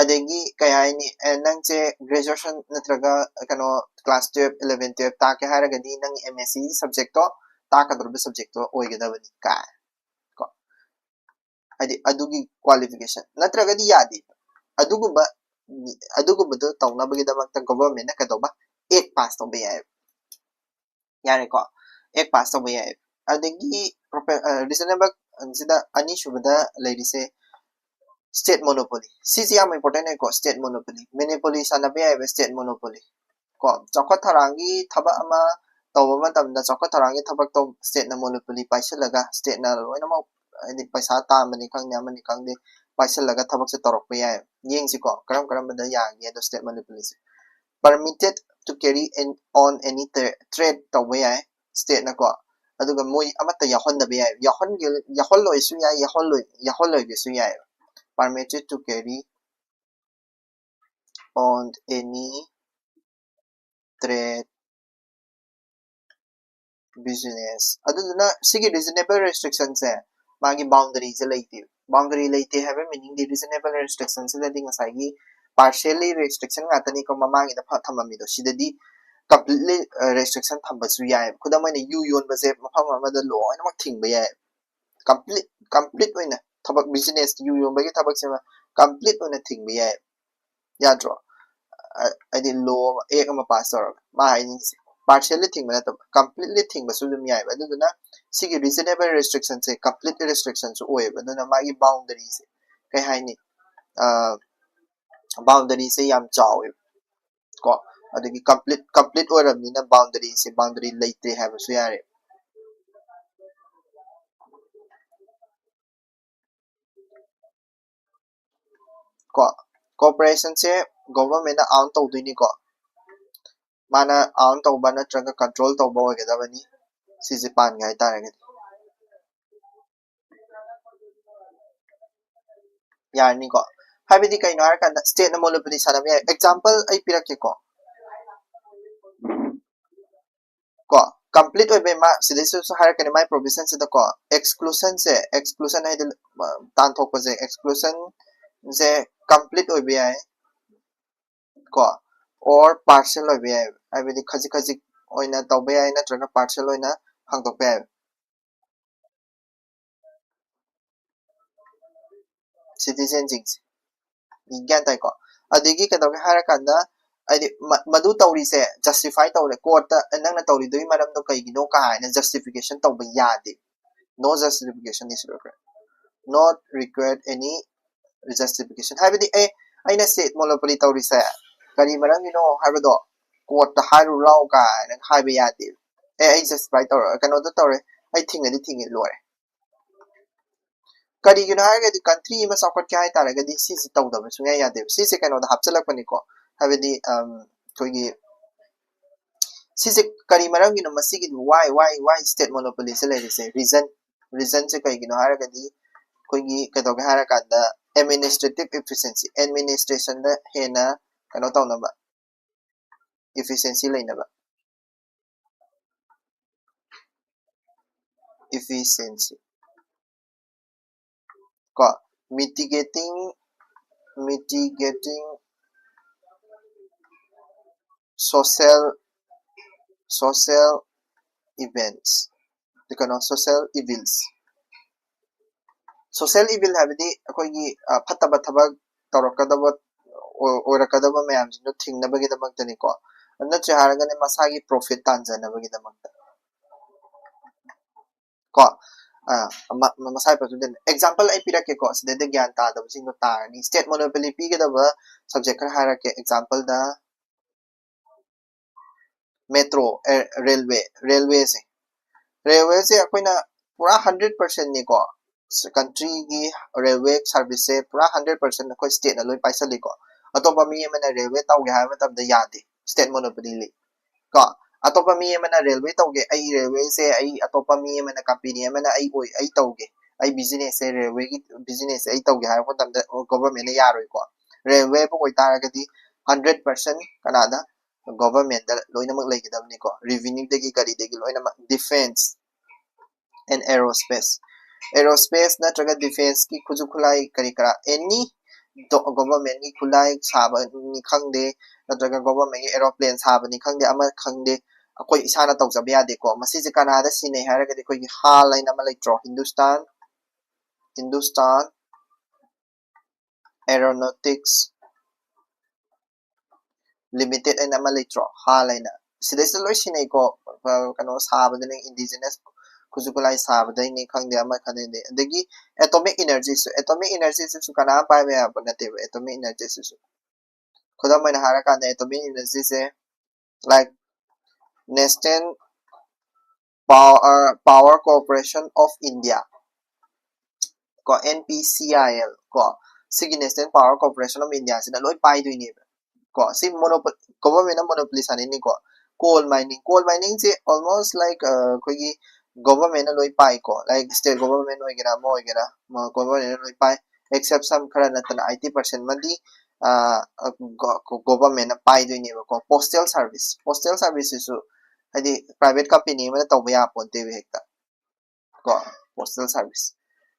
ꯑꯗꯒꯤ ꯀꯩ ꯍꯥꯏꯅꯤ, ꯑꯦ, ꯅꯪꯁꯦ graduation ꯅꯠꯇ꯭ꯔꯒ ꯀꯩꯅꯣ class twelve, eleven, twelve ꯇꯥꯛꯀꯦ ꯍꯥꯏꯔꯒꯗꯤ ꯅꯪ M.Sc subjectꯇꯣ, ꯇꯥꯛꯀꯗꯧꯔꯤꯕ subjectꯇꯣ ꯑꯣꯏꯒꯗꯕꯅꯤ ꯀꯥꯏ ꯀꯣ꯫ ꯍꯥꯏꯗꯤ ꯑꯗꯨꯒꯤ qualification ꯅꯠꯇ꯭ꯔꯒꯗꯤ ꯌꯥꯗꯦ꯫ ꯑꯗꯨꯒꯨꯝꯕ ꯑꯗꯨꯒꯨꯝꯕꯗꯣ ꯇꯧꯅꯕꯒꯤꯗꯃꯛꯇ governmentꯅ ꯀꯩꯗꯧꯕ, act pass ꯇꯧꯕ ꯌꯥꯏꯑꯕ꯫ ꯌꯥꯔꯦꯀꯣ, act pass ꯇꯧꯕ ꯌꯥꯏꯑꯕ꯫ ꯑꯗꯒꯤ reasonable ꯁꯤꯗ ꯑꯅꯤꯁꯨꯕꯗ ꯂꯩꯔꯤꯁꯦ state monopoly꯫ ꯁꯤꯁꯤ ꯌꯥꯝ important ꯑꯣꯏꯀꯣ, state monopoly꯫ Monopoly ꯁꯥꯟꯅꯕ ꯌꯥꯏꯑꯕ, state monopoly ꯀꯣ꯫ ꯆꯥꯎꯈꯠ ꯊꯧꯔꯥꯡꯒꯤ ꯊꯕꯛ ꯑꯃ ꯇꯧꯕ ꯃꯇꯝꯗ, ꯆꯥꯎꯈꯠ ꯊꯧꯔꯥꯡꯒꯤ ꯊꯕꯛꯇꯣ stateꯅ monopoly ꯄꯥꯏꯁꯤꯜꯂꯒ stateꯅ ꯂꯣꯏꯅꯃꯛ, ꯍꯥꯏꯗꯤ ꯄꯩꯁꯥ ꯇꯥꯟꯕꯅꯤ ꯈꯪꯗꯦ, ꯑꯃꯅꯤ ꯈꯪꯗꯦ, ꯄꯥꯏꯁꯤꯜꯂꯒ ꯊꯕꯛꯁꯦ ꯇꯧꯔꯛꯄ ꯌꯥꯏ꯫ ꯌꯦꯡꯁꯤꯀꯣ, ꯀꯔꯝ ꯀꯔꯝꯕꯗ ꯌꯥꯒꯦ ꯑꯗꯣ state monopoly say. Permitted to carry an, on any tra-, trade ꯇꯧꯕ ꯌꯥꯏ state ꯅꯀꯣ꯫ ꯑꯗꯨꯒ ꯃꯣꯏ ꯑꯃꯠꯇ ꯌꯥꯎꯍꯟꯗꯕ ꯌꯥꯏ꯫ ꯌꯥꯎꯍꯟꯒꯦ-, ꯌꯥꯎꯍꯜꯂꯣꯏꯁꯨ ꯌꯥꯏ, ꯌꯥꯎꯍꯜꯂꯣꯏ-, ꯌꯥꯎꯍꯜꯂꯣꯏꯒꯦꯁꯨ ꯌꯥꯏ꯫ Permitted to carry on any trade business꯫ ꯑꯗꯨꯗꯨꯅ ꯁꯤꯒꯤ reasonable restriction ꯁꯦ ꯃꯥꯒꯤ boundary ꯁꯦ ꯂꯩꯇꯦ꯫ Boundary ꯂꯩꯇꯦ ꯍꯥꯏꯕ meaning ꯗꯤ reasonable restriction ꯁꯤꯗꯗꯤ ꯉꯁꯥꯏꯒꯤ partially restriction ꯉꯥꯛꯇꯅꯤꯀꯣ ꯃꯃꯥꯡꯒꯤꯗ ꯐ-, ꯊꯝꯃꯝꯃꯤꯗꯣ꯫ ꯁꯤꯗꯗꯤ completely, ꯑ, restriction ꯊꯝꯕꯁꯨ ꯌꯥꯏ꯫ ꯈꯨꯗꯝ ꯑꯣꯏꯅ ꯌꯨ ꯌꯣꯟꯕꯁꯦ ꯃꯐꯝ ꯑꯃꯗ ꯂꯣꯏꯅꯃꯛ ꯊꯤꯡꯕ ꯌꯥꯏ꯫ Complete, complete ꯑꯣꯏꯅ ꯊꯕꯛ business ꯌꯨ ꯌꯣꯟꯕꯒꯤ ꯊꯕꯛꯁꯤꯃ complete ꯑꯣꯏꯅ ꯊꯤꯡꯕ ꯌꯥꯏ꯫ ꯌꯥꯗ꯭ꯔꯣ? ꯑ-, ꯍꯥꯏꯗꯤ law ꯑꯃ, act ꯑꯃ pass ꯇꯧꯔꯒ꯫ ꯃꯥ ꯍꯥꯏꯅꯤꯡꯉꯤꯁꯦ partially ꯊꯤꯡꯕ ꯅꯠꯇꯕ, completely ꯊꯤꯡꯕꯁꯨ ꯑꯗꯨꯝ ꯌꯥꯏꯑꯕ꯫ ꯑꯗꯨꯗꯨꯅ ꯁꯤꯒꯤ reasonable restriction ꯁꯦ complete restriction ꯁꯨ ꯑꯣꯏꯌꯦꯕ꯫ ꯑꯗꯨꯅ ꯃꯥꯒꯤ boundary ꯁꯦ ꯀꯩ ꯍꯥꯏꯅꯤ? ꯑ, boundary ꯁꯦ ꯌꯥꯝ ꯆꯥꯎꯋꯦꯕ꯫ ꯀꯣ, ꯑꯗꯒꯤ complete, complete ꯑꯣꯏꯔꯕꯅꯤꯅ boundary ꯁꯦ, boundary ꯂꯩꯇ꯭ꯔꯦ ꯍꯥꯏꯕꯁꯨ ꯌꯥꯔꯦ꯫ ꯀꯣ, corporation ꯁꯦ government ꯅ own ꯇꯧꯗꯣꯏꯅꯤꯀꯣ꯫ ꯃꯥꯅ own ꯇꯧꯕ ꯅꯠꯇ꯭ꯔꯒ control ꯇꯧꯕ ꯑꯣꯏꯒꯗꯕꯅꯤ, ꯁꯤꯁꯦ ꯄꯥꯟꯒꯦ ꯍꯥꯏꯇꯥꯔꯒꯗꯤ꯫ ꯌꯥꯔꯅꯤꯀꯣ꯫ ꯍꯥꯏꯕꯗꯤ ꯀꯩꯅꯣ ꯍꯥꯏꯔꯀꯥꯟꯗ state ꯅ monopoly ꯁꯥꯟꯅꯕ ꯌꯥꯏ꯫ Example ꯑꯩ ꯄꯤꯔꯛꯀꯦꯀꯣ꯫ ꯀꯣ, complete ꯑꯣꯏꯕ ꯑꯃ ꯁꯤꯗꯩꯁꯤꯁꯨ ꯍꯥꯏꯔꯛꯀꯅꯤ ꯃꯥꯏ provision ꯁꯤꯗꯀꯣ꯫ Exclusion ꯁꯦ, exclusion ꯍꯥꯏꯗꯤ, ꯑ, ꯇꯥꯟꯊꯣꯛꯄꯁꯦ, exclusion ꯁꯦ complete ꯑꯣꯏꯕ ꯌꯥꯏ ꯀꯣ, or partial ꯑꯣꯏꯕ ꯌꯥꯏ꯫ ꯍꯥꯏꯕꯗꯤ ꯈꯖꯤꯛ ꯈꯖꯤꯛ ꯑꯣꯏꯅ ꯇꯧꯕ ꯌꯥꯏ ꯅꯠꯇ꯭ꯔꯒ partial ꯑꯣꯏꯅ ꯍꯥꯡꯗꯣꯛꯄ ꯌꯥꯏ꯫ Citizen ꯁꯤꯡꯁꯦ꯫ ꯒ꯭ꯌꯥꯟ ꯇꯥꯏꯀꯣ? ꯑꯗꯒꯤ ꯀꯩꯗꯧꯒꯦ ꯍꯥꯏꯔꯀꯥꯟꯗ, ꯍꯥꯏꯗꯤ ꯃ-, ꯃꯗꯨ ꯇꯧꯔꯤꯁꯦ justify ꯇꯧꯔꯦ꯫ Court ꯇ ꯅꯪꯅ ꯇꯧꯔꯤꯗꯨꯒꯤ ꯃꯔꯝꯗꯣ ꯀꯩꯒꯤꯅꯣ ꯀꯥꯏꯅ justification ꯇꯧꯕ ꯌꯥꯗꯦ꯫ No justification is required. Not required any justification. ꯍꯥꯏꯕꯗꯤ, ꯑꯦ, ꯑꯩꯅ state monopoly ꯇꯧꯔꯤꯁꯦ ꯀꯔꯤ ꯃꯔꯝꯒꯤꯅꯣ ꯍꯥꯏꯕꯗꯣ court ꯇ ꯍꯥꯏꯔꯨ ꯂꯥꯎ ꯀꯥꯏꯅ ꯍꯥꯏꯕ ꯌꯥꯗꯦ꯫ ꯑꯦ, ꯑꯩ justify ꯇꯧꯔ-, ꯀꯩꯅꯣꯗ ꯇꯧꯔꯦ, ꯑꯩ ꯊꯤꯡꯉꯗꯤ ꯊꯤꯡꯉꯦ, ꯂꯣꯏꯔꯦ꯫ ꯀꯔꯤꯒꯤꯅꯣ ꯍꯥꯏꯔꯒꯗꯤ country ꯑꯃ ꯆꯥꯎꯈꯠꯀꯦ ꯍꯥꯏꯇꯥꯔꯒꯗꯤ ꯁꯤꯁꯦ ꯇꯧꯗꯕ ꯁꯨꯡꯌꯥ ꯌꯥꯗꯦꯕ꯫ ꯁꯤꯁꯦ ꯀꯩꯅꯣꯗ ꯍꯥꯞꯆꯤꯜꯂꯛꯄꯅꯤꯀꯣ, ꯍꯥꯏꯕꯗꯤ ꯑꯩꯈꯣꯏꯒꯤ ꯁꯤꯁꯦ ꯀꯔꯤ ꯃꯔꯝꯒꯤꯅꯣ ꯃꯁꯤꯒꯤ why why why state monopoly ꯁꯦ ꯂꯩꯔꯤꯁꯦ? Reason reason ꯁꯦ ꯀꯩꯒꯤꯅꯣ ꯍꯥꯏꯔꯒꯗꯤ ꯑꯩꯈꯣꯏꯒꯤ ꯀꯩꯗꯧꯒꯦ ꯍꯥꯏꯔꯀꯥꯟꯗ administrative efficiency, administration ꯗ ꯍꯦꯟꯅ ꯀꯩꯅꯣ ꯇꯧꯅꯕ, efficiency ꯂꯩꯅꯕ, efficiency ꯀꯣ, mitigating mitigating social social events, ꯀꯩꯅꯣ social evils, social evil ꯍꯥꯏꯕꯗꯤ ꯑꯩꯈꯣꯏꯒꯤ ꯐꯠꯇꯕ ꯊꯕꯛ ꯇꯧꯔꯛꯀꯗꯕ ꯑꯣꯏꯔꯛꯀꯗꯕ ꯃꯌꯥꯝꯁꯤꯡꯗꯣ ꯊꯤꯡꯅꯕꯒꯤꯗꯃꯛꯇꯅꯤꯀꯣ, ꯅꯠꯇ꯭ꯔꯦ ꯍꯥꯏꯔꯒꯅ ꯃꯁꯥꯒꯤ profit ꯇꯥꯟꯖꯅꯕꯒꯤꯗꯃꯛꯇ ꯀꯣ꯫ ꯃꯁꯥꯒꯤ profit꯫ Example ꯑꯩ ꯄꯤꯔꯛꯀꯦꯀꯣ, ꯁꯤꯗꯩꯗ ꯒ꯭ꯌꯥꯟ ꯇꯥꯗꯕꯁꯤꯡꯗꯣ ꯇꯥꯔꯅꯤ꯫ State monopoly ꯄꯤꯒꯗꯕ subject ꯈꯔ ꯍꯥꯏꯔꯛꯀꯦ꯫ Example ꯗ metro, railway, railway ꯁꯦ, railway ꯁꯦ ꯑꯩꯈꯣꯏꯅ ꯄꯨꯔꯥ hundred percent ꯅꯤꯀꯣ, country ꯒꯤ railway service ꯁꯦ ꯄꯨꯔꯥ hundred percent ꯑꯩꯈꯣꯏ state ꯅ ꯂꯣꯏ ꯄꯥꯏꯁꯜꯂꯤꯀꯣ꯫ ꯑꯇꯣꯞꯄ ꯃꯤ ꯑꯃꯅ railway ꯇꯧꯒꯦ ꯍꯥꯏꯕ ꯃꯇꯝꯗ ꯌꯥꯗꯦ, state monopoly ꯂꯩ ꯀꯣ꯫ ꯑꯇꯣꯞꯄ ꯃꯤ ꯑꯃꯅ railway ꯇꯧꯒꯦ, ꯑꯩ railway ꯁꯦ ꯑꯩ, ꯑꯇꯣꯞꯄ ꯃꯤ ꯑꯃꯅ, company ꯑꯃꯅ ꯑꯩ ꯑꯣꯏ, ꯑꯩ ꯇꯧꯒꯦ, ꯑꯩ business ꯁꯦ, railway ꯒꯤ business ꯁꯦ ꯑꯩ ꯇꯧꯒꯦ ꯍꯥꯏꯔꯛꯄ ꯃꯇꯝꯗ government ꯅ ꯌꯥꯔꯣꯏꯀꯣ꯫ Railway ꯕꯨ ꯑꯣꯏꯇꯥꯔꯒꯗꯤ hundred percent ꯀꯅꯥꯗ? Government ꯇ ꯂꯣꯏꯅꯃꯛ ꯂꯩꯒꯗꯕꯅꯤꯀꯣ, revenue ꯗꯒꯤ ꯀꯔꯤꯗꯒꯤ ꯂꯣꯏꯅꯃꯛ꯫ Defence and aerospace, aerospace ꯅꯠꯇ꯭ꯔꯒ defence ꯀꯤ ꯈꯨꯠꯁꯨ ꯈꯨꯠꯂꯥꯏ ꯀꯔꯤ ꯀꯔꯥ, any government ꯀꯤ ꯈꯨꯠꯂꯥꯏ ꯁꯥꯕꯅꯤ ꯈꯪꯗꯦ, ꯅꯠꯇ꯭ꯔꯒ government ꯀꯤ aeroplane ꯁꯥꯕꯅꯤ ꯈꯪꯗꯦ, ꯑꯃ ꯈꯪꯗꯦ, ꯑꯩꯈꯣꯏ ꯏꯁꯥꯅ ꯇꯧꯖꯕ ꯌꯥꯗꯦꯀꯣ꯫ ꯃꯁꯤꯁꯦ ꯀꯅꯥꯗ ꯁꯤꯟꯅꯩ ꯍꯥꯏꯔꯒꯗꯤ ꯑꯩꯈꯣꯏꯒꯤ ꯍꯥꯜ ꯍꯥꯏꯅ ꯑꯃ ꯂꯩꯇ꯭ꯔꯣ, Hindustan, Hindustan Aeronautics Limited ꯍꯥꯏꯅ ꯑꯃ ꯂꯩꯇ꯭ꯔꯣ, ꯍꯥꯜ ꯍꯥꯏꯅ꯫ ꯁꯤꯗꯩꯁꯤꯗ ꯂꯣꯏ ꯁꯤꯟꯅꯩꯀꯣ, ꯀꯩꯅꯣ ꯁꯥꯕꯗꯅꯦ, indigenous ꯈꯨꯠꯁꯨ ꯈꯨꯠꯂꯥꯏ ꯁꯥꯕꯗꯩꯅꯤ ꯈꯪꯗꯦ, ꯑꯃ ꯈꯪꯗꯦ꯫ ꯑꯗꯒꯤ atomic energy ꯁꯨ, atomic energy ꯁꯤꯁꯨ ꯀꯅꯥ ꯄꯥꯏꯕ ꯌꯥꯕ ꯅꯠꯇꯦꯕ, atomic energy ꯁꯤꯁꯨ꯫ ꯈꯨꯗꯝ ꯑꯣꯏꯅ ꯍꯥꯏꯔꯀꯥꯟꯗ atomic energy say, like, National Power, Power Corporation of India, ꯀꯣ, N P C I L ꯀꯣ, ꯁꯤꯒꯤ National Power Corporation of India ꯁꯤꯅ ꯂꯣꯏ ꯄꯥꯏꯗꯣꯏꯅꯦꯕ꯫ ꯀꯣ, ꯁꯤ ꯃꯣꯅꯣꯄꯣ-, government ꯅ monopoly ꯁꯥꯟꯅꯩꯅꯤꯀꯣ꯫ Coal mining, coal mining ꯁꯦ almost like, ꯑ, ꯑꯩꯈꯣꯏꯒꯤ government ꯅ ꯂꯣꯏ ꯄꯥꯏꯀꯣ, like state government ꯑꯣꯏꯒꯦꯔꯥ, ꯑꯃ ꯑꯣꯏꯒꯦꯔꯥ, ꯃ-, government ꯅ ꯂꯣꯏ ꯄꯥꯏ, except some ꯈꯔ ꯅꯠꯇꯅ eighty percent ꯑꯃꯗꯤ, ꯑ, ꯒꯣ-, ꯒꯣ-, government ꯅ ꯄꯥꯏꯗꯣꯏꯅꯦꯕꯀꯣ꯫ Postal service, postal service ꯁꯤꯁꯨ ꯍꯥꯏꯗꯤ private company ꯑꯃꯅ ꯇꯧꯕ ꯌꯥꯄꯣꯟꯇꯦꯕ ꯍꯦꯛꯇ꯫ ꯀꯣ, postal service꯫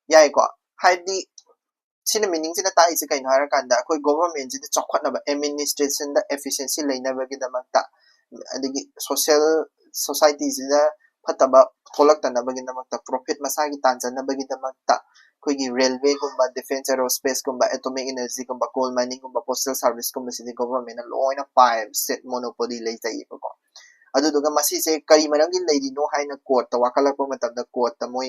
ꯌꯥꯏꯀꯣ? ꯍꯥꯏꯗꯤ, ꯁꯤꯅ meaning ꯁꯤꯅ ꯇꯥꯛꯏꯁꯦ ꯀꯩꯅꯣ ꯍꯥꯏꯔꯀꯥꯟꯗ, ꯑꯩꯈꯣꯏ government ꯁꯤꯗ ꯆꯥꯎꯈꯠꯅꯕ, administration ꯗ efficiency ꯂꯩꯅꯕꯒꯤꯗꯃꯛꯇ, ꯑꯗꯒꯤ social, society ꯁꯤꯗ ꯐꯠꯇꯕ ꯊꯣꯛꯂꯛꯇꯅꯕꯒꯤꯗꯃꯛꯇ, profit ꯃꯁꯥꯒꯤ ꯇꯥꯟꯖꯅꯕꯒꯤꯗꯃꯛꯇ, ꯑꯩꯈꯣꯏꯒꯤ railway ꯒꯨꯝꯕ, defence, aerospace ꯀꯨꯝꯕ, atomic energy ꯒꯨꯝꯕ, coal mining ꯒꯨꯝꯕ, postal service ꯀꯨꯝꯕꯁꯤꯗꯤ government ꯅ ꯂꯣꯏꯅ ꯄꯥꯏꯌꯦꯕ, state monopoly ꯂꯩꯖꯩꯌꯦꯕꯀꯣ꯫ ꯑꯗꯨꯗꯨꯒ ꯃꯁꯤꯁꯦ ꯀꯔꯤ ꯃꯔꯝꯒꯤ ꯂꯩꯔꯤꯅꯣ ꯍꯥꯏꯅ court ꯇ ꯋꯥꯀꯠꯂꯛꯄ ꯃꯇꯝꯗ, court ꯇ ꯃꯣꯏ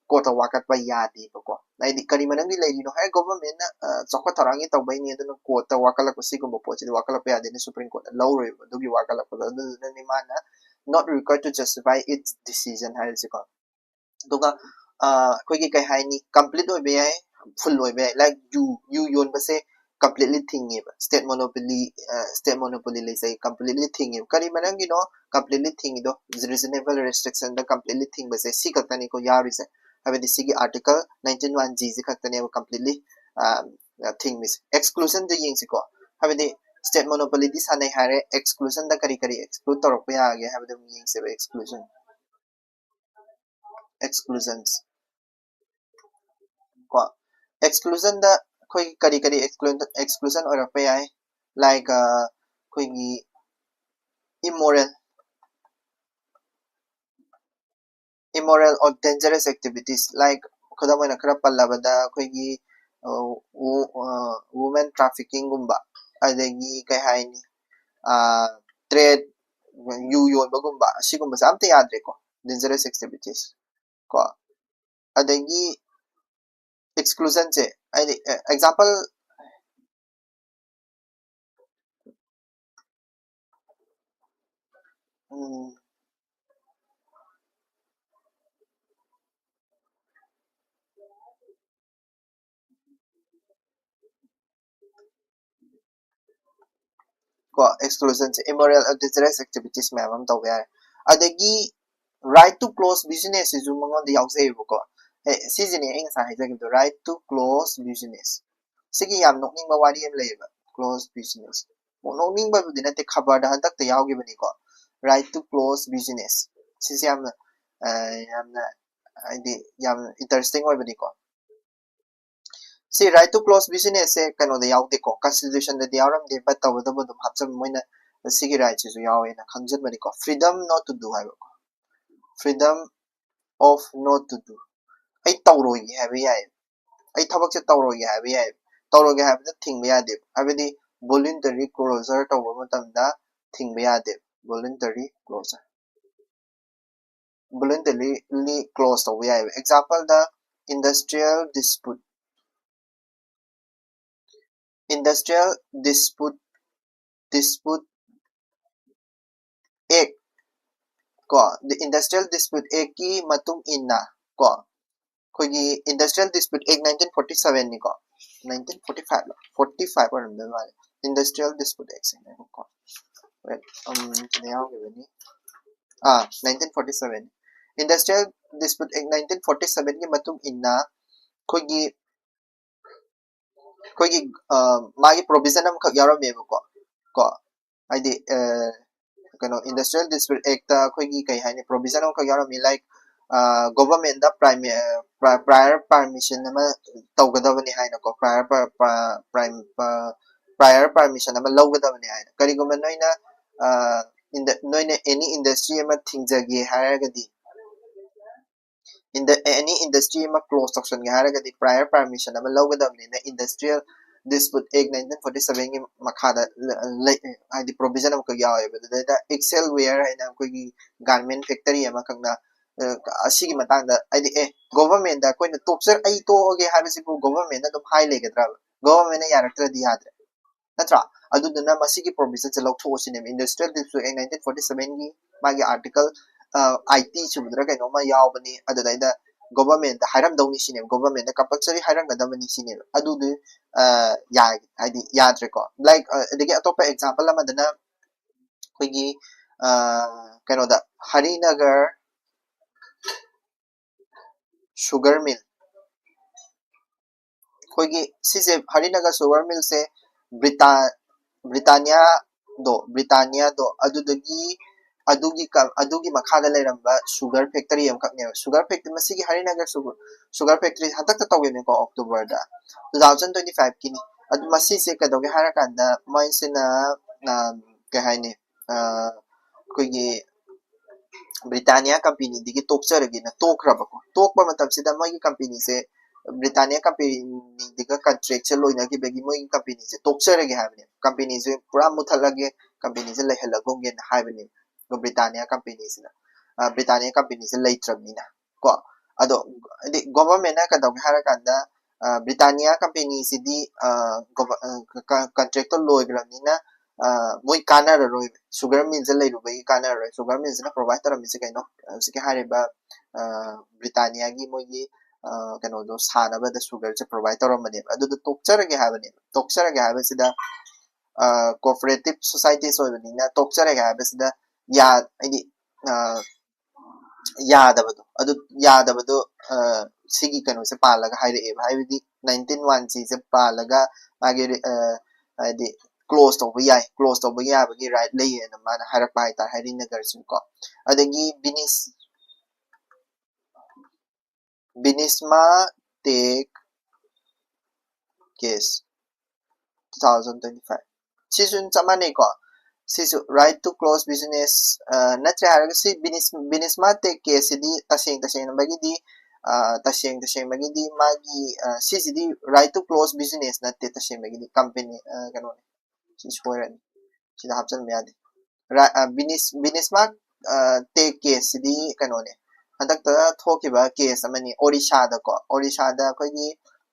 court ꯇ ꯋꯥꯀꯠꯄ ꯌꯥꯗꯦꯕꯀꯣ꯫ ꯍꯥꯏꯗꯤ ꯀꯔꯤ ꯃꯔꯝꯒꯤ ꯂꯩꯔꯤꯅꯣ ꯍꯥꯏ, government ꯅ, ꯑ, ꯆꯥꯎꯈꯠ ꯊꯧꯔꯥꯡꯒꯤ ꯇꯧꯕꯩꯅꯤ, ꯑꯗꯨꯅ court ꯇ ꯋꯥꯀꯠꯂꯛꯄ ꯁꯤꯒꯨꯝꯕ ꯄꯣꯠꯁꯤꯗꯤ ꯋꯥꯀꯠꯂꯛꯄ ꯌꯥꯗꯦꯅ Supreme Court ꯅ ꯂꯧꯔꯣꯏꯕ ꯑꯗꯨꯒꯤ ꯋꯥꯀꯠꯂꯛꯄꯗꯣ꯫ ꯑꯗꯨꯗꯨꯅꯅꯤ ꯃꯥꯅ not required to justify its decision ꯍꯥꯏꯔꯤꯁꯦꯀꯣ꯫ ꯑꯗꯨꯒ, ꯑ, ꯑꯩꯈꯣꯏꯒꯤ ꯀꯩ ꯍꯥꯏꯅꯤ, complete ꯑꯣꯏꯕ ꯌꯥꯏ, full ꯑꯣꯏꯕ ꯌꯥꯏ꯫ Like ꯌꯨ, ꯌꯨ ꯌꯣꯟꯕꯁꯦ completely ꯊꯤꯡꯉꯦꯕ, state monopoly, uh, state monopoly ꯂꯩꯖꯩ, completely ꯊꯤꯡꯉꯦꯕ꯫ ꯀꯔꯤ ꯃꯔꯝꯒꯤꯅꯣ completely ꯊꯤꯡꯉꯤꯗꯣ? Reasonable restriction ꯗ completely ꯊꯤꯡꯕꯁꯦ ꯁꯤ ꯈꯛꯇꯅꯤꯀꯣ ꯌꯥꯎꯔꯤꯁꯦ, ꯍꯥꯏꯕꯗꯤ ꯁꯤꯒꯤ article nineteen one G ꯁꯤ ꯈꯛꯇꯅꯦꯕ completely, ꯑ, ꯊꯤꯡꯉꯤꯁꯦ꯫ Exclusion ꯗ ꯌꯦꯡꯁꯤꯀꯣ, ꯍꯥꯏꯕꯗꯤ state monopoly ꯗꯤ ꯁꯥꯟꯅꯩ ꯍꯥꯏꯔꯦ, exclusion ꯗ ꯀꯔꯤ ꯀꯔꯤ exclude ꯇꯧꯔꯛꯄ ꯌꯥꯒꯦ ꯍꯥꯏꯕꯗꯣ ꯑꯃꯨꯛ ꯌꯦꯡꯁꯦꯕ꯫ Exclusion, exclusions ꯀꯣ, exclusion ꯗ ꯑꯩꯈꯣꯏ ꯀꯔꯤ ꯀꯔꯤ exclusion, exclusion ꯑꯣꯏꯔꯛꯄ ꯌꯥꯏ? Like, ꯑ, ꯑꯩꯈꯣꯏꯒꯤ immoral, immoral or dangerous activities, like ꯈꯨꯗꯝ ꯑꯣꯏꯅ ꯈꯔ ꯄꯜꯂꯕꯗ ꯑꯩꯈꯣꯏꯒꯤ, ꯑ, ꯋꯨ-, ꯑ, women trafficking ꯒꯨꯝꯕ, ꯑꯗꯒꯤ ꯀꯩ ꯍꯥꯏꯅꯤ, ꯑ, trade, ꯌꯨ ꯌꯣꯟꯕꯒꯨꯝꯕ, ꯑꯁꯤꯒꯨꯝꯕꯁꯦ ꯑꯝꯇ ꯌꯥꯗ꯭ꯔꯦꯀꯣ, dangerous activities ꯀꯣ꯫ ꯑꯗꯒꯤ exclusion ꯁꯦ, ꯍꯥꯏꯗꯤ, ꯑꯦ, example, ꯎꯝ, ꯀꯣ, exclusion say immoral or dangerous activities ꯃꯌꯥꯝ ꯑꯃ ꯇꯧꯕ ꯌꯥꯔꯦ꯫ ꯑꯗꯒꯤ right to close business ꯁꯤꯁꯨ ꯃꯉꯣꯟꯗ ꯌꯥꯎꯖꯩꯌꯦꯕꯀꯣ꯫ ꯑꯦ, ꯁꯤꯁꯤꯅꯦ ꯑꯩ ꯉꯁꯥꯏ ꯍꯥꯏꯖꯈꯤꯕꯗꯣ, right to close business꯫ ꯁꯤꯒꯤ ꯌꯥꯝ ꯅꯣꯛꯅꯤꯡꯕ ꯋꯥꯔꯤ ꯑꯃ ꯂꯩꯌꯦꯕ, close business꯫ ꯅꯣꯛꯅꯤꯡꯕꯕꯨꯗꯤ ꯅꯠꯇꯦ, ꯈꯕꯔꯗ ꯍꯟꯗꯛꯇ ꯌꯥꯎꯈꯤꯕꯅꯤꯀꯣ, right to close business꯫ ꯁꯤꯁꯦ ꯌꯥꯝꯅ, ꯑ, ꯌꯥꯝꯅ, ꯍꯥꯏꯗꯤ, ꯌꯥꯝ interesting ꯑꯣꯏꯕꯅꯤꯀꯣ꯫ ꯁꯤ right to close business ꯁꯦ ꯀꯩꯅꯣꯗ ꯌꯥꯎꯗꯦꯀꯣ, constitution ꯗꯗꯤ ꯌꯥꯎꯔꯝꯗꯦ, but ꯇꯧꯕꯇꯕꯨ ꯑꯗꯨꯝ ꯍꯥꯞꯆꯕ, ꯃꯣꯏꯅ ꯁꯤꯒꯤ right ꯁꯤꯁꯨ ꯌꯥꯎꯋꯦꯅ ꯈꯪꯖꯟꯕꯅꯤꯀꯣ꯫ Freedom not to do ꯍꯥꯏꯕꯀꯣ, freedom of not to do꯫ ꯑꯩ ꯇꯧꯔꯣꯏꯒꯦ ꯍꯥꯏꯕ ꯌꯥꯏ, ꯑꯩ ꯊꯕꯛꯁꯦ ꯇꯧꯔꯣꯏꯒꯦ ꯍꯥꯏꯕ ꯌꯥꯏ꯫ ꯇꯧꯔꯣꯏꯒꯦ ꯍꯥꯏꯕꯗ ꯊꯤꯡꯕ ꯌꯥꯗꯦ, ꯍꯥꯏꯕꯗꯤ voluntary closure ꯇꯧꯕ ꯃꯇꯝꯗ ꯊꯤꯡꯕ ꯌꯥꯗꯦ, voluntary closure꯫ Voluntarily close ꯇꯧꯕ ꯌꯥꯏꯑꯕ꯫ Example ꯗ, industrial dispute, industrial dispute, dispute act ꯀꯣ, the Industrial Dispute Act ꯀꯤ ꯃꯇꯨꯡ ꯏꯟꯅ ꯀꯣ, ꯑꯩꯈꯣꯏꯒꯤ Industrial Dispute Act nineteen forty seven ꯅꯤꯀꯣ, nineteen forty five ꯂꯣ, forty five ꯑꯣꯏꯔꯝꯗꯣꯏ ꯃꯥꯜꯂꯦ, Industrial Dispute Act ꯁꯦ꯫ ꯉꯥꯏꯈꯣꯀꯣ, wait, ꯎꯝ, ꯁꯤꯗ ꯌꯥꯎꯈꯤꯕꯅꯤ꯫ ꯑꯥ, nineteen forty seven꯫ Industrial Dispute Act nineteen forty seven ꯒꯤ ꯃꯇꯨꯡ ꯏꯟꯅ ꯑꯩꯈꯣꯏꯒꯤ, ꯑꯩꯈꯣꯏꯒꯤ, ꯑ, ꯃꯥꯒꯤ provision ꯑꯃꯈꯛ ꯌꯥꯎꯔꯝꯃꯦꯕꯀꯣ, ꯀꯣ, ꯍꯥꯏꯗꯤ, ꯑ, ꯀꯩꯅꯣ, Industrial Dispute Act ꯇ ꯑꯩꯈꯣꯏꯒꯤ ꯀꯩ ꯍꯥꯏꯅꯤ, provision ꯑꯃꯈꯛ ꯌꯥꯎꯔꯝꯃꯤ, like, ꯑ, government ꯗ prime-, ꯑ, pri-, prior permission ꯑꯃ ꯇꯧꯒꯗꯕꯅꯤ ꯍꯥꯏꯅꯀꯣ, prior per-, pa-, prime-, pa-, prior permission ꯑꯃ ꯂꯧꯒꯗꯕꯅꯤ ꯍꯥꯏꯅ꯫ ꯀꯔꯤꯒꯨꯝꯕ ꯅꯣꯏꯅ, ꯑ, ꯏꯟꯗ-, ꯅꯣꯏꯅ any industry ꯑꯃ ꯊꯤꯡꯖꯒꯦ ꯍꯥꯏꯔꯒꯗꯤ, ꯏꯟꯗ-, any industry ꯑꯃ close ꯇꯧꯁꯟꯒꯦ ꯍꯥꯏꯔꯒꯗꯤ prior permission ꯑꯃ ꯂꯧꯒꯗꯕꯅꯤꯅ, Industrial Dispute Act nineteen forty seven ꯒꯤ ꯃꯈꯥꯗ ꯂ-, ꯂꯩ, ꯍꯥꯏꯗꯤ provision ꯑꯃꯈꯛ ꯌꯥꯎꯋꯦꯕ꯫ ꯑꯗꯨꯗꯩꯗ axle wear ꯍꯥꯏꯅ ꯑꯩꯈꯣꯏꯒꯤ garment factory ꯑꯃꯈꯛꯅ, ꯑ, ꯑꯁꯤꯒꯤ ꯃꯇꯥꯡꯗ, ꯍꯥꯏꯗꯤ, ꯑꯦ, government ꯗ ꯑꯩꯈꯣꯏꯅ ꯇꯣꯛꯆ-, ꯑꯩ ꯇꯣꯛꯑꯒꯦ ꯍꯥꯏꯕꯁꯤꯕꯨ government ꯅ ꯑꯗꯨꯝ ꯍꯥꯏ ꯂꯩꯒꯗ꯭ꯔꯕ? Government ꯅ ꯌꯥꯔꯛꯇ꯭ꯔꯗꯤ ꯌꯥꯗ꯭ꯔꯦ, ꯅꯠꯇ꯭ꯔꯥ? ꯑꯗꯨꯗꯨꯅ ꯃꯁꯤꯒꯤ provision ꯁꯦ ꯂꯧꯊꯣꯛꯑꯣ ꯁꯤꯅꯦꯕ꯫ Industrial Dispute Act nineteen forty seven ꯒꯤ ꯃꯥꯒꯤ article, ꯑ, eighty ꯁꯨꯕꯗꯔ ꯀꯩꯅꯣꯝꯃ ꯌꯥꯎꯕꯅꯤ꯫ ꯑꯗꯨꯗꯩꯗ ꯒꯣꯚꯔꯟꯃꯦꯟꯗ ꯍꯥꯏꯔꯝꯗꯧꯅꯤ ꯁꯤꯅꯦꯕ, ꯒꯣꯚꯔꯟꯃꯦꯟꯗ ꯀꯝꯄꯜꯁꯔꯤ ꯍꯥꯏꯔꯝꯒꯗꯕꯅꯤ ꯁꯤꯅꯦꯕ꯫ ꯑꯗꯨꯗꯤ ꯑ, ꯌꯥꯏ, ꯍꯥꯏꯗꯤ ꯌꯥꯗ꯭ꯔꯦꯀꯣ꯫ ꯂꯥꯏꯛ ꯑ, ꯑꯗꯒꯤ ꯑꯇꯣꯞꯄ ꯑꯦꯛꯖꯥꯝꯄꯜ ꯑꯃꯗꯅ ꯑꯩꯈꯣꯏꯒꯤ ꯑ, ꯀꯩꯅꯣꯗ ꯍꯔꯤꯅꯒꯔ ꯁꯨꯒꯔ ꯃꯤꯜ, ꯑꯩꯈꯣꯏꯒꯤ ꯁꯤꯁꯦ ꯍꯔꯤꯅꯒꯔ ꯁꯨꯒꯔ ꯃꯤꯜꯁꯦ ꯕ꯭ꯔꯤꯇꯥ ꯕ꯭ꯔꯤꯇꯥꯅꯤꯌꯥꯗꯣ ꯕ꯭ꯔꯤꯇꯥꯅꯤꯌꯥꯗꯣ ꯑꯗꯨꯗꯒꯤ ꯑꯗꯨꯒꯤ ꯀ- ꯑꯗꯨꯒꯤ ꯃꯈꯥꯗ ꯂꯩꯔꯝꯕ ꯁꯨꯒꯔ ꯐꯦꯛꯇꯔꯤ ꯑꯃꯈꯛꯅꯦꯕ꯫ ꯁꯨꯒꯔ ꯐꯦꯛꯇꯔꯤ, ꯃꯁꯤꯒꯤ ꯍꯔꯤꯅꯒꯔ ꯁꯨꯒꯔ ꯁꯨꯒꯔ ꯐꯦꯛꯇꯔꯤ ꯍꯟꯗꯛꯇ ꯇꯧꯈꯤꯕꯅꯤꯀꯣ, ꯑꯣꯛꯇꯣꯕꯔꯗ, ꯇꯨ ꯊꯥꯎꯖꯟ ꯇ꯭ꯋꯦꯟꯇꯤ ꯐꯥꯏꯚꯀꯤꯅꯤ꯫ ꯑꯗꯨ ꯃꯁꯤꯁꯦ ꯀꯩꯗꯧꯒꯦ ꯍꯥꯏꯔꯀꯥꯟꯗ ꯃꯣꯏꯁꯤꯅ ꯑ, ꯀꯩ ꯍꯥꯏꯅꯤ, ꯑ, ꯑꯩꯈꯣꯏꯒꯤ ꯕ꯭ꯔꯤꯇꯥꯅꯤꯌꯥ ꯀꯝꯄꯦꯅꯤꯗꯒꯤ ꯇꯣꯛꯆꯔꯒꯦꯅ ꯇꯣꯛꯈ꯭ꯔꯕꯀꯣ꯫ ꯇꯣꯛꯄ ꯃꯇꯝꯁꯤꯗ ꯃꯣꯏꯒꯤ ꯀꯝꯄꯦꯅꯤꯁꯦ ꯕ꯭ꯔꯤꯇꯥꯅꯤꯌꯥ ꯀꯝꯄꯦꯅꯤꯗꯒ ꯀꯟꯇ꯭ꯔꯦꯛꯁꯦ ꯂꯣꯏꯅꯈꯤꯕꯒꯤ ꯃꯣꯏꯒꯤ ꯀꯝꯄꯦꯅꯤꯁꯦ ꯇꯣꯛꯆꯔꯒꯦ ꯍꯥꯏꯕꯅꯦꯕ꯫ ꯀꯝꯄꯦꯅꯤꯁꯦ ꯄꯨꯔꯥ ꯃꯨꯠꯊꯠꯂꯒꯦ, ꯀꯝꯄꯦꯅꯤꯁꯦ ꯂꯩꯍꯜꯂꯒꯨꯝꯒꯦꯅ ꯍꯥꯏꯕꯅꯦꯕ꯫ ꯑꯗꯣ ꯕ꯭ꯔꯤꯇꯥꯅꯤꯌꯥ ꯀꯝꯄꯦꯅꯤꯁꯤꯅ, ꯑ, ꯕ꯭ꯔꯤꯇꯥꯅꯤꯌꯥ ꯀꯝꯄꯦꯅꯤꯁꯦ ꯂꯩꯇ꯭ꯔꯕꯅꯤꯅ ꯀꯣ꯫ ꯑꯗꯣ ꯍꯥꯏꯗꯤ ꯒꯣꯚꯔꯟꯃꯦꯟꯅ ꯀꯩꯗꯧꯒꯦ ꯍꯥꯏꯔꯀꯥꯟꯗ, ꯑ, ꯕ꯭ꯔꯤꯇꯥꯅꯤꯌꯥ ꯀꯝꯄꯦꯅꯤꯁꯤꯗꯤ, ꯑ, ꯒꯣꯚ-, ꯑ, ꯀ-, ꯀ-, ꯀꯟꯇ꯭ꯔꯦꯛꯇꯣ ꯂꯣꯏꯈ꯭ꯔꯕꯅꯤꯅ, ꯑ, ꯃꯣꯏ ꯀꯥꯟꯅꯔꯔꯣꯏꯕ꯫ ꯁꯨꯒꯔ ꯃꯤꯜꯁꯦ ꯂꯩꯔꯨꯕꯒꯤ ꯀꯥꯟꯅꯔꯔꯣꯏ꯫ ꯁꯨꯒꯔ ꯃꯤꯜꯁꯤꯅ ꯄ꯭ꯔꯣꯚꯥꯏꯠ ꯇꯧꯔꯝꯃꯤꯁꯦ ꯀꯩꯅꯣ? ꯍꯧꯖꯤꯛꯀꯤ ꯍꯥꯏꯔꯤꯕ, ꯑ, ꯕ꯭ꯔꯤꯇꯥꯅꯤꯌꯥꯒꯤ ꯃꯣꯏꯒꯤ, ꯑ, ꯀꯩꯅꯣꯗꯣ ꯁꯥꯅꯕꯗ ꯁꯨꯒꯔꯁꯦ ꯄ꯭ꯔꯣꯚꯥꯏꯠ ꯇꯧꯔꯝꯕꯅꯦꯕ꯫ ꯑꯗꯨꯗꯣ ꯇꯣꯛꯆꯔꯒꯦ ꯍꯥꯏꯕꯅꯦꯕ꯫ ꯇꯣꯛꯆꯔꯒꯦ ꯍꯥꯏꯕꯁꯤꯗ, ꯑ, ꯀꯣꯑꯣꯄꯔꯦꯇꯤꯚ ꯁꯣꯁꯥꯏꯇꯤꯁ ꯑꯣꯏꯕꯅꯤꯅ ꯇꯣꯛꯆꯔꯒꯦ ꯍꯥꯏꯕꯁꯤꯗ ꯌꯥ-, ꯍꯥꯏꯗꯤ, ꯑ, ꯌꯥꯗꯕꯗꯣ, ꯑꯗꯨ ꯌꯥꯗꯕꯗꯣ, ꯑ, ꯁꯤꯒꯤ ꯀꯩꯅꯣꯁꯦ ꯄꯥꯜꯂꯒ ꯍꯥꯏꯔꯛꯑꯦꯕ꯫ ꯍꯥꯏꯕꯗꯤ ꯅꯥꯏꯟꯇꯤꯟ ꯋꯥꯟ ꯁꯤꯁꯦ ꯄꯥꯜꯂꯒ ꯃꯥꯒꯤ ꯔꯤ-, ꯑ, ꯍꯥꯏꯗꯤ ꯀ꯭ꯂꯣꯖ ꯇꯧꯕ ꯌꯥꯏ, ꯀ꯭ꯂꯣꯖ ꯇꯧꯕ ꯌꯥꯕꯒꯤ ꯔꯥꯏꯠ ꯂꯩꯌꯦꯅ ꯃꯥꯅ ꯍꯥꯏꯔꯛꯄ ꯍꯥꯏꯇꯥꯔꯦ, ꯍꯔꯤꯅꯒꯔꯁꯤꯀꯣ꯫ ꯑꯗꯒꯤ ꯕꯤꯅꯤꯁ-, ꯕꯤꯅꯤꯁꯃꯥ ꯇꯦꯛ ꯀꯦꯁ, ꯇꯨ ꯊꯥꯎꯖꯟ ꯇ꯭ꯋꯦꯟꯇꯤ ꯐꯥꯏꯚ꯫ ꯁꯤꯁꯨ ꯆꯞ ꯃꯥꯟꯅꯩꯀꯣ꯫ ꯁꯤꯁꯨ right to close business, ꯑ, ꯅꯠꯇ꯭ꯔꯦ ꯍꯥꯏꯔꯒ ꯁꯤ ꯕꯤꯅꯤꯁ-, ꯕꯤꯅꯤꯁꯃꯥ ꯇꯦꯛ ꯀꯦꯁꯁꯤꯗꯤ ꯇꯁꯦꯡ ꯇꯁꯦꯡꯅꯃꯛꯒꯤꯗꯤ, ꯑ, ꯇꯁꯦꯡ ꯇꯁꯦꯡꯕꯒꯤꯗꯤ ꯃꯥꯒꯤ, ꯑ, ꯁꯤꯁꯤꯗꯤ right to close business ꯅꯠꯇꯦ, ꯇꯁꯦꯡꯕꯒꯤꯗꯤ ꯀꯝꯄꯦꯅꯤ, ꯑ, ꯀꯩꯅꯣꯅꯤ꯫ ꯁꯤ ꯁꯣꯏꯔꯅꯤ꯫ ꯁꯤꯗ ꯍꯥꯞꯆꯤꯟꯕ ꯌꯥꯗꯦ꯫ ꯔꯥ-, ꯑ, ꯕꯤꯅꯤꯁ-, ꯕꯤꯅꯤꯁꯃꯥ, ꯑ, ꯇꯦꯛ ꯀꯦꯁꯁꯤꯗꯤ ꯀꯩꯅꯣꯅꯦ꯫ ꯍꯟꯗꯛꯇ ꯊꯣꯛꯈꯤꯕ ꯀꯦꯁ ꯑꯃꯅꯤ ꯑꯣꯔꯤꯁꯥꯗꯀꯣ꯫ ꯑꯣꯔꯤꯁꯥꯗ ꯑꯩꯈꯣꯏꯒꯤ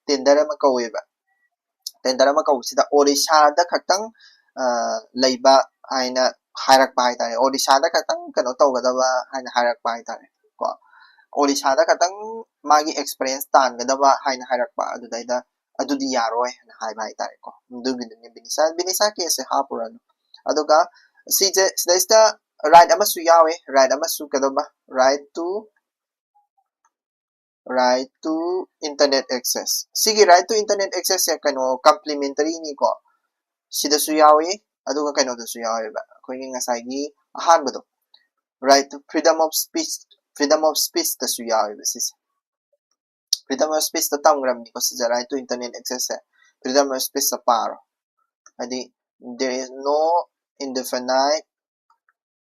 ꯇꯦꯟꯗꯔ ꯑꯃ ꯀꯧꯋꯦꯕ꯫ ꯇꯦꯟꯗꯔ ꯑꯃ ꯀꯧꯕꯁꯤꯗ ꯑꯣꯔꯤꯁꯥꯗ ꯈꯛꯇꯪ, ꯑ, ꯂꯩꯕ ꯍꯥꯏꯅ ꯍꯥꯏꯔꯛꯄ ꯍꯥꯏꯇꯥꯔꯦ꯫ ꯑꯣꯔꯤꯁꯥꯗ ꯈꯛꯇꯪ ꯀꯩꯅꯣ ꯇꯧꯒꯗꯕ ꯍꯥꯏꯅ ꯍꯥꯏꯔꯛꯄ ꯍꯥꯏꯇꯥꯔꯦ ꯀꯣ꯫ ꯑꯣꯔꯤꯁꯥꯗ ꯈꯇꯪ ꯃꯥꯒꯤ ꯑꯦꯛꯁꯄꯤꯔꯤꯌꯦꯟꯁ ꯇꯥꯟꯒꯗꯕ ꯍꯥꯏꯅ ꯍꯥꯏꯔꯛꯄ ꯑꯗꯨꯗꯩꯗ ꯑꯗꯨꯗꯤ ꯌꯥꯔꯣꯏ ꯍꯥꯏꯅ ꯍꯥꯏꯕ ꯍꯥꯏꯇꯥꯔꯦꯀꯣ꯫ ꯑꯗꯨꯒꯤꯗꯨꯅꯤ ꯕꯤꯅꯤꯁꯥ ꯕꯤꯅꯤꯁꯥ ꯀꯦꯁꯁꯦ ꯍꯥꯞꯄꯨꯔꯅꯨ꯫ ꯑꯗꯨꯒ ꯁꯤꯁꯦ ꯁꯤꯗꯩꯁꯤꯗ ꯔꯥꯏꯠ ꯑꯃꯁꯨ ꯌꯥꯎꯋꯦ꯫ ꯔꯥꯏꯠ ꯑꯃꯁꯨ ꯀꯩꯗꯧꯕ? Right to right to internet access꯫ ꯁꯤꯒꯤ right to internet access ꯁꯦ ꯀꯩꯅꯣ ꯀꯝꯄ꯭ꯂꯤꯃꯦꯟꯇꯔꯤꯅꯤꯀꯣ꯫ ꯁꯤꯗꯁꯨ ꯌꯥꯎꯏ ꯑꯗꯨꯒ ꯀꯩꯅꯣꯗꯁꯨ ꯌꯥꯎꯋꯦꯕ, ꯑꯩꯈꯣꯏꯒꯤ ꯉꯁꯥꯏꯒꯤ ꯑꯍꯥꯟꯕꯗꯣ, right to freedom of speech, freedom of speech ꯇꯁꯨ ꯌꯥꯎꯋꯦꯕ ꯁꯤꯁꯦ꯫ Freedom of speech ꯇ ꯇꯝꯈ꯭ꯔꯕꯅꯤꯀꯣ ꯁꯤꯁꯦ, right to internet access say. Freedom of speech ꯇ ꯄꯥꯔꯣ꯫ ꯍꯥꯏꯗꯤ, there is no indefinite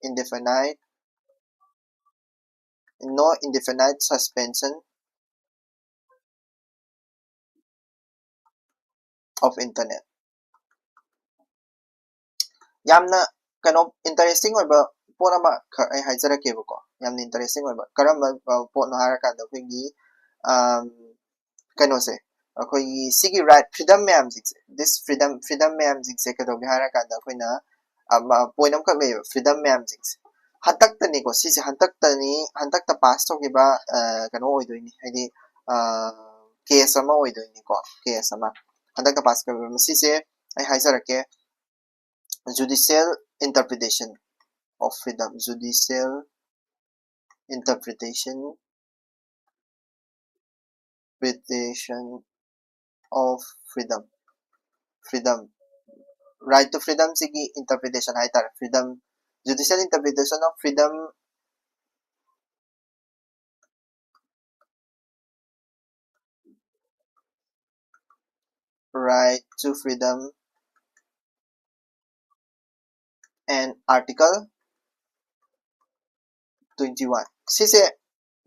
indefinite no indefinite suspension of internet꯫ ꯌꯥꯝꯅ ꯀꯩꯅꯣ, ꯏꯟꯇꯔꯦꯁꯇꯤꯡ ꯑꯣꯏꯕ ꯄꯣꯠ ꯑꯃꯈꯛ ꯑꯩ ꯍꯥꯏꯖꯔꯛꯀꯦꯕꯀꯣ꯫ ꯌꯥꯝꯅ ꯏꯟꯇꯔꯦꯁꯇꯤꯡ ꯑꯣꯏꯕ ꯀꯔꯝꯕ, ꯑ, ꯄꯣꯠꯅꯣ ꯍꯥꯏꯔꯀꯥꯟꯗ, ꯑꯩꯈꯣꯏꯒꯤ, ꯑꯝ, ꯀꯩꯅꯣꯁꯦ, ꯑꯩꯈꯣꯏꯒꯤ ꯁꯤꯒꯤ ꯔꯥꯏꯠ, ꯐ꯭ꯔꯤꯗꯝ ꯃꯌꯥꯝꯁꯤꯡꯁꯦ, ꯗꯤꯁ ꯐ꯭ꯔꯤꯗꯝ ꯐ꯭ꯔꯤꯗꯝ ꯃꯌꯥꯝꯁꯤꯡꯁꯦ ꯀꯩꯗꯧꯒꯦ ꯍꯥꯏꯔꯀꯥꯟꯗ, ꯑꯩꯈꯣꯏꯅ ꯄꯣꯏꯟ ꯑꯃꯈꯛ ꯂꯩꯌꯦꯕ, ꯐ꯭ꯔꯤꯗꯝ ꯃꯌꯥꯝꯁꯤꯡꯁꯦ꯫ ꯍꯟꯗꯛꯇꯅꯤꯀꯣ ꯁꯤꯁꯦ, ꯍꯟꯗꯛꯇꯅꯤ, ꯍꯟꯗꯛꯇ ꯄꯥꯁ ꯇꯧꯈꯤꯕ, ꯑ, ꯀꯩꯅꯣ ꯑꯣꯏꯗꯣꯏꯅꯤ, ꯍꯥꯏꯗꯤ ꯀꯦꯁ ꯑꯃ ꯑꯣꯏꯗꯣꯏꯅꯤꯀꯣ꯫ ꯀꯦꯁ ꯑꯃ ꯍꯟꯗꯛꯇ ꯄꯥꯁ ꯇꯧꯈꯤꯕ, ꯃꯁꯤꯁꯦ ꯑꯩ ꯍꯥꯏꯖꯔꯛꯀꯦ꯫ Judicial interpretation of freedom, judicial interpretation, interpretation of freedom, freedom, right to freedom ꯁꯤꯒꯤ interpretation ꯍꯥꯏꯇꯥꯔꯦ꯫ Freedom, judicial interpretation of freedom, right to freedom and article twenty one꯫ ꯁꯤꯁꯦ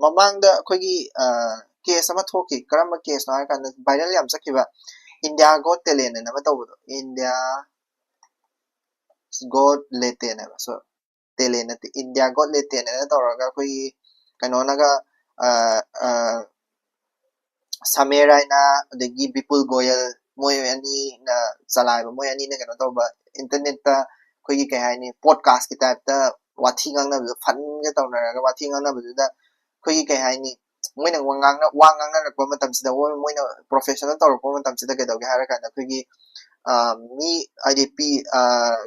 ꯃꯃꯥꯡꯗ ꯑꯩꯈꯣꯏꯒꯤ ꯀꯦꯁ ꯑꯃ ꯊꯣꯛꯈꯤ꯫ ꯀꯔꯝꯕ ꯀꯦꯁꯅꯣ ꯍꯥꯏꯔꯀꯥꯟꯗ, ꯚꯥꯏꯔꯦꯜ ꯌꯥꯝ ꯆꯠꯈꯤꯕ India Got Talent ꯍꯥꯏꯅ ꯑꯃ ꯇꯧꯕꯗꯣ, India Got Talent ꯍꯥꯏꯕ, so, Talent ꯅꯠꯇꯦ, India Got Talent ꯍꯥꯏꯅ ꯇꯧꯔꯒ ꯑꯩꯈꯣꯏꯒꯤ ꯀꯩꯅꯣꯅꯒ, ꯑ, ꯑ, ꯁꯃꯤꯔ ꯔꯥꯏꯅꯥ, ꯑꯗꯒꯤ ꯕꯤꯄꯨꯜ ꯒꯣꯌꯜ, ꯃꯣꯏ ꯑꯅꯤꯅ ꯆꯂꯥꯏꯕ, ꯃꯣꯏ ꯑꯅꯤꯅ ꯀꯩꯅꯣ ꯇꯧꯕ, ꯏꯟꯇꯔꯅꯦꯠꯇ ꯑꯩꯈꯣꯏꯒꯤ ꯀꯩ ꯍꯥꯏꯅꯤ, ꯄꯣꯗꯀꯥꯁꯀꯤ ꯇꯥꯏꯞꯇ ꯋꯥꯊꯤ ꯉꯥꯡꯅꯕꯗꯣ, ꯐꯟꯒ ꯇꯧꯅꯔꯒ ꯋꯥꯊꯤ ꯉꯥꯡꯅꯕꯗꯨꯗ ꯑꯩꯈꯣꯏꯒꯤ ꯀꯩ ꯍꯥꯏꯅꯤ, ꯃꯣꯏꯅ ꯋꯥ ꯉꯥꯡꯅ ꯋꯥ ꯉꯥꯡꯅꯔꯛꯄ ꯃꯇꯝꯁꯤꯗ, ꯃꯣꯏ- ꯃꯣꯏꯅ professional ꯇꯧꯔꯛꯄ ꯃꯇꯝꯁꯤꯗ ꯀꯩꯗꯧꯒꯦ ꯍꯥꯏꯔ ꯀꯥꯟꯗ, ꯑꯩꯈꯣꯏꯒꯤ ꯑ, ꯃꯤ ꯍꯥꯏꯗꯤ ꯄꯤ ꯑ,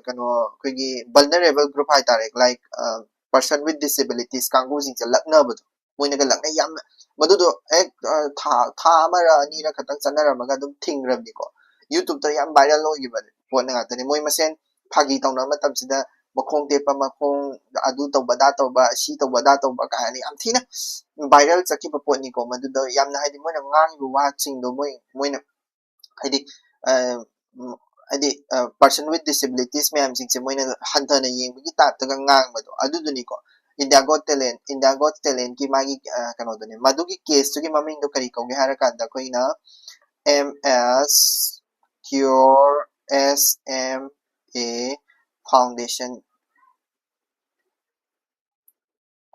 ꯀꯩꯅꯣ, ꯑꯩꯈꯣꯏꯒꯤ vulnerable group ꯍꯥꯏꯇꯥꯔꯦ, like, ꯑ, person with disabilities ꯀꯥꯡꯕꯨꯁꯤꯡꯁꯦ ꯂꯛꯅꯕꯗꯣ, ꯃꯣꯏꯅꯒ ꯂꯛꯅꯩ ꯌꯥꯝꯅ꯫ ꯃꯗꯨꯗꯣ ꯍꯦꯛ ꯑ, ꯊꯥ ꯊꯥ ꯑꯃꯔ ꯑꯅꯤꯔ ꯈꯛꯇꯪ ꯆꯠꯅꯔꯝꯃꯒ ꯑꯗꯨꯝ ꯊꯤꯡꯈ꯭ꯔꯕꯅꯤꯀꯣ꯫ YouTube ꯇ ꯌꯥꯝ viral ꯑꯣꯏꯈꯤꯕ ꯄꯣꯠꯅ ꯉꯥꯛꯇꯅꯤ꯫ ꯃꯣꯏ ꯃꯁꯦꯟ ꯐꯥꯒꯤ ꯇꯧꯅꯕ ꯃꯇꯝꯁꯤꯗ ꯃꯈꯣꯡ ꯇꯦꯛꯄ, ꯃꯈꯣꯡ ꯑꯗꯨ ꯇꯧꯕ ꯑꯗꯥ ꯇꯧꯕ, ꯁꯤ ꯇꯧꯕ ꯑꯗꯥ ꯇꯧꯕ ꯀꯥꯏꯅ ꯌꯥꯝ ꯊꯤꯅ viral ꯆꯠꯈꯤꯕ ꯄꯣꯠꯅꯤꯀꯣ꯫ ꯃꯗꯨꯗ ꯌꯥꯝꯅ ꯍꯥꯏꯗꯤ ꯃꯣꯏꯅ ꯉꯥꯡꯉꯤꯕ ꯋꯥꯁꯤꯡꯗꯣ ꯃꯣꯏ ꯃꯣꯏꯅ ꯍꯥꯏꯗꯤ ꯑ, ꯎꯝ, ꯍꯥꯏꯗꯤ ꯑ, person with disabilities ꯃꯌꯥꯝꯁꯤꯡꯁꯦ ꯃꯣꯏꯅ ꯍꯟꯊꯅ ꯌꯦꯡꯕꯒꯤ type ꯇꯒ ꯉꯥꯡꯕꯗꯣ ꯑꯗꯨꯗꯨꯅꯤꯀꯣ꯫ India Got Talent, India Got Talent ꯀꯤ ꯃꯥꯒꯤ ꯑ, ꯀꯩꯅꯣꯗꯨꯅꯦ꯫ ꯃꯗꯨꯒꯤ case ꯇꯨꯒꯤ ꯃꯃꯤꯡꯗꯣ ꯀꯔꯤ ꯀꯧꯒꯦ ꯍꯥꯏꯔ ꯀꯥꯟꯗ ꯑꯩꯈꯣꯏꯅ M S Cure S M A Foundation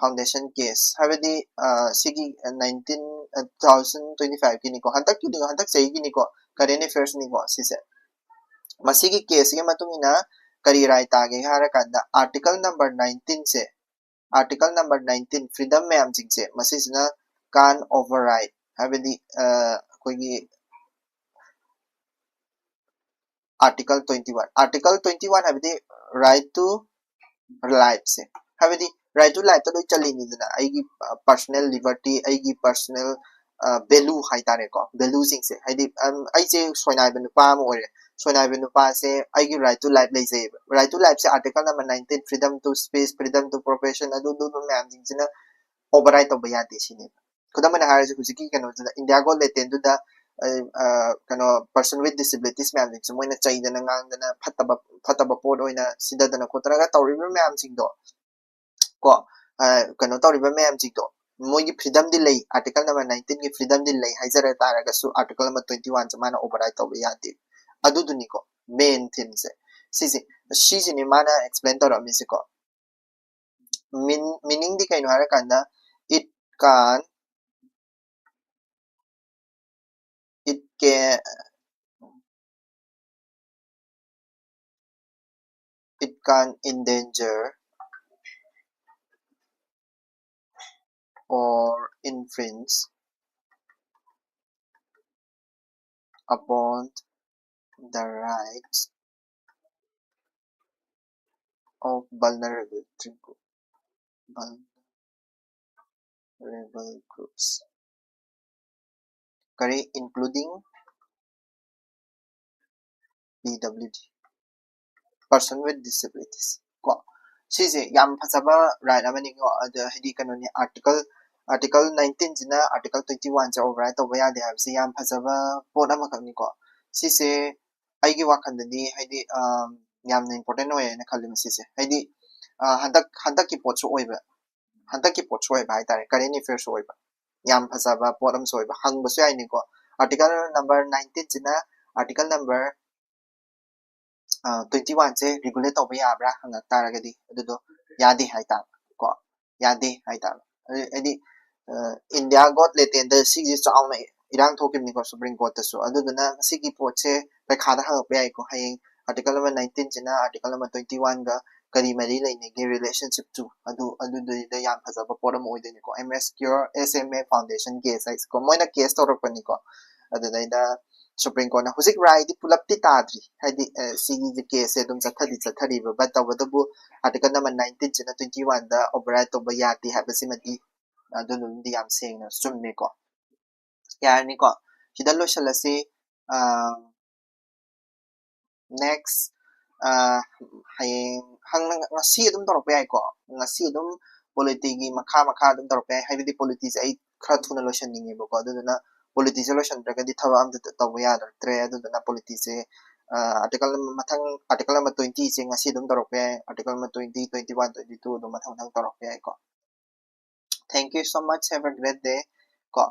Foundation Case ꯍꯥꯏꯕꯗꯤ ꯑ, ꯁꯤꯒꯤ nineteen ꯑ, two thousand twenty five ꯀꯤꯅꯤꯀꯣ, ꯍꯟꯗꯛꯀꯤꯗꯤ, ꯍꯟꯗꯛ ꯆꯍꯤꯒꯤꯅꯤꯀꯣ, current affairs ꯅꯤꯀꯣ ꯁꯤꯁꯦ꯫ ꯃꯁꯤꯒꯤ case ꯁꯤꯒꯤ ꯃꯇꯨꯡ ꯏꯟꯅ ꯀꯔꯤ ꯔꯥꯏ ꯇꯥꯒꯦ ꯍꯥꯏꯔ ꯀꯥꯟꯗ, article number nineteen ꯁꯦ, article number nineteen, freedom ꯃꯌꯥꯝꯁꯤꯡꯁꯦ ꯃꯁꯤꯁꯤꯅ can't override, ꯍꯥꯏꯕꯗꯤ ꯑ, ꯑꯩꯈꯣꯏꯒꯤ article twenty one, article twenty one ꯍꯥꯏꯕꯗꯤ right to life ꯁꯦ, ꯍꯥꯏꯕꯗꯤ right to life ꯇ ꯂꯣꯏ ꯆꯜꯂꯤꯅꯤꯗꯅ꯫ ꯑꯩꯒꯤ personal liberty, ꯑꯩꯒꯤ personal value ꯍꯥꯏꯇꯥꯔꯦꯀꯣ, value ꯁꯤꯡꯁꯦ, ꯍꯥꯏꯗꯤ ꯑꯩꯁꯦ ꯁꯣꯏꯅꯥꯏꯕ ꯅꯨꯄꯥ ꯑꯃ ꯑꯣꯏꯔꯦ, ꯁꯣꯏꯅꯥꯏꯕ ꯅꯨꯄꯥꯁꯦ ꯑꯩꯒꯤ right to life ꯂꯩꯖꯩꯑꯕ꯫ Right to life say article number nineteen, freedom to speech, freedom to profession, ꯑꯗꯨ ꯑꯗꯨ ꯃꯌꯥꯝꯁꯤꯡꯁꯤꯅ override ꯇꯧꯕ ꯌꯥꯗꯦ ꯁꯤꯅꯦꯕ꯫ ꯈꯨꯗꯝ ꯑꯣꯏꯅ ꯍꯥꯏꯔꯁꯦ, ꯍꯧꯖꯤꯛꯀꯤ ꯀꯩꯅꯣꯁꯤꯗ, India Got Talent ꯗꯨꯗ ꯑ, ꯑ, ꯀꯩꯅꯣ, person with disabilities ꯃꯌꯥꯝꯁꯤꯡꯁꯦ ꯃꯣꯏꯅ ꯆꯩꯗꯅ ꯉꯥꯡꯗꯅ ꯐꯠꯇꯕ ꯐꯠꯇꯕ ꯄꯣꯠ ꯑꯣꯏꯅ ꯁꯤꯗꯗꯅ ꯈꯣꯠꯇꯅꯒ ꯇꯧꯔꯤꯕ ꯃꯌꯥꯝꯁꯤꯡꯗꯣ ꯀꯣ, ꯑ, ꯀꯩꯅꯣ ꯇꯧꯔꯤꯕ ꯃꯌꯥꯝꯁꯤꯡꯗꯣ, ꯃꯣꯏꯒꯤ freedom ꯗꯤ ꯂꯩ, article number nineteen ꯒꯤ freedom ꯗꯤ ꯂꯩ ꯍꯥꯏꯖꯔ ꯇꯥꯔꯒꯁꯨ article number twenty one ꯁꯦ ꯃꯥꯅ override ꯇꯧꯕ ꯌꯥꯗꯦ꯫ ꯑꯗꯨꯗꯨꯅꯤꯀꯣ main theme ꯁꯦ꯫ ꯁꯤꯁꯦ, ꯁꯤꯁꯤꯅꯤ ꯃꯥꯅ explain ꯇꯧꯔꯝꯃꯤꯁꯦꯀꯣ꯫ Meaning ꯗꯤ ꯀꯩꯅꯣ ꯍꯥꯏꯔꯀꯥꯟꯗ, it can, it can, it can endanger or infringe upon the rights of vulnerable group vulnerable groups, correct, including P W D, person with disabilities. ꯀꯣ, ꯁꯤꯁꯦ ꯌꯥꯝ ꯐꯖꯕ right ꯑꯃꯅꯤꯀꯣ꯫ ꯑꯗ ꯍꯥꯏꯗꯤ ꯀꯩꯅꯣꯅꯤ, article article nineteen ꯁꯤꯅ article twenty one ꯁꯦ override ꯇꯧꯕ ꯌꯥꯗꯦ ꯍꯥꯏꯕꯁꯦ ꯌꯥꯝ ꯐꯖꯕ ꯄꯣꯠ ꯑꯃꯈꯛꯅꯤꯀꯣ꯫ ꯁꯤꯁꯦ ꯑꯩꯒꯤ ꯋꯥꯈꯜꯗꯗꯤ ꯍꯥꯏꯗꯤ ꯌꯥꯝꯅ important ꯑꯣꯏꯌꯦꯅ ꯈꯜꯂꯤ ꯃꯁꯤꯁꯦ꯫ ꯍꯥꯏꯗꯤ ꯍꯟꯗꯛ ꯍꯟꯗꯛꯀꯤ ꯄꯣꯠꯁꯨ ꯑꯣꯏꯕ ꯍꯟꯗꯛꯀꯤ ꯄꯣꯠꯁꯨ ꯑꯣꯏꯕ ꯍꯥꯏꯇꯥꯔꯦ, current affairsꯁꯨ ꯑꯣꯏꯕ꯫ ꯌꯥꯝ ꯐꯖꯕ ꯄꯣꯠ ꯑꯃꯁꯨ ꯑꯣꯏꯕ꯫ ꯍꯪꯕꯁꯨ ꯌꯥꯏꯅꯤꯀꯣ꯫ Article number nineteen ꯁꯤꯅ article number twenty one ꯁꯦ regulate ꯇꯧꯕ ꯌꯥꯕ꯭ꯔꯥ ꯍꯪꯉꯛ ꯇꯥꯔꯒꯗꯤ ꯑꯗꯨꯗꯣ ꯌꯥꯗꯦ ꯍꯥꯏꯇꯥꯕ ꯀꯣ꯫ ꯌꯥꯗꯦ ꯍꯥꯏꯇꯥꯕ꯫ ꯍꯥꯏꯗꯤ ꯏꯟꯗꯤꯌꯥ ꯒꯣꯠ ꯂꯦꯇꯦꯟꯗ ꯁꯤꯒꯤꯁꯦ ꯆꯥꯎꯅ ꯏꯔꯥꯡ ꯊꯣꯛꯈꯤꯕꯅꯤꯀꯣ Supreme Courtꯇꯁꯨ꯫ ꯑꯗꯨꯗꯨꯅ ꯃꯁꯤꯒꯤ ꯄꯣꯠꯁꯦ ꯄꯩꯈꯥꯗ ꯍꯪꯉꯛꯄ ꯌꯥꯏꯀꯣ꯫ ꯍꯌꯦꯡ article number nineteen ꯁꯤꯅ article number twenty one ꯒ ꯀꯔꯤ ꯃꯔꯤ ꯂꯩꯅꯒꯦ, relationship to, ꯑꯗꯨ ꯑꯗꯨꯗꯨꯗ ꯌꯥꯝ ꯐꯖꯕ ꯄꯣꯠ ꯑꯃ ꯑꯣꯏꯗꯣꯏꯅꯤꯀꯣ꯫ M S Cure S M A Foundation case ꯍꯥꯏꯁꯤꯀꯣ, ꯃꯣꯏꯅ case ꯇꯧꯔꯛꯄꯅꯤꯀꯣ꯫ ꯑꯗꯨꯗꯩꯗ Supreme Courtꯅ ꯍꯧꯖꯤꯛ rightꯇꯤ ꯄꯨꯂꯞꯇꯤ ꯇꯥꯗ꯭ꯔꯤ, ꯍꯥꯏꯗꯤ ꯁꯤꯒꯤ caseꯁꯦ ꯑꯗꯨꯝ ꯆꯠꯊꯗꯤ ꯆꯠꯊꯔꯤꯕ, but ꯇꯧꯕꯇꯕꯨ article number nineteen ꯁꯤꯅ twenty one ꯗ override ꯇꯧꯕ ꯌꯥꯗꯦ ꯍꯥꯏꯕꯁꯤꯃꯗꯤ ꯑꯗꯨꯗꯨꯝꯗꯤ ꯌꯥꯝ ꯁꯦꯡꯅ ꯆꯨꯝꯃꯦꯀꯣ꯫ ꯌꯥꯔꯅꯤꯀꯣ, ꯁꯤꯗ ꯂꯣꯏꯁꯤꯜꯂꯁꯤ꯫ Next, ꯍꯌꯦꯡ ꯍꯪꯅ ꯉꯁꯤ ꯑꯗꯨꯝ ꯇꯧꯔꯛꯄ ꯌꯥꯏꯀꯣ꯫ ꯉꯁꯤ ꯑꯗꯨꯝ polityꯒꯤ ꯃꯈꯥ ꯃꯈꯥ ꯑꯗꯨꯝ ꯇꯧꯔꯛꯄ ꯌꯥꯏ, ꯍꯥꯏꯕꯗꯤ polityꯁꯦ ꯑꯩ ꯈꯔ ꯊꯨꯅ ꯂꯣꯏꯁꯟꯅꯤꯡꯉꯦꯕꯀꯣ꯫ ꯑꯗꯨꯗꯨꯅ polityꯁꯦ ꯂꯣꯏꯁꯟꯗ꯭ꯔꯒꯗꯤ ꯊꯕꯛ ꯑꯝꯇ ꯇꯧꯕ ꯌꯥꯗ꯭ꯔꯦ꯫ ꯑꯗꯨꯗꯨꯅ polityꯁꯦ article ꯃꯊꯪ article number twentyꯁꯦ ꯉꯁꯤ ꯑꯗꯨꯝ ꯇꯧꯔꯛꯄ ꯌꯥꯏ꯫ Article number twenty, twenty one, twenty two ꯑꯗꯨꯝ ꯃꯊꯪ ꯃꯊꯪ ꯇꯧꯔꯛꯄ ꯌꯥꯏꯀꯣ꯫ Thank you so much, have a great day ꯀꯣ꯫